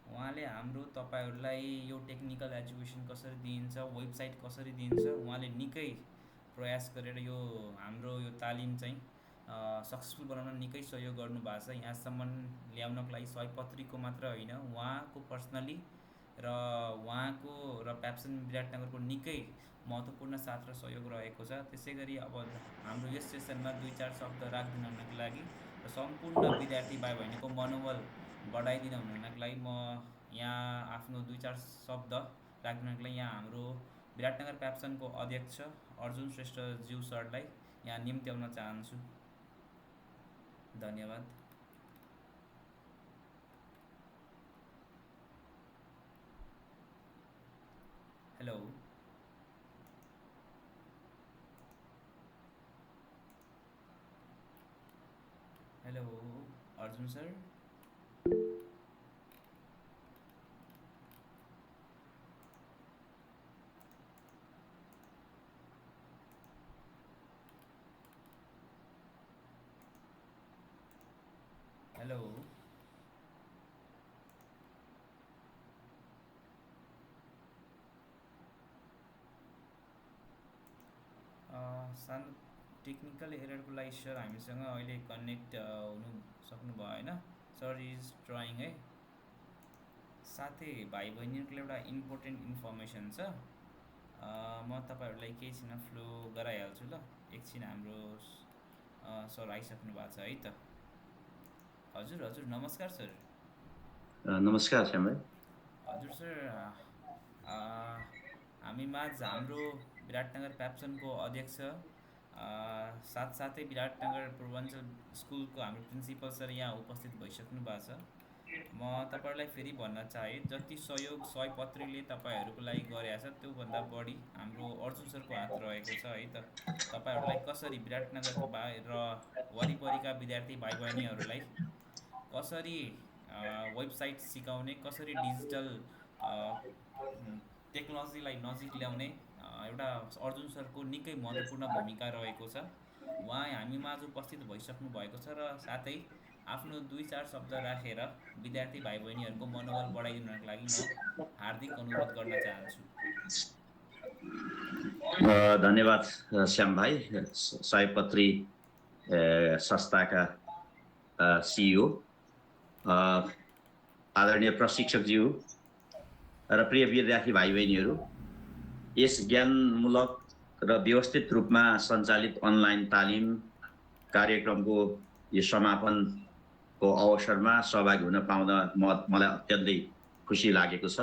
उहाँले हाम्रो तपाईँहरूलाई यो टेक्निकल एजुकेसन कसरी दिइन्छ, वेबसाइट कसरी दिइन्छ, उहाँले निकै प्रयास गरेर यो हाम्रो यो तालिम चाहिँ सक्सेसफुल बनाउन निकै सहयोग गर्नुभएको छ। यहाँसम्म ल्याउनको लागि सयपत्रीको मात्र होइन, उहाँको पर्सनली र उहाँको र प्याप्सन विराटनगरको निकै महत्त्वपूर्ण साथ र सहयोग रहेको छ। त्यसै गरी अब हाम्रो यस सेसनमा 2-4 शब्द राखिदिन हुनको लागि र सम्पूर्ण विद्यार्थी भाइ बहिनीको मनोबल बढाइदिन हुनको लागि म यहाँ आफ्नो 2-4 शब्द राखिदिनको लागि यहाँ हाम्रो विराटनगर प्याप्सनको अध्यक्ष अर्जुन श्रेष्ठ ज्यू सरलाई यहाँ निम्त्याउन चाहन्छु। धन्यवाद। Hello hello Arjun sir. Hello सानो टेक्निकल एररको लागि सर हामीसँग अहिले कनेक्ट हुनु सक्नु भएन। सर इज ट्राइङ है। साथै भाइ बहिनीहरूको एउटा इम्पोर्टेन्ट इन्फर्मेसन छ, म तपाईँहरूलाई केही छिन फ्लो गराइहाल्छु ल। एकछिन हाम्रो सर आइसक्नु भएको छ है त। हजुर हजुर नमस्कार सर। नमस्कार श्याम भाइ। हजुर सर, हामी माझ हाम्रो विराटनगर प्याप्सनको अध्यक्ष साथसाथै विराटनगर पूर्वाञ्चल स्कुलको हाम्रो प्रिन्सिपल सर यहाँ उपस्थित भइसक्नु भएको छ। म तपाईँहरूलाई फेरि भन्न चाहे जति सहयोग सयपत्रीले तपाईँहरूको लागि गरेको छ त्योभन्दा बढी हाम्रो अर्जुन सरको हात रहेको छ है त। तपाईँहरूलाई कसरी विराटनगर र वरिपरिका विद्यार्थी भाइ बहिनीहरूलाई कसरी वेबसाइट सिकाउने, कसरी डिजिटल टेक्नोलोजीलाई नजिक ल्याउने एउटा अर्जुन सरको निकै महत्त्वपूर्ण भूमिका रहेको छ। उहाँ हामी माझ उपस्थित भइसक्नु भएको छ र साथै आफ्नो 2-4 शब्द राखेर विद्यार्थी भाइ बहिनीहरूको मनोबल बढाइदिनको लागि म हार्दिक अनुरोध गर्न चाहन्छु। धन्यवाद श्याम भाइ, सयपत्री संस्थाका सिइओ, आदरणीय प्रशिक्षकज्यू र प्रिय विद्यार्थी भाइ बहिनीहरू। यस ज्ञानमूलक र व्यवस्थित रूपमा सञ्चालित अनलाइन तालिम कार्यक्रमको यो समापनको अवसरमा सहभागी हुन पाउँदा मलाई अत्यन्तै खुसी लागेको छ।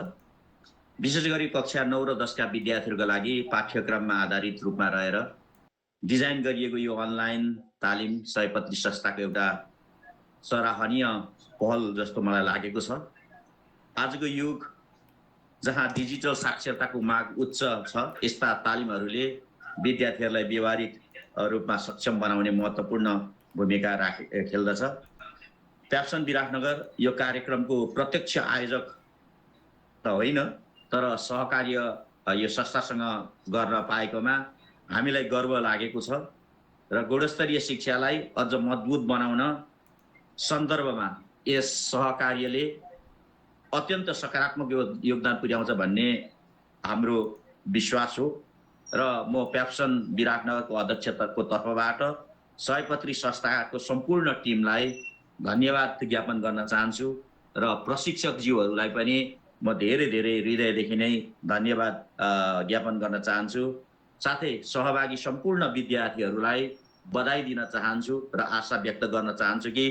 विशेष गरी कक्षा 9 र 10 का विद्यार्थीहरूका लागि पाठ्यक्रममा आधारित रूपमा रहेर डिजाइन गरिएको यो अनलाइन तालिम सयपत्री संस्थाको एउटा सराहनीय पहल जस्तो मलाई लागेको छ। आजको युग जहाँ डिजिटल साक्षरताको माग उच्च छ, यस्ता तालिमहरूले विद्यार्थीहरूलाई व्यवहारिक रूपमा सक्षम बनाउने महत्त्वपूर्ण भूमिका खेल्दछ। प्याप्सन विराटनगर यो कार्यक्रमको प्रत्यक्ष आयोजक त होइन, तर सहकार्य यो संस्थासँग गर्न पाएकोमा हामीलाई गर्व लागेको छ र गुणस्तरीय शिक्षालाई अझ मजबुत बनाउन सन्दर्भमा यस सहकार्यले अत्यन्त सकारात्मक योगदान पुर्याउँछ भन्ने हाम्रो विश्वास हो र म प्याप्सन विराटनगरको अध्यक्षताको तर्फबाट सयपत्री संस्थाको सम्पूर्ण टिमलाई धन्यवाद ज्ञापन गर्न चाहन्छु र प्रशिक्षकज्यूहरूलाई पनि म धेरै धेरै हृदयदेखि नै धन्यवाद ज्ञापन गर्न चाहन्छु। साथै सहभागी सम्पूर्ण विद्यार्थीहरूलाई बधाई दिन चाहन्छु र आशा व्यक्त गर्न चाहन्छु कि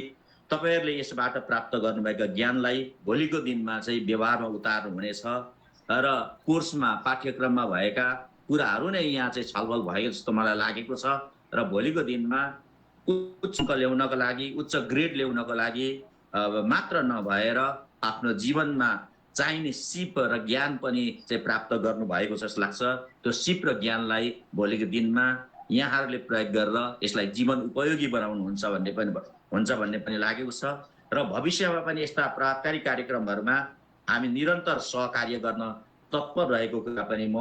तपाईहरुले यसबाट प्राप्त गर्नुभएका ज्ञानलाई भोलिको दिनमा चाहिँ व्यवहारमा उतार्नु हुनेछ र कोर्समा पाठ्यक्रममा भएका कुराहरू नै यहाँ चाहिँ छलफल भएको जस्तो मलाई लागेको छ र भोलिको दिनमा उच्च अङ्क ल्याउनको लागि, उच्च ग्रेड ल्याउनको लागि मात्र नभएर आफ्नो जीवनमा चाहिने सिप र ज्ञान पनि चाहिँ प्राप्त गर्नु भएको जस्तो लाग्छ। त्यो सिप र ज्ञानलाई भोलिको दिनमा यहाँहरूले प्रयोग गरेर यसलाई जीवन उपयोगी बनाउनुहुन्छ भन्ने पनि लागेको छ र भविष्यमा पनि यस्ता प्रभावकारी कार्यक्रमहरूमा हामी निरन्तर सहकार्य गर्न तत्पर रहेको कुरा पनि म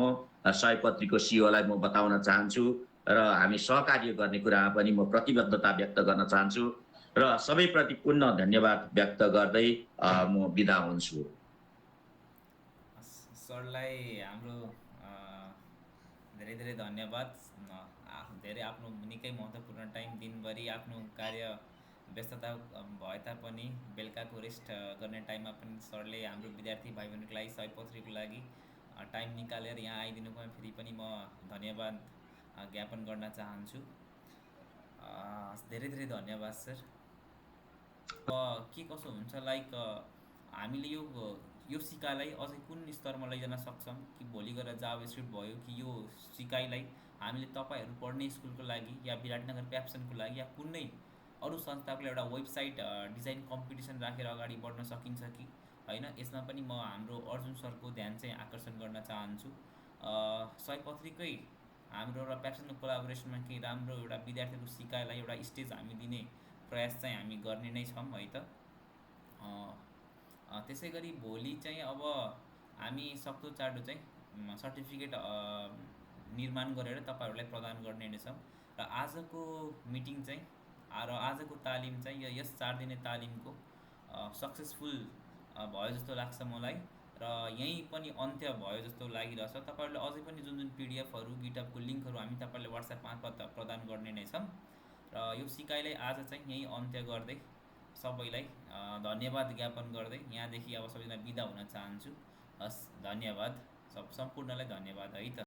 सयपत्रीको सिइओलाई म बताउन चाहन्छु र हामी सहकार्य गर्ने कुरामा पनि म प्रतिबद्धता व्यक्त गर्न चाहन्छु र सबैप्रति पुनः धन्यवाद व्यक्त गर्दै म बिदा हुन्छु। सरलाई हाम्रो धेरै धेरै धन्यवाद। धेरै आफ्नो निकै महत्त्वपूर्ण टाइम दिनभरि आफ्नो कार्य व्यस्तता भए तापनि बेलुकाको रेस्ट गर्ने टाइममा पनि सरले हाम्रो विद्यार्थी भाइ बहिनीको लागि सयपत्रीको लागि टाइम निकालेर यहाँ आइदिनुमा फेरि पनि म धन्यवाद ज्ञापन गर्न चाहन्छु। धेरै धेरै धन्यवाद सर। के कसो हुन्छ लाइक हामीले यो सिकाइलाई अझै कुन स्तरमा लैजान सक्छौँ कि भोलि गएर जाभास्क्रिप्ट भयो कि यो सिकाइलाई हामीले तपाईँहरू पढ्ने स्कुलको लागि या विराटनगर प्याप्सनको लागि या कुनै अरू संस्थाको एउटा वेबसाइट डिजाइन कम्पिटिसन राखेर अगाडि बढ्न सकिन्छ कि होइन, यसमा पनि म हाम्रो अर्जुन सरको ध्यान चाहिँ आकर्षण गर्न चाहन्छु। सयपत्रीकै हाम्रो र प्याप्सनको कोलाबोरेसनमा केही राम्रो एउटा विद्यार्थीको सिकाइलाई एउटा स्टेज हामी दिने प्रयास चाहिँ हामी गर्ने नै छौँ है त। त्यसै गरी भोलि चाहिँ अब हामी सक्दो चाँडो चाहिँ सर्टिफिकेट निर्माण गरेर तपाईँहरूलाई प्रदान गर्ने नै छौँ। र आजको मिटिङ चाहिँ र आजको तालिम चाहिँ यस 4 दिने तालिमको सक्सेसफुल भयो जस्तो लाग्छ मलाई र यहीँ पनि अन्त्य भयो जस्तो लागिरहेछ। तपाईँहरूले अझै पनि जुन जुन पिडिएफहरू गिटहबको लिङ्कहरू हामी तपाईँहरूले वाट्सएप मार्फत प्रदान गर्ने नै छौँ र यो सिकाइलाई आज चाहिँ यहीँ अन्त्य गर्दै सबैलाई धन्यवाद ज्ञापन गर्दै यहाँदेखि अब सबैजना बिदा हुन चाहन्छु। हस्, धन्यवाद, सम्पूर्णलाई धन्यवाद है त।